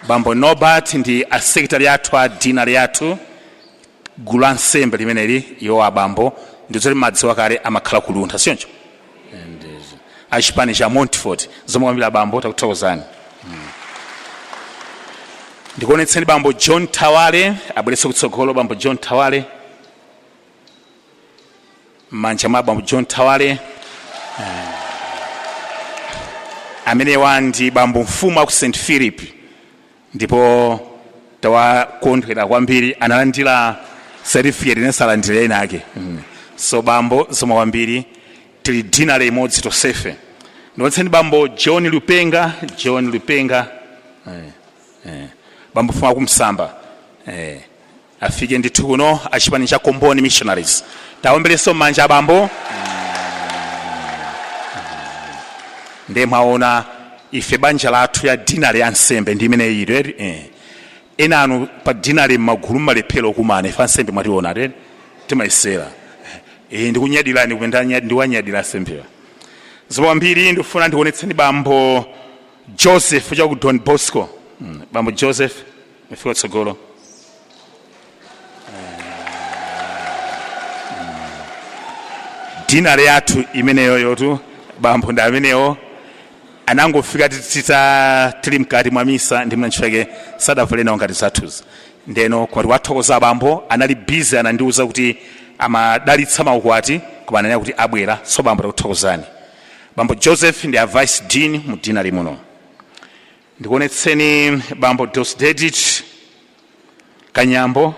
Bambo Norbert ndi asekretary athu a deanery athu, gulu la nsembe limeneli. Iwo abambo ndizoti madziwa kale, amakhala ku Luntha, sichoncho? Achipani cha Montfort. Zomwe kwambiri abambo, takuthokozani. Ndikuonetseni Bambo John Tawale, abweretse kutsogolo Bambo John Tawale. M'manja mwa Bambo John Tawale. Amenewa ndi bambo mfumu aku St Philip, ndipo tawakondwera kwambiri, analandira certificate inenso alandira ena ake. So bambo, zomwe kwambiri, tili deanery imodzi tonsefe. Ndionetseni Bambo John Lupenga. John Lupenga, bambo mfumu akumsamba, afike ndithu kuno, achipani cha Comboni Missionaries. Taombereso m'manja abambo. Ndiye mwaona ife banja lathu ya deanery ya nsembe ndi imene ili. Ena anu pa deanery m'magulu mmalephera okumana, ife ansembe mwationa ere, timayesera. Ndikunyadirani kumene ndiwanyadira ansembewa zomwe kwambiri. Ndikufuna ndikuonetseni Bambo Joseph cha ku Don Bosco. Bambo Joseph, mufike tsogolo. Deanery yathu imeneyo yotu, bambo ndi amenewo, anangofika tita tili mkati mwa misa, ndi mnantchito sadavale nawo ngati zathuzi. Ndeno kwati wathokoza bambo, anali busy, anandiuza kuti amadalitsa maukwati, koma ananena kuti abwera. So bambo, takuthokozani. Bambo Joseph ndi a vice dean mu deanery muno. Ndikuonetseni Bambo Dosdedit Kanyambo.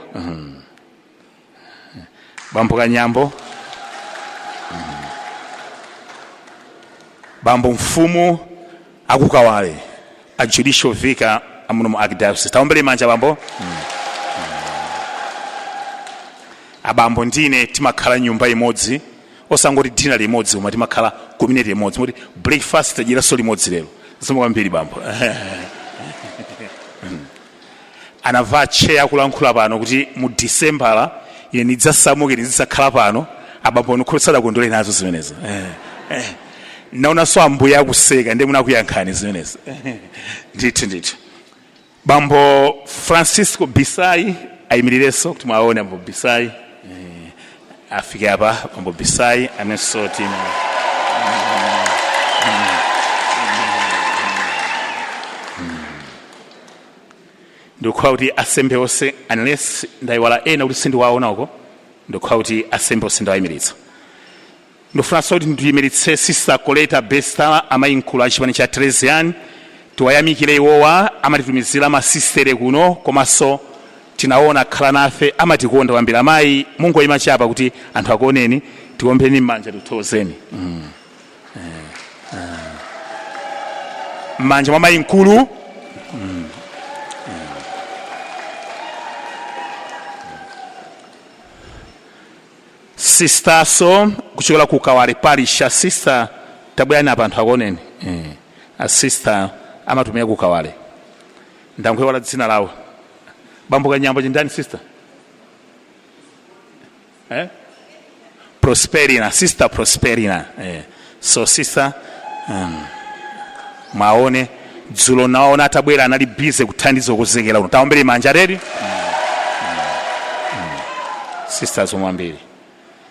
Bambo Kanyambo, bambo mfumu akukawale, a judicial vicar amuno mu archdiocese. Taombere manja bambo. Abambo ndine timakhala nyumba imodzi, osangoti deanery limodzi, koma timakhala community imodzi, moti breakfast tadyeraso limodzi lero. Zomwe kwambiri bambo. Anamva chair akulankhula pano kuti mu December ine ndidzasamuke, ndizidzakhala pano. Abambo nukhulupirira kondole nazo zimenezo. Naonanso ambuye akuseka, ndiye munakuyankhani zimenezo. Ndithu ndithu. Bambo Francisco Bisai ayimirirenso kuti mwaone bambo Bisai. Afike apa bambo Bisai amenso tima. Ndikukhala kuti asembe onse, unless ndayiwala ena kuti sindiwaona uko, ndikukhala kuti asembe onse ndawayimiritsa. Ndifunanso kuti ndiyimiritse Sister Coleta Besta, amayi mkulu a chipani cha Teresian. Tiwayamikire iwowa, amatitumizira masistere kuno, komanso tinaona khala nafe, amatikonda kwambiri. Amayi, mungoyima chapa kuti anthu akuoneni, tiombeni m'manja, tikuthokozeni. M'manja mwa mayi mkulu. Sisterso kuchokera ku Kawale Parish, asista tabwerani apa anthu akuoneni. Asista amatumira ku Kawale, ndangoyiwala dzina lawo. Bambo Kanyambo, chindani sister? Prosperina, Sister Prosperina. So sister, mwaone dzulo naona atabwera, anali busy kuthandiza kukonzekera kuno. Taombere manja ready. Sisters omwambiri,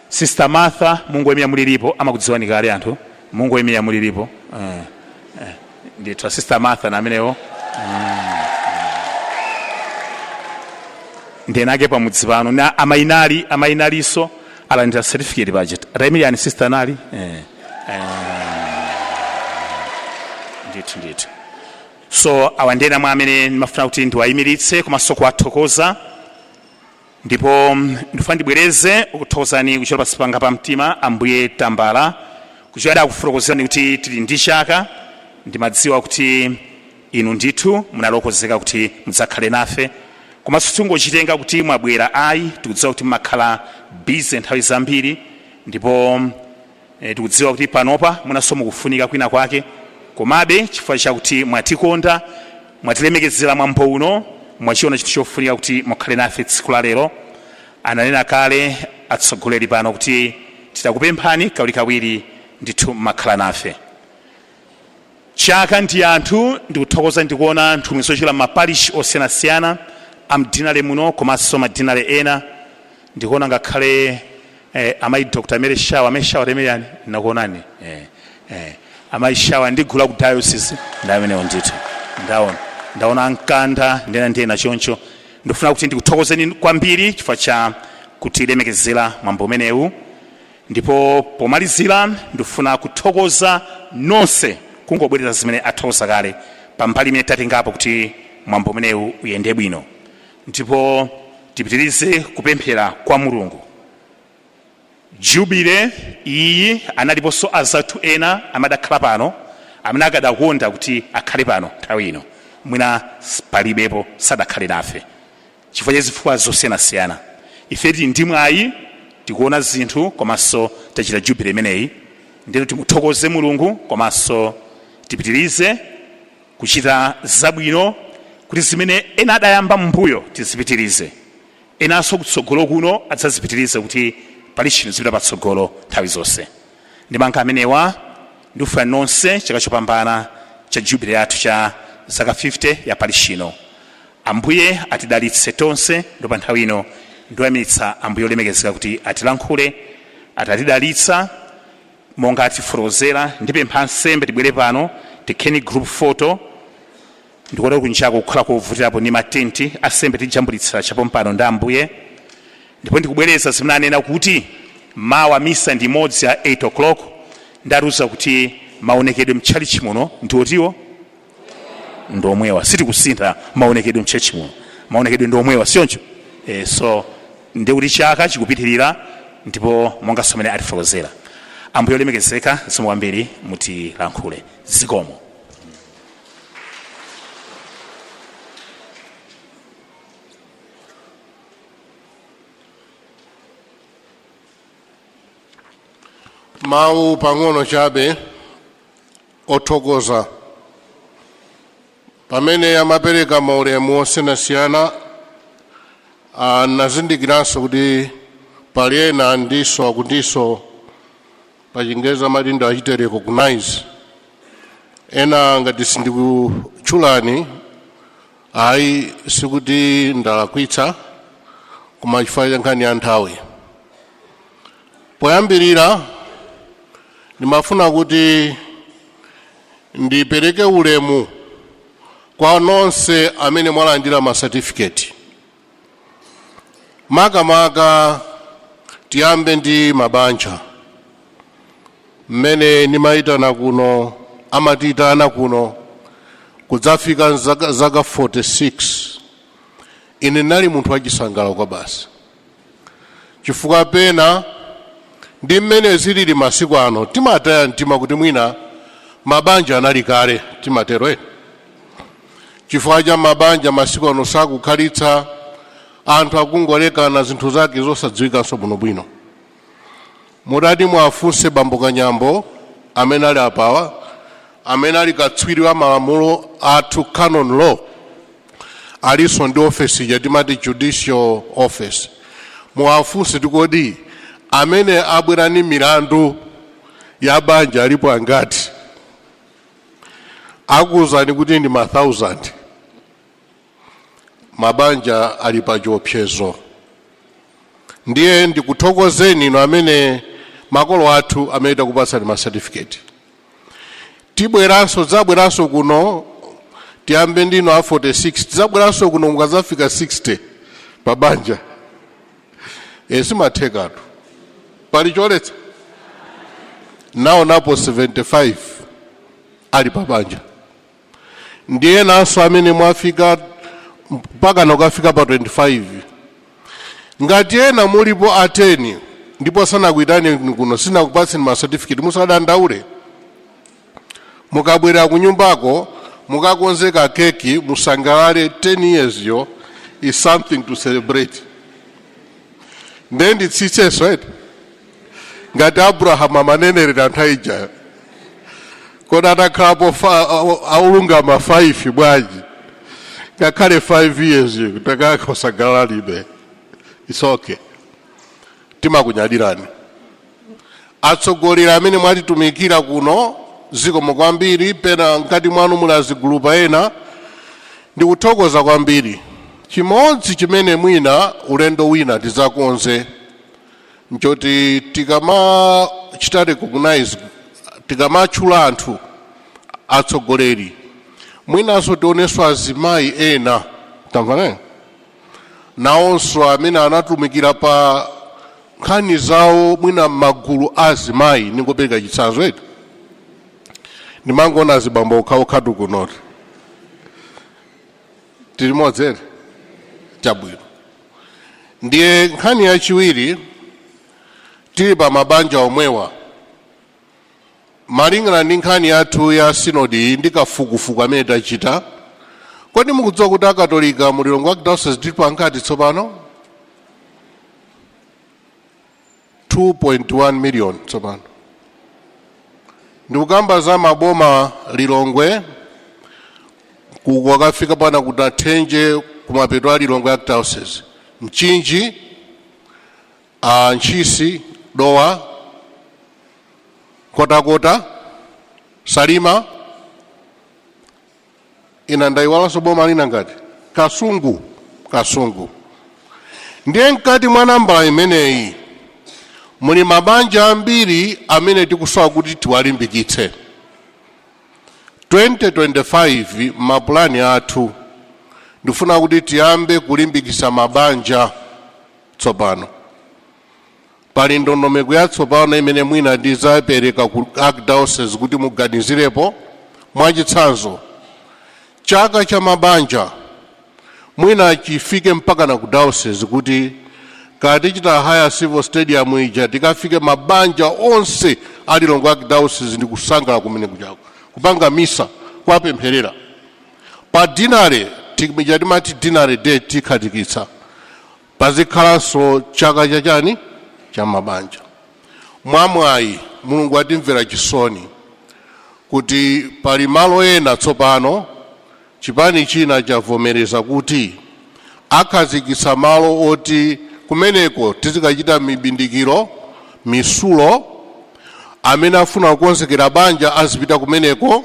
Sister Martha, mungoyimira mulilipo, amakudziwani kale anthu, mungoyimira mulilipo. Ndithu Sister Martha na amenewo. Ndenake pamudzi pano na amainali, amainaliso alandira certificate paja. Atayimirani sister nali. Ndithu ndithu. So awa ndena mwa amene ndimafuna kuti ndiwayimiritse komanso kuwathokoza. Ndipo ndifuna ndibwereze kuthokozani kuchokera pansi panga pa mtima, Ambuye Tambala, kuchokera kufotokozerani kuti tili ndi chaka. Ndimadziwa kuti inu ndithu munalokozeka kuti mudzakhale nafe, komanso tingochitenga kuti mwabwera ayi. Tikudziwa kuti mumakhala busy nthawi zambiri, ndipo tikudziwa kuti panopa munanso mukufunika kwina kwake, komabe chifukwa chakuti mwatikonda, mwatilemekezera mwambo uno, mwachiona chinthu chofunika kuti mukhale nafe tsiku la lero. Ananena kale atsogoleri pano kuti titakupemphani kawirikawiri ndithu mmakhala nafe. Chaka ndi anthu, ndikuthokoza ndikuona nthumwi zochokera m'maparish osiyanasiyana amdinale muno komanso madinale ena. Ndikuona ngakhale amayi Dr Mary Shawa. Amayi Shawa, temerani, nakuonani. Amayi Shawa ndigula ku diocese ndamenewo ndithu. Ndaona mkanda ndena ndena choncho. Ndikufuna kuti ndikuthokozeni kwambiri chifukwa cha kutilemekezera mwambo umenewu. Ndipo pomalizira ndikufuna kuthokoza nonse, kungobwereza zimene athokoza kale pambali imene tatengapo kuti mwambo umenewu uyende bwino. Ndipo tipitirize kupemphera kwa Mulungu. Jubile iyi analiponso azathu ena amadakhala pano amene akadakonda kuti akhale pano nthawi ino, mwina palibepo, sadakhale nafe chifukwa cha zifukwa zosiyanasiyana. Ife tili ndi mwayi, tikuona zinthu komanso tachita jubile imeneyi, ndero timuthokoze Mulungu komanso tipitirize kuchita zabwino kuti zimene ena adayamba m'mbuyo tizipitirize, enanso kutsogolo kuno adzazipitirize kuti pali chinthu zipita patsogolo nthawi zonse. Ndi mankha amenewa, ndikufuna nonse chaka chopambana cha jubile yathu cha zaka 50 ya palishino. Ambuye atidalitse tonse. Ndipo pa nthawi ino ndiwayimiritsa Ambuye olemekezeka kuti atilankhule atatidalitsa monga atifotokozera. Ndipempha ansembe tibwere pano, tikheni group photo. Ndikuona kunjako kukhala kovutirapo ndi matenti. Asembe tijambulitsira chapompano ndi Ambuye. Ndipo ndikubwereza zimene anena kuti mawa misa ndi imodzi ya 8 o'clock. Ndatiuza kuti maonekedwe mtchalichi muno ndiotiwo ndomwewa, sitikusintha maonekedwe mtchechi muno, maonekedwe ndomwewa, sioncho? So ndikuti chaka chikupitirira, ndipo monga somene atifotokozera Ambuye olemekezeka, zikomo kwambiri, mutilankhule. Zikomo. Mawu pang'ono chabe othokoza. Pamene amapereka maulemu osiyanasiyana, anazindikiranso kuti Pali ena ndiso akundiso pa Chingerezi amati ndi achite recognize. Ena ngati sindikutchulani, ayi, sikuti ndalakwitsa, koma chifukwa cha nkhani ya nthawi. Poyambirira ndimafuna kuti ndipereke ulemu kwa nonse amene mwalandira masatifiketi. Makamaka tiyambe ndi mabanja. Mmene ndimayitana kuno, amatiyitana kuno kudzafika zaka 46, ine ndinali munthu wachisangalalo kwa basi, chifukwa pena ndi mmene zilili masiku ano timataya mtima kuti mwina mabanja anali kale, timatero eni, chifukwa cha mabanja masiku ano sakukhalitsa, anthu akungolekana, zinthu zake zosadziwikanso bwinobwino. Mudati mwafunse bambo Kanyambo amene ali apawa, amene ali katswiri wa malamulo athu, canon law, alinso ndi ofesi ija timati judicial office, muwafunse tikodi amene abwera ni milandu ya banja alipo angati, akuwuzani kuti ndi ma 1000. Mabanja ali pa chiopsezo. Ndiye ndikuthokozeni inu amene makolo athu amene takupatsani ma certificate. Tibweranso, tidzabweranso kuno. Tiyambe ndino a 46, tidzabweranso kuno mukadzafika 60 pa banja. E, simathekatu, pali choletsa? Naonapo 75 ali pa banja. Ndiye nanso amene mwafika mpaka nokafika pa 25, ngati ena mulipo a 10 ndipo sanakuitani kuno, sinakupatseni ma certificate, musadandaule. Mukabwera kunyumbako mukakonzeka keki, musangalale. 10 years yo is something to celebrate. Ndiye nditsitsenso eti ngati Abrahamu amanenerera anthu aija, kodi atakhalapo aulungama 5 bwanji? Ngakhale 5 years takakosagalalibe, it's okay. Timakunyadirani atsogoleri amene mwatitumikira kuno, zikomo kwambiri. Pena mkati mwanu muli azigulupa ena, ndikuthokoza kwambiri. Chimodzi chimene mwina ulendo wina tidzakonze nchoti tikamachita recognize, tikamatchula anthu atsogoleri, mwinanso tionenso azimayi ena, tamvana, nawonso amene anatumikira pa nkhani zawo, mwina m'magulu a azimayi. Ningopereka chitsanzo etu, ndimangoona azibambo okhaokhatu kunoti tili modzere. Chabwino. Ndiye nkhani yachiwiri, tili pa mabanja omwewa, malingana ndi nkhani yathu ya sinodi ndi kafukufuku amene tachita, kodi mukudziwa kuti Akatolika mu Lilongwe Archdiocese tili pangati tsopano? 2.1 million. Tsopano ndikukamba za maboma Lilongwe kukafika pana kuti Athenje, kumapeto a Lilongwe Archdiocese, Mchinji, a Ntchisi, Dowa, Kotakota, Salima, ina ndayiwalanso boma lina ngati Kasungu. Kasungu. Ndiye mkati mwa nambala imeneyi muli mabanja ambiri amene tikusowa kuti tiwalimbikitse. 2025 mapulani athu ndifuna kuti tiyambe kulimbikitsa mabanja tsopano. Pali ndondomeko yatsopano imene mwina ndidzapereka ku Archdiocese kuti muganizirepo. Mwachitsanzo, chaka cha mabanja mwina chifike mpaka na ku diocese, kuti katichita hire Civil Stadium ija, tikafike mabanja onse a Lilongwe Archdiocese ndi kusangalala kumene kuchako, kupanga misa, kuwapempherera pa deanery ija timati deanery day, tikhatikitsa pazikhalanso chaka chachani cha mabanja. Mwamwayi Mulungu atimvera chisoni kuti pali malo ena tsopano chipani china chavomereza kuti akhazikitsa malo oti Kumeneko tizikachita mibindikiro, misulo. Amene afuna kukonzekera banja azipita kumeneko.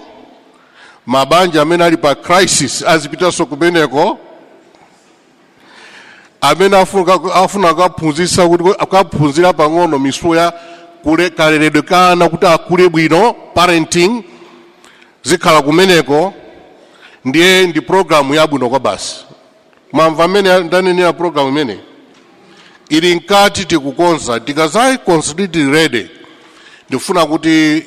Mabanja amene ali pa crisis azipitanso kumeneko. Amene afuna kukaphunzitsa, kuti kukaphunzira pang'ono misulo ya kaleredwe kana kuti akule bwino, parenting, zikhala kumeneko. Ndiye ndi programu yabwino kwa basi. Mwamva amene ndanenera? Programu imene ili mkati, tikukonza. Tikazayikonza tili ready, ndifuna kuti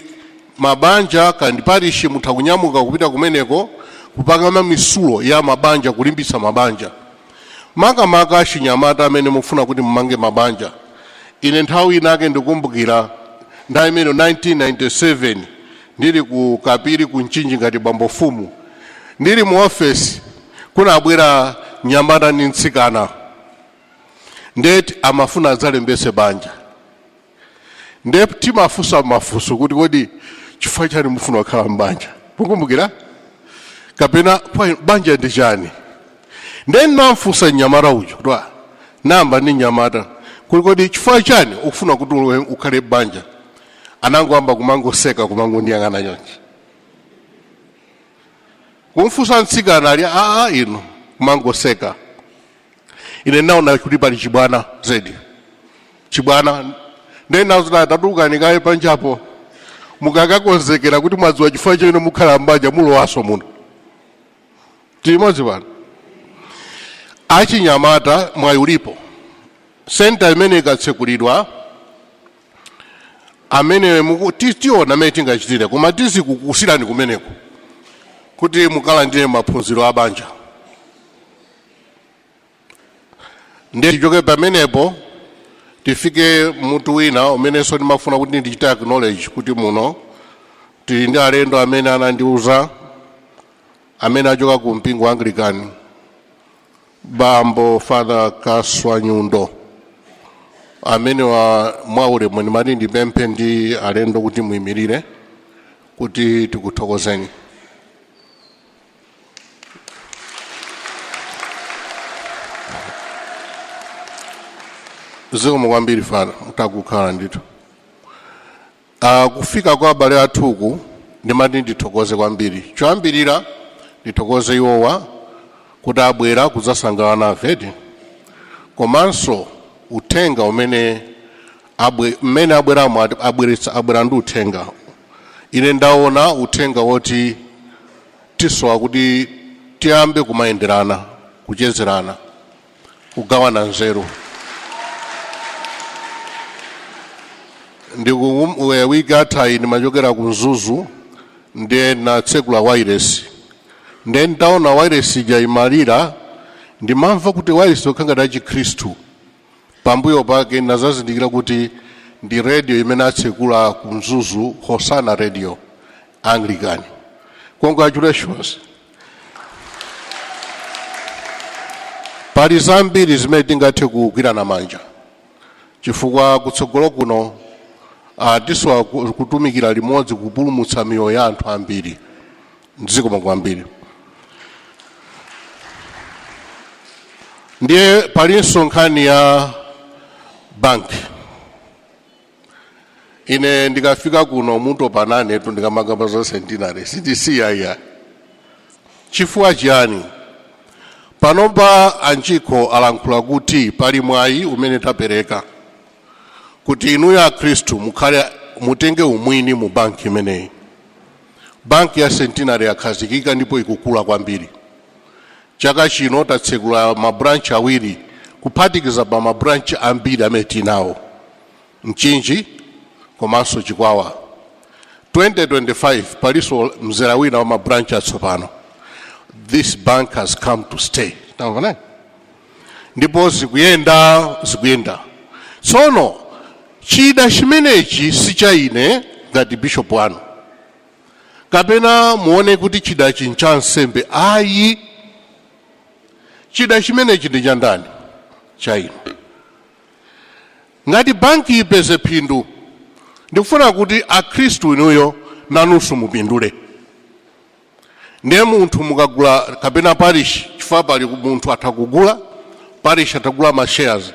mabanja kandi parishi mutha kunyamuka kupita kumeneko kupanga misulo ya mabanja, kulimbitsa mabanja, makamaka achinyamata amene mufuna kuti mumange mabanja. Ine nthawi inake ndikumbukira, nthawi imene 1997 ndili ku Kapiri ku Mchinji ngati bambo fumu, ndili mu ofesi, kunabwera nyamata ndi mtsikana, ndeti amafuna adzalembese banja. Nde timafunsa mafunso kuti, "Kodi chifukwa chani mufuna kukhala mbanja?" Mukumbukira kapena banja ndi chani? Nde namfunsa mnyamata ujo kuti, namba ndi mnyamata kuti, "Kodi chifukwa chani ukufuna kuti ukhale banja?" Anangoamba kumangoseka, kumangondiyang'ana chonchi. Kumfunsa mtsikana, ali aa ino, kumangoseka. Ine naona kuti pali chibwana zedi, chibwana. Nde tatulukani kaye panjapo, mukakakonzekera kuti mwadziwa chifukwa chene mukhala mbanja, mulowaso muno. Tilimodzi pano, achinyamata, mwayi ulipo. Center imene ikatsekulidwa, amene tiona amene tingachitire, koma tizikukusirani kumeneko kuti mukalandire maphunziro a banja. Ndiye tichoke pamenepo, tifike mutu wina umenenso ndimafuna kuti ndichite acknowledge kuti muno tili ndi alendo amene anandiuza, amene achoka ku mpingo wa Anglican, Bambo Father Kaswanyundo, amene wa mwaulemu ndimati ndipemphe ndi alendo kuti muyimirire kuti tikuthokozeni. Zikomo kwambiri, Father, mutakukhala ndithu. Kufika kwa abale athuku, ndimati ndithokoze kwambiri. Choyambirira ndithokoze iwowa kuti abwera kudzasangalala nafe, komanso uthenga umene mmene abweramo, abweretsa, abwera ndi uthenga. Ine ndaona uthenga woti tisowa kuti tiyambe kumayenderana, kuchezerana, kugawana nzeru. Ndiku wiki athayi ndimachokera ku Mzuzu, ndiye natsekula wireless, ndiye ndaona wireless ija imalira. Ndimamva kuti wireless yokha ngati achikhristu. Pambuyo pake nazazindikira kuti ndi radio imene atsekula ku Mzuzu, Hosana Radio Anglican. Congratulations! Pali zambiri zimene tingathe kugwirana manja, chifukwa kutsogolo kuno tisowa kutumikira limodzi kupulumutsa miyoyo ya anthu ambiri mdziko kwambiri. Ndiye palinso nkhani ya banki. Ine ndikafika kuno mutopa nanetu ndikamakamba za centenary, sindisiya iya. Chifukwa chiyani? Panopa anchikho alankhula kuti pali mwayi umene tapereka kuti inuyo akhristu mukhale, mutenge umwini mu banki imeneyi. Banki ya Centenary yakhazikika ndipo ikukula kwambiri. Chaka chino tatsekula mabranch awiri, kuphatikiza pa mabranch ambiri amene tinawo Mchinji komanso Chikwawa. 2025 palinso mzera wina wa mabranch atsopano. This bank has come to stay, tamva? Ndipo zikuyenda, zikuyenda. Tsono chida chimenechi si cha ine ngati bishop wanu, kapena muone kuti chidachi ncha nsembe, ayi. Chida chimenechi ndi cha ndani? Cha inu. Ngati banki ipeze phindu, ndikufuna kuti akhristu inuyo nanunso mupindule. Ndiye munthu mukagula kapena parish, chifukwa pali munthu atha kugula, parish atagula ma shares.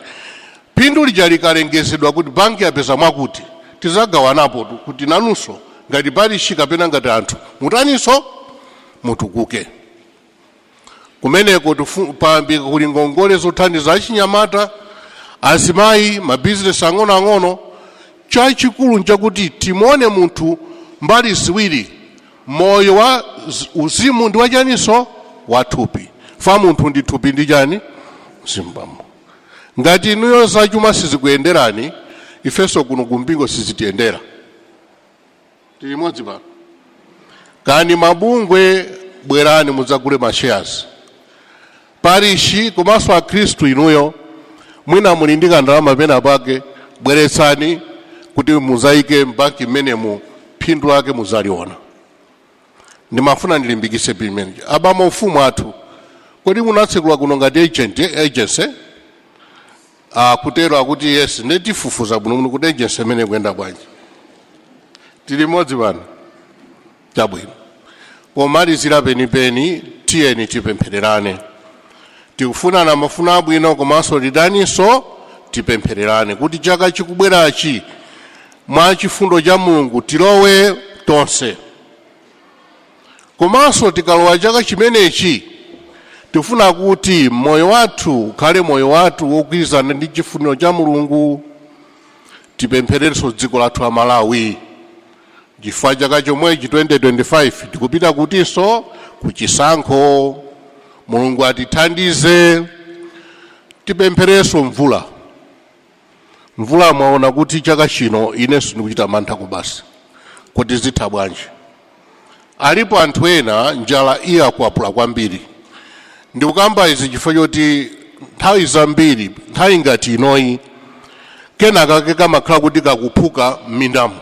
Phindu lija likalengezedwa kuti banki yapeza mwakuti, tizagawanapo tu kuti nanunso ngati parishi kapena ngati anthu mutaninso mutukuke. Kumeneko payambika kuli ngongole zothandiza achinyamata, azimayi, mabizinesi ang'onoang'ono. Chachikulu nchakuti timuone munthu mbali ziwiri, moyo wa uzimu ndi wachaninso wathupi. Fa munthu ndi thupi ndi chani, mzimbamo. Ngati inuyo zachuma sizikuyenderani, ifenso kuno kumpingo sizitiyendera. Tili limodzi pano. Kani mabungwe, bwerani mudzagule ma shares parishi, komanso akhristu inuyo mwina muli ndi kandalama pena pake, bweretsani kuti muzayike mbanki mmenemu, phindu lake muzaliona. Ndimafuna ndilimbikise pimene abama ufumu athu. Kodi munatsekula kuno ngati agent, agency? Kutero akuti yes, ndetifufuza bwino kuti agency imene kuyenda bwanji. Tili limodzi pano, chabwino. Pomalizira penipeni, tiyeni tipemphererane. Tikufunana mafuno abwino, komanso tidaninso tipemphererane kuti chaka chikubwerachi, mwa chifundo cha Mulungu, tilowe tonse. Komanso tikalowa chaka chimenechi, tifuna kuti moyo wathu ukhale moyo wathu wogwirizana ndi chifuniro cha Mulungu. Tipemphererenso dziko lathu la Malawi, chifukwa chaka chomwechi 2025 tikupita kutinso kuchisankho. Mulungu atithandize. Tipempherenso mvula. Mvula, mwaona kuti chaka chino inenso ndikuchita mantha kubasi kuti zitha bwanji. Alipo anthu ena njala iyakwapula kwambiri. Ndikukamba izi chifukwa choti nthawi zambiri, nthawi ngati inoyi, kenaka ke kamakhala kuti kakuphuka m'mindamo.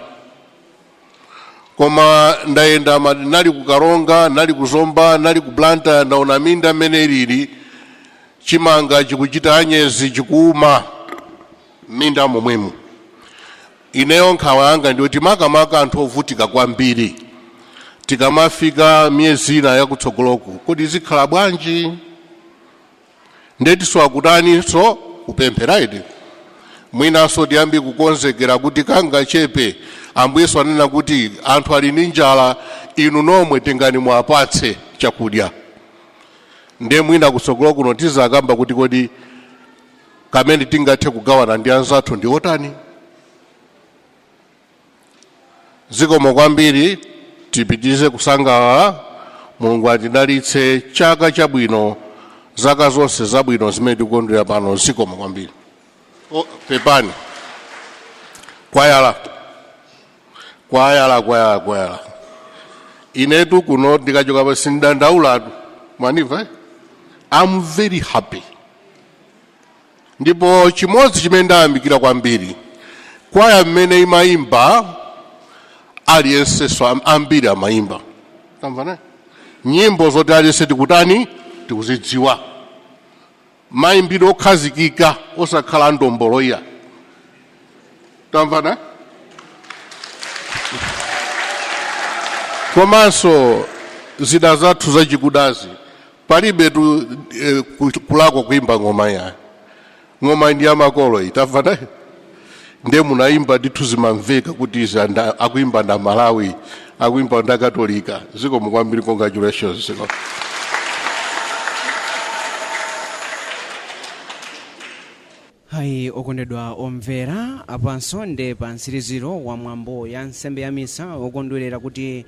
Koma ndayenda, nali ku Karonga, nali ku Zomba, nali ku Blantyre, ndaona minda mmene ilili, chimanga chikuchita anyezi, chikuuma m'minda momwemo. Ineyo nkhawa yanga ndiyoti makamaka anthu ovutika kwambiri, tikamafika miyezi ina yakutsogoloku, kodi zikhala bwanji? Ndetiso akutaninso kupemphera iti, mwinanso tiyambi kukonzekera kuti kangachepe. Ambuyesu anena kuti anthu ali ndi njala, inu nomwe tengani muwapatse chakudya. Ndiye mwina kutsogolo kuno tizakamba kuti kodi kamene tingathe kugawana ndi anzathu ndi otani. Zikomo kwambiri, tipitirize kusangalala. Mulungu atidalitse, chaka chabwino, zaka zonse zabwino zimene tikukondwera pano. Zikomo kwambiri. Oh, pepani, kwayala, kwayala, kwayala, kwayala. Inetu kuno ndikachoka pa sindandaulatu, mwaniva, eh? I'm very happy. Ndipo chimodzi chimene ndayamikira kwambiri, kwaya mmene imayimba, aliyensenso ambiri amayimba, tamva naye nyimbo zoti aliyense tikutani, tikuzidziwa, mayimbidwe okhazikika, osakhala ndombolo iya, tamva na. Komanso zida zathu zachikudazi palibe tu kulakwa kuimba ng'oma ya ng'oma ndi yamakolo iyi, tamva naye. Ndiye munayimba ndithu, zimamveka kuti izi akuimba nda Malawi, akuimba nda Katolika. Zikomo kwambiri, congratulations, zikomo. Hayi, okondedwa omvera, apanso ndi pa mtsiriziro wa mwambo ya nsembe ya misa wokondwerera kuti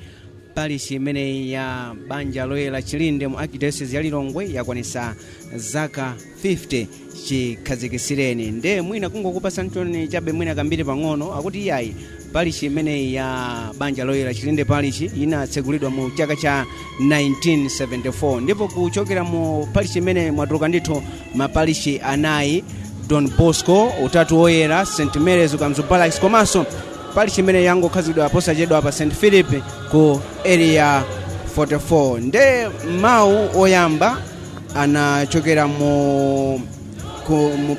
parishi imeneyi ya Banja Loyera Chilinde mu Archdiocese ya Lilongwe yakwanisa zaka 50 chikhazikisireni. Nde mwina kungokupasa ntoni chabe mwina kambiri pang'ono, akuti iyayi, parishi imeneyi ya Banja Loyera Chilinde parishi inatsegulidwa mu chaka cha 1974, ndipo kuchokera mu parishi imene mwatuluka ndithu maparishi anayi: Don Bosco, Utatu Woyera, St Mary's Kamuzu Barracks, komanso parishi imene yangokhazikidwa posachedwa pa St Philip ku Area 44. Nde mawu oyamba anachokera mu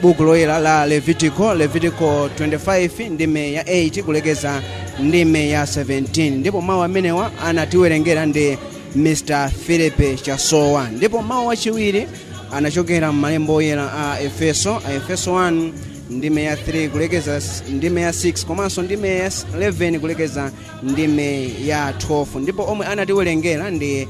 buku loyera la Levitico, Levitico 25 ndime ya 8 kulekeza ndime ya 17, ndipo mawu amenewa anatiwerengera ndi Mr Philip Chasowa. Ndipo mawu achiwiri anachokera m'malembo oyera a Efeso, a Efeso 1 Ndime ya 3 kulekeza ndime ya 6 komanso ndime ya 11 kulekeza ndime ya 12. Ndipo omwe anatiwerengera ndi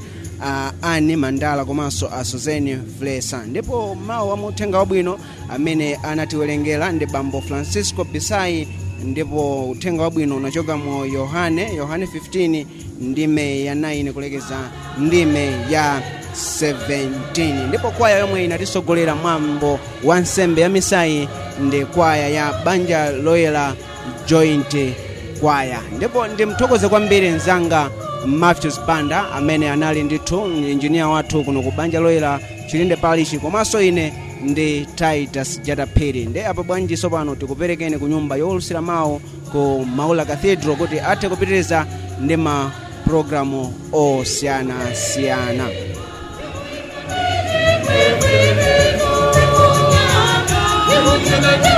Ani Mandala komanso a Suzeni Flesa. Ndipo mawu a uthenga wabwino amene anatiwerengera ndi Bambo Francisco Bisai, ndipo uthenga wabwino unachoka mu Yohane 15 ndime ya 9 kulekeza ndime ya 17. Ndipo kwaya yomwe inatisogolera mwambo wa nsembe ya misayi ndi kwaya ya Banja Loyera Joint Kwaya. Ndipo ndimthokoze kwambiri mzanga Matthews Banda amene anali ndithu injiniya wathu kuno ku Banja Loyera Chilinde Parish, komanso ine ndi Titus Jataphiri. Ndi apo bwanji tsopano tikuperekeni ku nyumba yowulutsira mawu ku Maula Cathedral kuti athe kupitiriza ndi ma programu osiyanasiyana. Thank you.